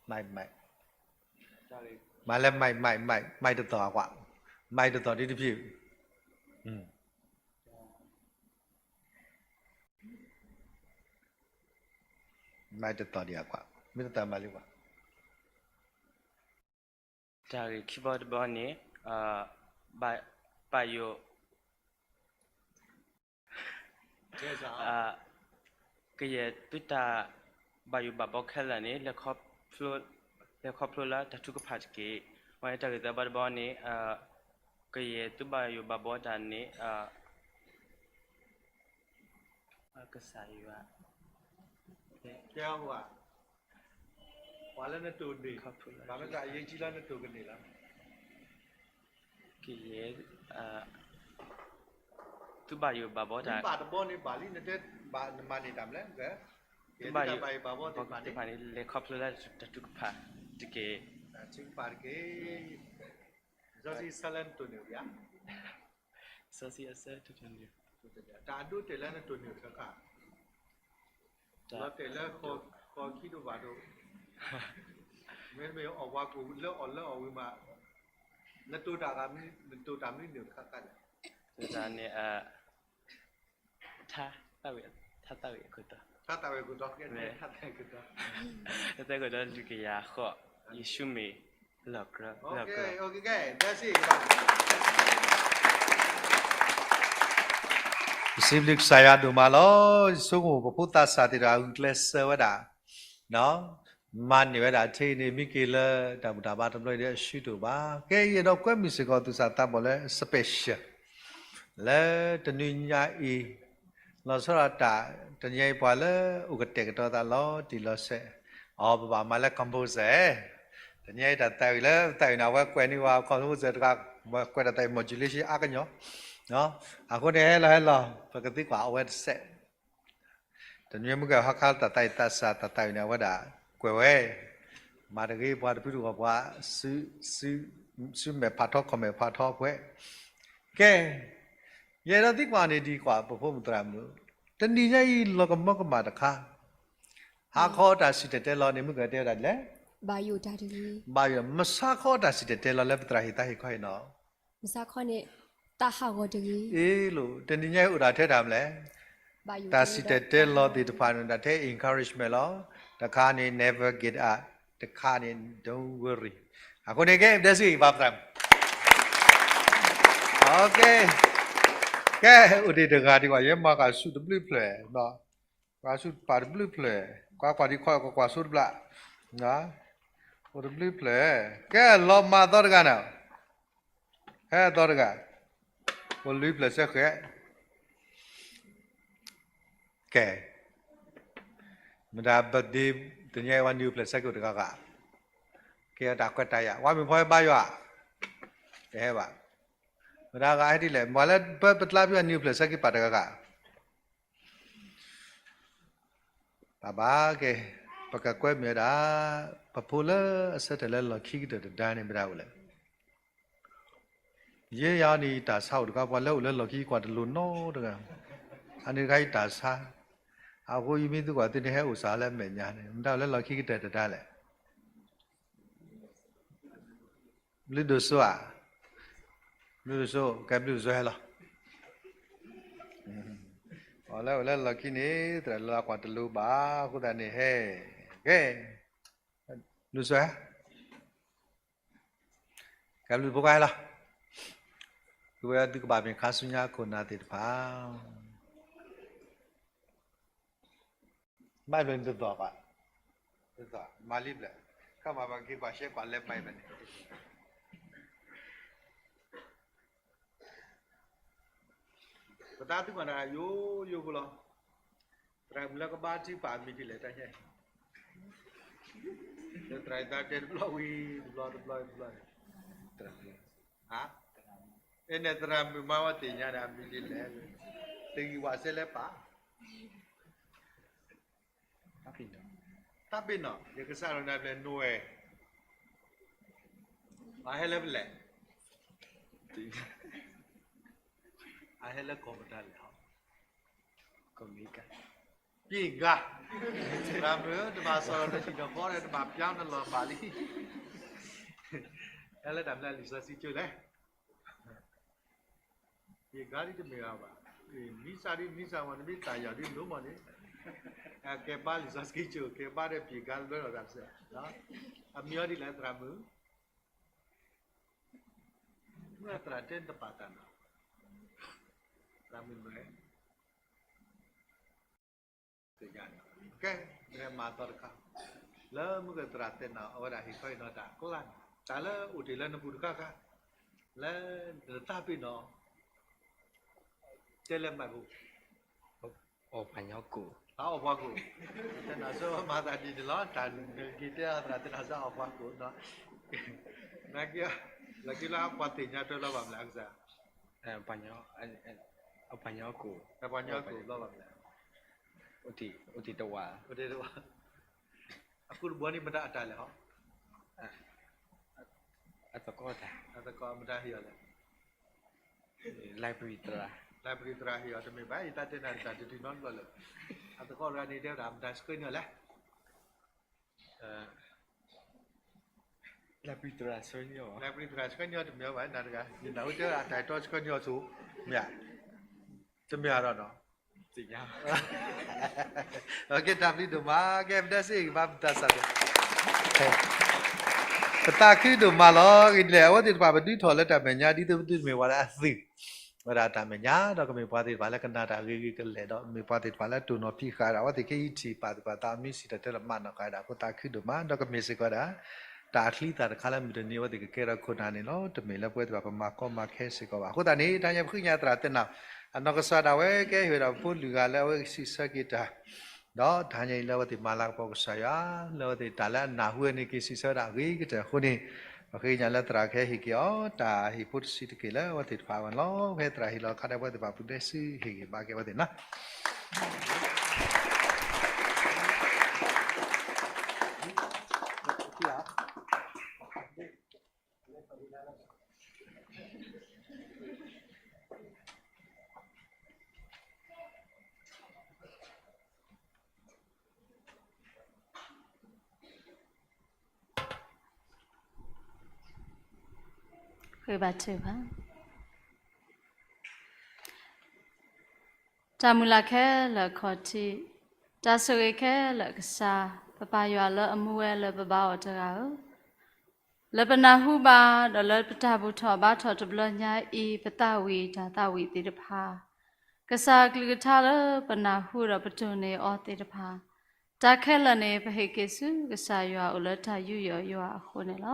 မၤလၢ မၤ မၤ မၤ မၤတသီၣ်အကွၢ်, မၤတသီၣ်ဒ်တဖျၢၣ်, မၤတသီၣ်ဒံးအကွၢ်, မ့ၢ်တသီၣ်မၤလၢကွၢ် တၢ်ဂ့ၢ်ခံဘီတဘီန့ၣ် ဘၣ်ယိၣ်, ကယဲၢ်သုတၢ်ဘၣ်ယိၣ်ဘၣ်ဘှီခဲလၢာ်န့ၣ် လဲၤခီဖျိလၢတၢ်ထုကဖၣ်တက့ၢ်. ဝဲန့ၣ်တၢ်ဂ့ၢ်သၢဘီတဘီန့ၣ် ကယဲၢ်သုဘၣ်ယိၣ်ဘၣ်ဘှီတၢ်န့ၣ် ကစၢ်ယွၤ တဲ, ပှၤလၢနတိၢ်န့ၢ်, ဘၣ်မတၤအရေးကြီးလၢနတိၢ်ကန့ၢ်လီၤ. ကယဲၢ်, သုဘၣ်ယိၣ်ဘၣ်ဘှီတၢ်, ဘၣ်တဘီန့ၣ်ဘၣ်လံ, နတဲဘၣ်နမၤန့ၢ်တၢ်မလဲၣ်, သုဘၣ်ယိၣ်ဘၣ်ဘှီတဖၣ်န့ၣ် လဲၤခီဖျိလၢတၢ်ထုကဖၣ်တက့ၢ်. တၢ်ထုကဖၣ်တက့ၢ်. စီဆှံအဆၢတၢ်တိၢ်န့ၢ်, တၢ်အဒိအတဲာ်လၢနတိၢ်န့ၢ်ခဲခါ, လီၤတဲာ်လၢဃီခံဒိၣ်ဘၣ်ဒိၣ်, မ့တမ့ၢ်အီၣ်ပှၤကိၣ်လၢအီၣ်လၢအီၣ်ဝံၤမး, နတိၢ်တၢ်ဂၤ, နတိၢ်တၢ်မနုၤန့ၣ်ခဲခါလဲၣ်. တၢ်န့ၣ် ထါသၣ်ဝံၤအခိၣ်တီ, ထါသၣ်ဝံၤအခိၣ်တီ, ထါသၣ်ဝံၤအခိၣ်တီ, ထါသၣ်ဝံၤအခိၣ်တီ လွံၢ်ကယၤဃိး, ယ့ၣ်ၡူးမ့ၢ် လီၤကြၢး, လီၤကြၢး. ပစံးဘျုးကစၢ်ယွၤဒိၣ်မးလီၤ. ယဆိကမိၣ်ပဖိသးစၢ်သ့ၣ်တဖၣ် ဂုာ်ကျဲးစၢးဝဲဒၣ် မၤန့ၢ်ဝဲဒၣ်ထဲအံၤန့ၣ် မ့ၢ်က့ၤလၢတၢ်ဘူၣ်တၢ်ဘါတဘျီအံၤဒီး အဆူၣ်ဒိၣ်ဘၣ်. ကဲ ယအဲၣ်ဒိးကွဲမုာ်စ့ၢ်ကီးသူၣ်စၢ်သးဘီၣ်လၢ special လၢတနွံညါအံၤ လီၤဆီဒၣ်တၢ် တနံၤအံၤပှၤလၢအိၣ်ကတဲာ်ကတီၤသးလီၤတံၢ်လီၤဆဲး, အီ ပဘၣ်မၤလၢ composer တနံၤအံၤတၢ်သးဝံၣ်လၢပသးဝံၣ်န့ၣ် အဝဲကွဲးန့ၢ်ဝဲ composer တဂၤ, ကွဲးတၢ်သးဝံၣ် modulation အါကညီ, အဃိန့ၣ် ဟဲလီၤဟဲလီၤ ပကသံကွၢ်အဝဲတစဲး တနွံမုၢ်ကဟါခါတၢ်သးဝံၣ်သးစၢ်တၢ်သးဝံၣ်န့ၣ် အဝဲဒၣ်ကွဲးဝဲ, မၤတဂ့ၤ ပှၤတဖုတဂီၢ်ပှၤ စုမဲာ်ဖးထီ comment ဖးထီကွဲး, ကဲ, ယအဲၣ်ဒိးသံကွၢ်န့ၣ်ဒ်ကွၢ် ပဖိမုၣ်သရၣ်မုၣ်, တနံၤညါအံၤလီၤကမၢကမၣ်တခါ, ဟါခီတၢ်စံၣ်တဲၤတဲလီၤန့ၣ် မုၢ်ကတဲဝဲဒၣ်ဒ်လဲၣ်, ဘၣ်ယိၣ်တၢ်တဂ့ၤ, ဘၣ်ယိၣ်, မဆါခီတၢ်စံၣ်တဲၤတဲလီၤလၢပသရၣ်ဟ့ၣ်သးဟ့ၣ်ခီအံၤနီၤ မဆါခီန့ၣ် တၢ်ဟးဂီၤတဂ့ၤ. အ့ၣ်လိၤ, တနံၤညါအံၤအိၣ်ဒၣ်ထဲတၢ်မလဲၣ်, တၢ်စံၣ်တဲၤတဲလီၤသ့ၣ်တဖၣ်န့ၣ် ဒၣ်ထဲ encouragement လီၤ, တခါန့ၣ် never give up, တခါန့ၣ် don't worry, အဃိန့ၣ်ကဲ ဒဲစံဘၣ်ပသး, ကဲ, အိၣ်ဒံးတဂၤဒံးကွၢ် ယဲမၤကၤဆူၣ်တဘျုးဖျၢၣ်, ကွၢ်ဆူၣ်ပာ်တဘျုးဖျၢၣ်, ကွၢ်ကွၢ်ဒံးခီၣ်ကကွၢ်ဆိတဘျး, အိၣ်တဘျုးဖျၢၣ်, ကဲလီၤမၤသီတဂၤန့ၣ် ဟဲသီတဂၤ, အိၣ်လွံၢ်ဖျၢၣ်စဲဃဲး, ကဲ, မတၤ birthday တနံၤအံၤဝဲနံၣ်ဖျၢၣ်စဲက့ၤတဂၤဂၤ, ကဲတၢ်ခွဲးတၢ်ယာ် ဝဲမ့ၢ်ဖီဟဲဘါယွၤ, တဟဲဘၣ်, မတၤဂၤဟဲဒ်လဲၣ် မၤလၢပပတလါဖဲနံၣ်ဖျၢၣ်စဲက့ၤပာ်တဂၤဂၤ ဘၣ်ဘၣ်ကဲ, ပကကွဲမုာ်ဝဲဒၣ် ပဖိလၢအဆၢထၢၣ်လၢလီၢ်ခံကတၢၢ်တဒါန့ၣ်မတၤအိၣ်လဲၣ်, ယဲယၤန့ၣ်ယတၢ်ဆါအိၣ်တခါ ပှၤလၢအိၣ်လၢလီၢ်ခံကွၢ်တလိၤနီတဂၤ, အန့ၣ်တခါယတၢ်ဆါ, အဃိယမ့ၢ်သံကွၢ်သုန့ၣ် ဟဲအိၣ်စ့ၢ်လၢအမဲာ်ညါန့ၣ် မတၤအိၣ်လၢလီၢ်ခံကတၢၢ်တဒါလဲၣ် ဘျုးဒိၣ်စိဧါ, ဘျုးဒိၣ်စိ ကဲဘျုးဒိၣ်စိဟဲလီၤ, အီၤလၢအိၣ်လၢလီၢ်ခံန့ၣ် သရၣ်လၢကွၢ်တလိၤဘၣ် အဃိသတးန့ၣ်ဟဲ, ကဲ, ဘျုးဒိၣ်စိဧါ, ကဲဘျုးဖိခွါဟဲလီၤ, သုဝဲသုကဘၣ်မ့ၢ်ခါဆူညါခိၣ်နၢ်သ့ၣ်တဖၣ် ဘၣ်ဘျီန့ၣ်တသီၣ်ဘၣ်, တသီၣ်မၤလံဘျဲၣ်, ခါမၤဘၣ်က့ၤကွၢ်ရှဲကွၢ်လဲၤမၤအံၤဘၣ်န့ၣ်, ပသးသုကွၢ်နၤယိယိဖိလီၤ, သရၣ်မုၣ်လၢကဘါထုကဖၣ်အမံၤဒ်လဲၣ်တၢ်ညါ, လၢသရၣ်သးတဲတဘျီဝံၤ တဘျီတဘျီတဘျီန့ၣ်, သရၣ်မုၣ်, ဟါ, အဲန့ၣ်သရၣ်မုၣ်မၤဝဲသ့ၣ်ညါန့ၣ် အမံၤဒ်လဲၣ်, တဂံၢ်ဝၣ်စဲလဲပာ် တၢ်ပ့ၤနီၣ်, ယကစၢ်လီၤနၤဘျဲၣ်နိဝဲ, အဟဲလၢပလဲၣ်, အဟဲလၢကီၢ်ပတၢ်လဲၣ်, ကီၢ်မ့ကၤ, ပ့ၤဂါ, သရၣ်မုၣ် တဘၣ်စီၣ်လီၤနဟံၣ်နဃီဒီး တဘၣ်ပျါနလီၢ်ဘၣ်လံ, ဟဲလၢတၢ်မနုၤလံာ်စီဆှံကၠိလဲၣ် ယကါဒ်တမ့ၢ်ဘၣ်, မံစၢ်ဒ်မံစၢ်မ့ၢ် နမ့ၢ်တၢ်ယီၤဒ်နိမ့ၢ်န့ၣ်, ကဲဘါလံာ်စီဆှံကၠိ ကဲဘါဒီးပ့ၤဂါလၢလီၤသးတစဲး, အမံၤအီၤဒ်လဲၣ်သရၣ်မုၣ်, မ့ၢ်သရၣ်တဲတပာ်တၢ်နီၤ, သရၣ်မုၣ်မ့ၢ် ကဲ, မ့ၢ်မၤသီတခါ, လၢမုၢ်ကသရၣ်တဲနီၤ အဝဲဒၣ်ဟ့ၣ်ခီအံၤနီၤတၢ်ကျါ, တၢ်လၢအိၣ်တ့ၢ်လၢနပူၤတခါခါ, လၢနတၢ်ပ့ၤနီၣ်, တဲလၢမၤဘူၣ်, အီၣ်ပှၤညီကိၣ်, အီၣ်ပှၤကိၣ်, တနီၤစၢမၤသးဒ်န့ၣ်လီၤ တၢ်နက့ၤတဲအသရၣ်တနီၤစၢအီၣ်ပှၤကိၣ်နီၤ, နက့ၤ, လၢက့ၤလၢပှၤသ့ၣ်ညါတၢ်လီၤဘၣ်မလဲၣ်အကစၢ် ပှၤညီကိၣ်, ပှၤညီကိၣ်ဘျီဘၣ်မလဲၣ်, အိၣ်တ့ၢ်တဝၤ, အိၣ်တ့ၢ်တဝၤ, အဃိတဘျီန့ၣ်မတၤအတၢ်လဲၣ်ဟီ, အသကိးတၢ်, အသကိးမတၤဟ့ၣ်အီၤလဲၣ်, library သရၣ်, library သရၣ်ဟ့ၣ်အီၤတမ့ၢ်ဘၣ် ယတၢ်တဲနၤတၢ်တတုၤနီတဘျီလၢၤ, အသကိးတဂၤန့ၣ်တဲဝဲဒၣ်မတၤဆှၢန့ၢ်အီၤလဲၣ် လၢပံသရၣ်ဆှၢန့ၢ်အီၤ, လၢပံသရၣ်ဆှၢန့ၢ်အီၤတမ့ၢ်ဘၣ် နၤတဂၤ, ယနၢ်ဟူတဲဝဲဒၣ်တၢ်အဲၣ်တီဆှၢန့ၢ်အီၤဆိ, မ့ၢ်ဧါ, တမ့ၢ်ဧါဒီးနီၤ, သ့ၣ်ညါ, ကဲတၢ်ဘျုးဒိၣ်မး, ကဲပဒဲစ့ၢ်ကီးဘၣ်ပတၢ်ဆၢတဲာ် ပသးခုဒိၣ်မးလီၤ. ဂ့ၢ်ဒ်လဲၣ်, အဝဲသ့ၣ်တဖၣ်ပဒုးထီၣ်လၢတၢ်မဲာ်ညါ ဒ်သိးပသုတမ့ၢ်ပှၤလၢအသုးဝဲဒၣ်တၢ်မဲာ်ညါ, ဒီးကမ့ၢ်ပှၤသ့ၣ်တဖၣ်လၢကနၣ်တၢ်ဂ့ၤဂ့ၤကလဲာ်, ဒီးမ့ၢ်ပှၤသ့ၣ်တဖၣ်လၢတိၢ်နီၣ်ဖံးဃာ်ဒီး အဝဲသ့ၣ်ကဟံးထံၣ်ပာ်သူၣ်ပာ်သး အမံစံၣ်တဲၤတဲလီၤမၤနီၣ်ဃာ်ဝဲဒၣ်အဃိ သးခုဒိၣ်မး, ဒီးကမ့ၢ်စ့ၢ်ကီးဝဲဒၣ် တၢ်အချံသၣ်တခါလၢမုၢ်တနံၤအဝဲသ့ၣ်ကကဲထီၣ်ခိၣ်နၢ်န့ၣ်လီၤ. တမ့ၢ်လၢပဝဲသ့ၣ်တဖၣ်ပမၤကီမၤခဲစ့ၢ်ကီးဘၣ်. အဃိသတးန့ၣ် တဟါညါပဃ့ကညးသရၣ်သ့ၣ်နီၣ် အနီၢ်ကစၢ်ဒၣ်ဝဲကဟ့ၣ်ဝဲဒၣ်ပဖိလုၢ်ဂၤလၢအဝဲကစံးဆၢက့ၤတၢ် ဒီးတဟါညါအံၤလၢအဝဲသ့ၣ်မၤလၤကပီၤကစၢ်ယွၤ, လၢအဝဲသ့ၣ်တၢ်လၢအနၢ်ဟူဝဲန့ၣ်က့ၤစံးဆၢဝဲဒၣ်အဂ့ၤကတၢၢ်အဃိန့ၣ်, ပဃ့ကညးလၢသရၣ်ကဟဲဟ့ၣ်က့ၤအီၤ တၢ်ဟ့ၣ်ဖိတဆံးတက့ၢ်လၢအဝဲသ့ၣ်တဖၣ်အဂီၢ်န့ၣ်လီၤ. ဖဲသရၣ်ဟ့ၣ်လီၤအခါန့ၣ် အဝဲသ့ၣ်တဖၣ်ပူၤဒဲစုဟ့ၣ်ဂံၢ်ဘါက့ၤအဝဲသ့ၣ်န့ၣ် ဃ့ဘါထုကဖၣ်. တၢ်မုၢ်လၢ်ခဲလၢာ်အခီၣ်ထံး, တၢ်ဆိၣ်ဂ့ၤခဲလၢာ်အကစၢ်, ပပၢ်ယွၤလၢအမူဝဲလၢပဘါအီၤတဂၤဧၢ, လၢပနၢ်ဟူဘၣ်, ဒီးလၢပတၢ်ဘူၣ်ထီၣ်ဘါထီၣ်တဘျီညါအံၤ ပသးဝံၣ်တၢ်သးဝံၣ်သ့ၣ်တဖၣ်, ကစၢ်အကလုၢ်ကထါလၢပနၢ်ဟူဒီးပတိၢ်န့ၢ်အီၤသ့ၣ်တဖၣ်, တၢ်ခဲလၢာ်န့ၣ် ပဟ့ၣ်က့ၤဆူကစၢ်ယွၤအိၣ်လၢတၢ်ယူးယီၣ်ယွၤအဃိန့ၣ်လီၤ.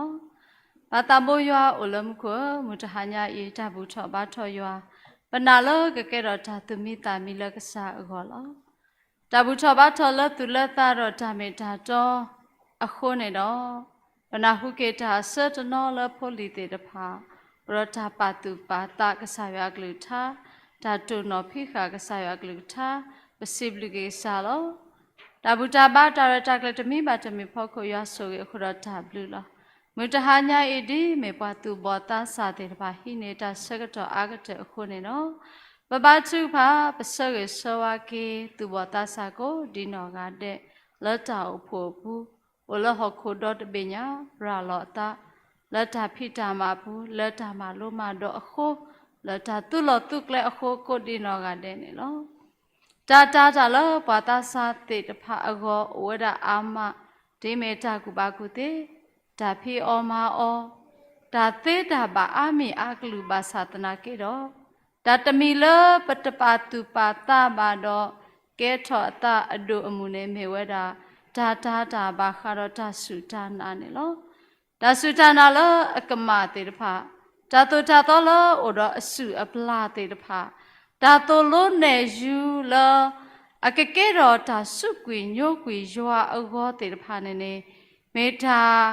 ပၢ်သးဘိယွၤအိၣ်လၢမူခိၣ်ဧၢ, မုၢ်တဟါညါအံၤ တၢ်ဘူၣ်ထီၣ်ဘါထီၣ်ယွၤ, ပနာ်လၢကကဲထီၣ်တၢ်သူၣ်မံသးမံလၢကစၢ်အဂီၢ်လီၤ. တၢ်ဘူၣ်ထီၣ်ဘါထီၣ်လၢသူၣ်လၢသးဒီးတၢ်မ့ၢ်တၢ်တီအဃိန့ၣ်ဒီး, ပနၢ်ဟူက့ၤတၢ်အဆၢတနီၤလၢဖိလံၤသ့ၣ်တဖၣ်, အိၣ်ဒီးတၢ်ပာ်သူၣ်ပာ်သးကစၢ်ယွၤအကလုၢ်ကထါ, တၢ်တိၢ်နီၣ်ဖံးဃာ်ကစၢ်ယွၤအကလုၢ်ကထါ, ပစံးဘျုးက့ၤကစၢ်လီၤ. တၢ်ဘူၣ်တၢ်ဘါတၢ်ရဲၣ်တၢ်ကျဲၤတမံၤဘၣ်တမံၤအဖီခိၣ် ယွၤဆိၣ်ဂ့ၤအဃိဒီးတၢ်ဘျုးလီၤ. မုၢ်တဟါညါအံၤဒ်မ့ၢ်ပှၤသူၣ်ဘီၣ်သးစၢ်သ့ၣ်တဖၣ်ဟံးန့ၢ်တၢ်ဆၢကတီၢ်အါကတၢၢ်အဃိန့ၣ်ဒီး, ပဘါထုကဖၣ် ပဆၢဂ့ၤဆၢဝါက့ၤ သူၣ်ဘီၣ်သးစၢ်ကိးဒ်နီၢ်ဂၤဒဲး လၢတၢ်အိၣ်ဖှိၣ်အပူၤ, အိၣ်လၢဟီၣ်ခိၣ်ဒီတဘ့ၣ်ညါ ရၤလီၤအသး လၢတၢ်ဖံးတၢ်မၤအပူၤ, လၢတၢ်မၤလိမၤဒိးအဃိ, လၢတၢ်သူလီၤသူကျဲအဃိ ကိးဒ်နီၢ်ဂၤဒဲးန့ၣ်လီၤ. တၢ်တာ်တၢ်လၢပှၤသးစၢ်သ့ၣ်တဖၣ်အဂီၢ်အိၣ်ဝဲဒၣ်အါမး, ဒ်မ့ၢ်တၢ်ကူၣ်ဘၣ်ကူၣ်သ့, တၢ်ဖံးအီၣ်မၤအီၣ်, တၢ်သ့တၢ်ဘၣ်အါမံၤအါကလုာ်ဘၣ်ဆၣ်သနာ်က့ဒီး, တၢ်တမံၤလၢပတပာ်သူၣ်ပာ်သးဘၣ်ဒီး ကဲထီၣ်အသးအဒိၣ်အမုၢ်န့ၣ် မ့ၢ်ဝဲဒၣ် တၢ်တာ်တၢ်ဘၣ်ဃးဒီးတၢ်စူၢ်တၢ်နာ်န့ၣ်လီၤ. တၢ်စူၢ်တၢ်နာ်လၢအကမၣ်သ့ၣ်တဖၣ်, တၢ်သိၣ်တၢ်သီလၢအိၣ်ဒီးအစုၣ်အပျၢ်သ့ၣ်တဖၣ်, တၢ်သိၣ်လိနဲၣ်ယူၤလၢ အကကဲထီၣ်တၢ်စူးကွံာ်ညိကွံာ်ယွၤအဂီၢ်သ့ၣ်တဖၣ်န့ၣ်န့ၣ်, မ့ၢ်တၢ်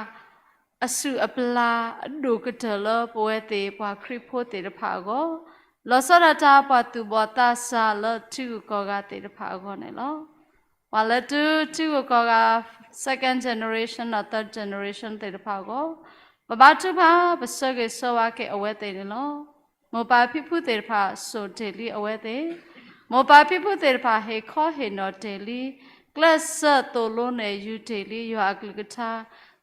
အစုၣ်အပျၢ်အဒိၣ်ကတၢၢ်လၢပဝဲသ့ၣ်ပှၤခရံာ်ဖိသ့ၣ်တဖၣ်အဂီၢ်, လီၤဆီဒၣ်တၢ်ပှၤသူၣ်ဘီၣ်သးစၢ်လၢထံဂုၤကီၢ်ဂၤသ့ၣ်တဖၣ်အဂီၢ်န့ၣ်လီၤ. ပှၤလၢတုၤထံဂုၤကီၢ်ဂၤ second generation ဒီး third generation သ့ၣ်တဖၣ်အဂီၢ်, ပဘါထုကဖၣ် ပဆၢဂ့ၤဆၢဝါက့ၤအဝဲသ့ၣ်န့ၣ်လီၤ. မိၢ်ပၢ်ဖံဖုသ့ၣ်တဖၣ်စိာ်တ့ၢ်လံအဝဲသ့ၣ်, မိၢ်ပၢ်ဖံဖုသ့ၣ်တဖၣ်ဟ့ၣ်ခီဟ့ၣ်နီၤတ့ၢ်လံ, ကျဲးစၢးသိၣ်လိနဲၣ်ယူၤတ့ၢ်လံယွၤအကလုၢ်ကထါ,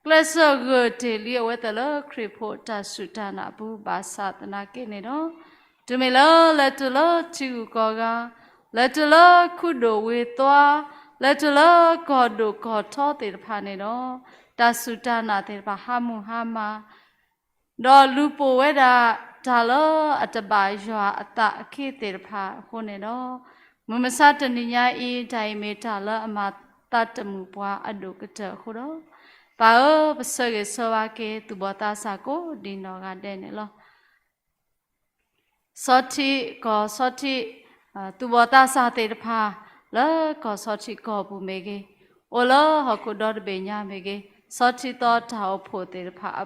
ကျဲးစၢးဂၢၢ်တ့ၢ်လံအဝဲသ့ၣ်လၢခရံာ်ဖိတၢ်စူၢ်တၢ်နာ်အပူၤ ဘၣ်ဆၣ်သနာ်က့န့ၣ်ဒီး, တုၤမ့ၢ်လၢလဲၤတုၤလၢထံဂုၤကီၢ်ဂၤ, လဲၤတုၤလၢခူဒိၣ်ဝ့ၤသွါ, လဲၤတုၤလၢကီၢ်ဒိၣ်ကီၢ်ထီသ့ၣ်တဖၣ်န့ၣ်ဒီး, တၢ်စူၢ်တၢ်နာ်သ့ၣ်တဖၣ်ဟါမုၢ်ဟါမၢ် ဒီးလူၤပိာ်ဝဲဒၣ်တၢ်လၢအတဘၣ်ယွၤအသးအခ့သ့ၣ်တဖၣ်အဃိန့ၣ်ဒီး, မုၢ်မဆါတနံၤညါအံၤ တၢ်အံၤမ့ၢ်တၢ်လၢအမၤသးတမုာ်ပှၤအဒိၣ်ကတၢၢ်အဃိဒီး, ပၢ်ဧၢ, ပဆၢဂ့ၤဆၢဝါက့ၤ သူၣ်ဘီၣ်သးစၢ်ကိးဒ်နီၢ်ဂၤဒဲးန့ၣ်လီၤ. ဆီထံးကီၢ်ဆီထံး, သူၣ်ဘီၣ်သးစၢ်သ့ၣ်တဖၣ် လၢကီၢ်ဆီထံးကီၢ်ပူၤမ့ၢ်ဂ့ၤ, အိၣ်လၢဟီၣ်ခိၣ်ဒီတဘ့ၣ်ညါမ့ၢ်ဂ့ၤ, ဆီထံးသီတၢ်အိၣ်ဖှိၣ်သ့ၣ်တဖၣ်အ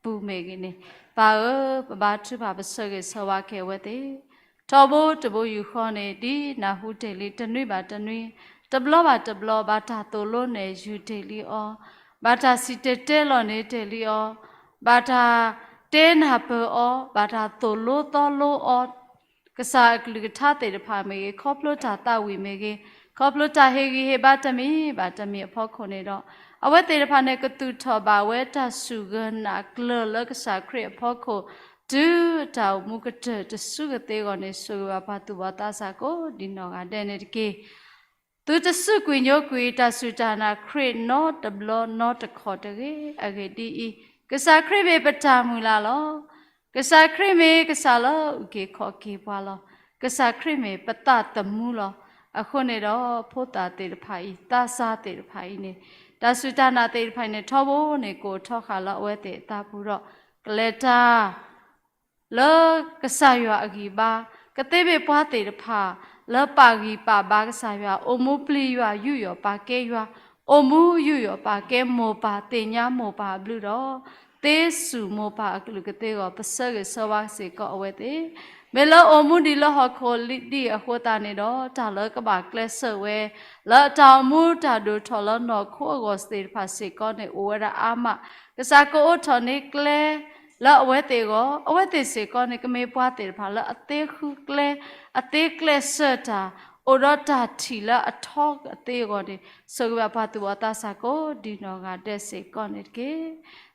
ပူၤမ့ၢ်ဂ့ၤန့ၣ်, ပၢ်ဧၢ, ပဘါထုကဖၣ်ပဆၢဂ့ၤဆၢဝါက့ၤအဝဲသ့ၣ်, ထီဘိတဘိယူၢ်ဃီန့ၣ် ဒ်နၢ်ဟူတ့ၢ်လံတနွံဘၣ်တနွံ, တဘျီဘၣ်တဘျီ ဘၣ်တၢ်သိၣ်လိနဲၣ်ယူၤတ့ၢ်လံအီၤ, ဘၣ်တၢ်စံၣ်တဲၤတဲလီၤန့ၢ်တ့ၢ်လံအီၤ, ဘၣ်တၢ်တဲနၢ်ပၢၢ်အီၤ, ဘၣ်တၢ်သိၣ်လိသီလိအီၤ, ကစၢ်အကလုၢ်ကထါသ့ၣ်တဖၣ်မ့ၢ်ဂ့ၤ, ခီဖျိတၢ်သးဝံၣ်မ့ၢ်ဂ့ၤ, ခီဖျိတၢ်ဟ့ၣ်ဂံၢ်ဟ့ၣ်ဘါတမံၤဘၣ်တမံၤအဖီခိၣ်န့ၣ်ဒီး, အဝဲသ့ၣ်တဖၣ်န့ၣ် ကသူၣ်ထီၣ်ဘၣ်ဝဲတၢ်စူၢ်ဂၢၢ်နာ်ကျၢၤလၢကစၢ်ခရံာ်အဖီခိၣ်, တုၤတၢ်အိၣ်မူကတၢၢ်တစူၢ်ကသ့အဂီၢ်န့ၣ် ဆိၣ်ဂ့ၤဘၣ်ပှၤသူၣ်ဘီၣ်သးစၢ်ကိးဒ်နီၢ်ဂၤဒဲးန့ၣ်တက့ၢ်. သုတစူးကွံာ်ညိကွံာ်တၢ်စူၢ်တၢ်နာ်ခရံာ်နီတဘျီနီတခီၣ်တဂ့ၤ. အဂ့ၢ်ဒ်အံၤ, က ကစၢ်ခရံာ်မ့ၢ်ပတၢ်မုၢ်လၢ်လီၤ. ကစၢ်ခရံာ်မ့ၢ်ကစၢ်လၢအအုၣ်က့ၤခီၣ်က့ၤပှၤလီၤ. ကစၢ်ခရံာ်မ့ၢ်ပသးသမူလီၤ. အဃိန့ၣ်ဒီး ဖိသၣ်သ့ၣ်တဖၣ်အံၤ, သးစၢ်သ့ၣ်တဖၣ်အံၤန့ၣ်, တၢ်စူၢ်တၢ်နာ်သ့ၣ်တဖၣ်အံၤန့ၣ် ထီဘိန့ၣ် ကအိၣ်ထီဃာ်လၢအဝဲသ့ၣ်အသးပူၤဒီး ကလဲၤတၢ် လၢကစၢ်ယွၤအဂံၢ်ဘါ, ကသ့မ့ၢ်ပှၤသ့ၣ်တဖၣ် လၢပာ်ဂံၢ်ပာ်ဘါကစၢ်ယွၤ, အိၣ်မူပျံၤယွၤ, ယူးယီၣ်ပာ်ကဲယွၤ, အိၣ်မူယူးယီၣ်ပာ်ကဲမိၢ်ပၢ်, သ့ၣ်ညါမိၢ်ပၢ်အဘျုးဒီး သ့စူၢ်မိၢ်ပၢ်အကလုၢ်ကသ့အဂီၢ်, ပဆၢဂ့ၤဆၢဝါစ့ၢ်ကီးအဝဲသ့ၣ်, မ့ၢ်လၢအိၣ်မူဒံးလၢဟီၣ်ခိၣ်ဒံးအဃိသတးန့ၣ်ဒီး တၢ်လၢကဘၣ်ကျဲးစၢးဝဲ လၢတၢ်အိၣ်မူတၢ်ဒိၣ်ထီၣ်လၢနီၢ်ခိအဂီၢ်သ့ၣ်တဖၣ်စ့ၢ်ကီးန့ၣ် အိၣ်ဝဲဒၣ်အါမး, ကစၢ်ကအိးထီၣ်န့ၢ်ကျဲ လၢအဝဲသ့ၣ်အဂီၢ်, အဝဲသ့ၣ်စ့ၢ်ကီးန့ၣ် ကမ့ၢ်ပှၤသ့ၣ်တဖၣ်လၢအသ့ဃုကျဲ, အသ့ကျဲးစၢးတၢ်, အိၣ်ဒီးတၢ်ထံၣ်လၢအထီအသ့အဂီၢ်န့ၣ်, ဆိၣ်ဂ့ၤဘၣ်ပှၤသူၣ်ဘီၣ်သးစၢ်ကိးဒံးနီၢ်ဂၤဒဲးစ့ၢ်ကီးန့ၣ်တက့ၢ်.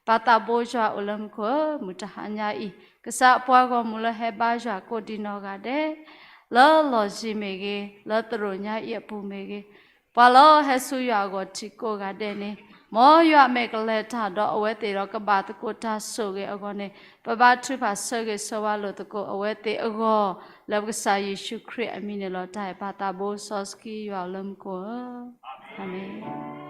ပၢ်သးဘိယွၤအိၣ်လၢမူခိၣ်ဧၢ, မုၢ်တဟါညါအံၤ ကစၢ်အပှၤဂီၢ်မုၢ်လၢဟဲဘါယွၤကိးဒံးနီၢ်ဂၤဒဲး, လၢလီၢ်ယံၤမ့ၢ်ဂ့ၤ, လၢသရိာ်ညါအံၤအပူၤမ့ၢ်ဂ့ၤ, ပှၤလၢဟဲဆူယွၤအဂီၢ်ထံးကိးဂၤဒဲးန့ၣ်, မ်ယွၤမဲာ်ကလဲၤတၢ်ဒီးအဝဲသ့ၣ်ဒီးကဘၣ်သကိးတၢ်ဆိၣ်ဂ့ၤအဂီၢ်န့ၣ်, ပဘါထုကဖၣ်ဆၢဂ့ၤဆၢဝါလိာ်သကိး အဝဲသ့ၣ်အဂီၢ်, လၢပကစၢ်ယ့ၣ်ၡူးခရံာ်အမံၤန့ၣ်လီၤ. တၢ်အဲၣ်ပၢ်သးဘိစီဆှံယွၤအိၣ်လၢမူခိၣ်ဧၢ, အၤမ့ၣ်.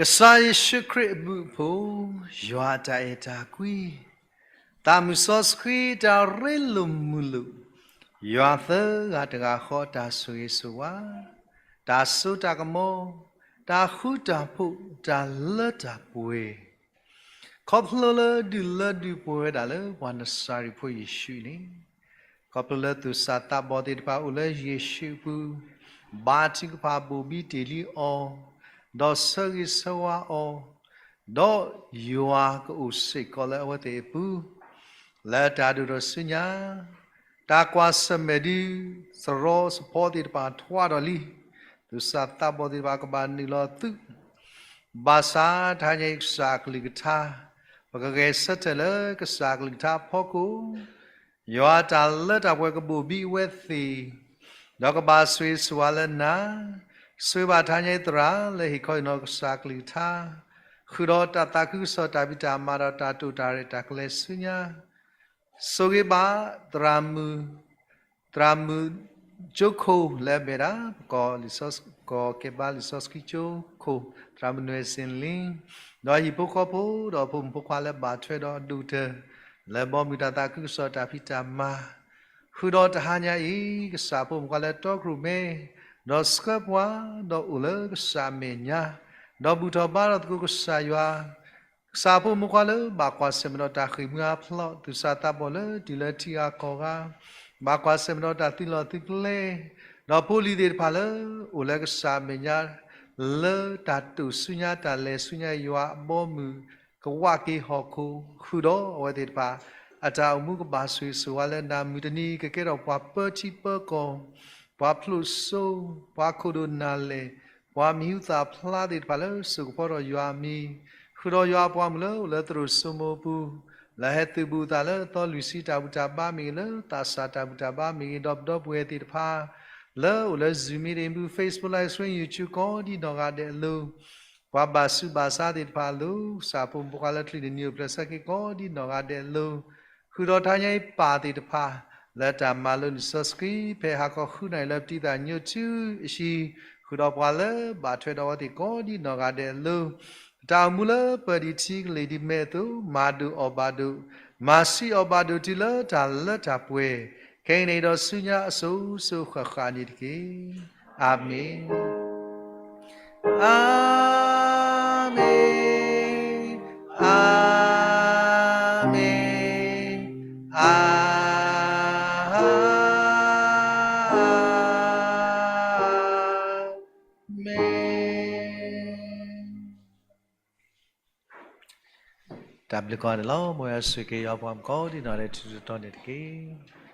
ကစၢ်ယ့ၣ်ၡူးခရံာ်အဘျုးအဖှိၣ်, ယွၤအတၢ်အဲၣ်တၢ်ကွံ, သးမုၢ်စီဆှံတၢ်ရ့လိာ်မုာ်လိာ်, ယွၤသၢဂၤတဂၤဃီအတၢ်ဆိၣ်ဂ့ၤဆိၣ်ဝါ, တၢ်စိတၢ်ကမီၤ, တၢ်ဃူတၢ်ဖိး, တၢ်လၢတၢ်ပှဲၤ ခီဖျိလၢဒုးလၢဒုးပှဲၤဝဲဒၣ်လၢပှၤနစၤရ့းဖိယ့ၣ်ၡူးန့ၣ်, ခီဖျိလၢသူၣ်စၢ်သးဘီၣ်သ့ၣ်တဖၣ်အိၣ်လၢယ့ၣ်ၡူးအပူၤ, ဘါထုကဖၣ်ဘိၣ်ဘံတ့ၢ်လံအီၤ, ဒီးဆၢဂ့ၤဆၢဝါအီၤ, ဒီးယွၤကအိၣ်စ့ၢ်ကီးလၢအဝဲသ့ၣ်အပူၤ, လၢတၢ်ဒိၣ်ထီၣ်ဆူညါ တၢ်ကွၢ်ဆၢၣ်မဲာ်ဒုး သရီသဖီသ့ၣ်တဖၣ်ထွါထီၣ်လံ. သူၣ်စၢ်သးဘီၣ်သ့ၣ်တဖၣ်ကဘၣ်နုာ်လီၤသုး, ဘၣ်ဆၣ်တဟါညါအံၤကစၢ်အကလုၢ်ကထါ, ပကဂဲၤဆၢထၢၣ်လၢကစၢ်အကလုၢ်ကထါအဖီခိၣ်, ယွၤတၢ်လၢတၢ်ပှဲၤကဘိၣ်ဘံအဝဲသ့ၣ်, ဒီးကဘၣ်ဆိၣ်ဂ့ၤဆိၣ်ဝါလၢနၤ, ဆိၣ်ဂ့ၤဘၣ်တဟါညါအံၤသရၣ်လၢဟ့ၣ်ခီဟ့ၣ်နီၤကစၢ်အကလုၢ်ကထါ, ဃုာ်ဒီးတၢ်သးခုကစီၣ်တၢ်ဖံးတၢ်မၤဒီးတၢ်တိာ်တၢ်ရဲၣ်တၢ်ကျဲၤဆူညါ ဆိၣ်ဂ့ၤဘၣ် သရၣ်မုၣ်, သရၣ်မုၣ်ကၠိခိၣ်လၢအမ့ၢ်ဒၣ် ပကီၢ်ကီၢ်ကဲဘါလံာ်စီဆှံကၠိခိၣ် သရၣ်မုၣ်နွဲၣ်စ့ၣ်လ့, ဒီးဟံၣ်ဖိဃီဖိဒီးဖိမုၣ်ဖိခွါလၢဘၣ်ထွဲဒီးအဒိၣ်ကတၢၢ် လၢဘီမုၢ်တၢ်သးခုကစီၣ်တၢ်ဖံးတၢ်မၤ ဃုာ်ဒီးတဟါညါအံၤ ကစၢ်ဖိမုၣ်ဖိခွါလၢတီခိၣ်ရိၣ်မဲ ဒီးဆှၢပှၤ ဒီးအိၣ်လၢကစၢ်အမဲာ်ညါ, ဒီးဘူၣ်ထီၣ်ဘါထီၣ်သကိးကစၢ်ယွၤ, ကစၢ်ဖိမုၣ်ဖိခွါလၢဘၣ်ကွၢ်ဆၢၣ်မဲာ်ဒီးတၢ်ဃ့ၢ်မှံဟးဖျိး သူၣ်စၢ်သးဘီၣ်လၢတုၤလၢထံဂၤကီၢ်ဂၤ, ဘၣ်ကွၢ်ဆၢၣ်မဲာ်ဒီးတၢ်သုးလီၢ်သုးကျဲ, ဒီးဖိလံၤသ့ၣ်တဖၣ်လၢအိၣ်လၢကစၢ်အမဲာ်ညါ လၢတၢ်တိာ်ဆူညါတၢ်လဲၤဆူညါယွၤအဘီအမုၢ် ကဝးက့ၤဟီၣ်ခိၣ် ဃုာ်ဒီးအဝဲသ့ၣ်တဖၣ် အတၢ်အိၣ်မူကဘၣ်ဆိၣ်ဂ့ၤဆိၣ်ဝါလၢနၤ မုၢ်တနံၤကကဲထီၣ်ပှၤပၢထံပၢကီၢ်, ပှၤဖျိၣ်စိ, ပှၤခိၣ်ဒိၣ်နၢ်လဲၢ်, ပှၤမံၤဟူသၣ်ဖျါသ့ၣ်တဖၣ်လၢစိာ်ကဖီထီၣ်ယွၤအမံၤ, ဃုာ်ဒီးယွၤအပှၤမုၣ်လၢအိၣ်လၢသရိာ်စိမိၤအပူၤ, လၢဟဲသုးဘူးအသးလၢအသီလွံၢ်ဆံတၢ်ဘူၣ်တၢ်ဘါမ့ၢ်ဂ့ၤ, လၢသးစၢ်တၢ်ဘူၣ်တၢ်ဘါမ့ၢ်ဂ့ၤ, ဒီးပဒီပုၢ်ဝဲၢ်သ့ၣ်တဖၣ် လၢအိၣ်လၢ Zoom meeting ပူၤ, Facebook Live Stream, YouTube ကိးဒံနီၢ်ဂၤဒဲးအလိၤ, ပှၤဘၣ်ဆူးဘၣ်ဆါသ့ၣ်တဖၣ်အလိၤ, ကစၢ်ဖိမုၣ်ဖိခွါလၢချံးတနံၤအိၣ်ဖျဲၣ်ဆၢက့ၤကိးဒံနီၢ်ဂၤဒဲးအလိၤ, ဃုာ်ဒီးတဟါညါအံၤပၢ်သ့ၣ်တဖၣ် လၢတၢ်မၤလိလံာ်စီဆှံ ဖဲဟါခီဃုနၣ်ရံၣ်လၢပတံၤသကိးညိၣ်ထူအဟံၣ်, ဃုာ်ဒီးပှၤလၢဘၣ်ထွဲဒီးအဝဲသ့ၣ်ကိးဒံနီၢ်ဂၤဒဲးအလိၤ, တၢ်အိၣ်မူလၢပၢၤဒံးထံကလ့ၢ်ဒံးမဲာ်အသိး မၤဒိၣ်အီၣ်ဘၣ်ဒိၣ်, မၤဆံးအီၣ်ဘၣ်ဒိၣ်တုၤလၢတၢ်လၢတၢ်ပှဲၤ, ခဲအံၤန့ၣ်ဒီးဆူညါအစိၤစိၤဃၣ်ဃၣ်န့ၣ်တက့ၢ်. အၤမ့ၣ်. အၤမ့ၣ်, အၤမ့ၣ်, အၤမ့ၣ်. တၢ်ဘျုးကိးဂၤဒဲးလီၤ. မ်ယွၤဆိၣ်ဂ့ၤက့ၤယွၤပှၤကိးဒံနီၢ်ဂၤဒဲး ထူထူတီတီန့ၣ်တက့ၢ်.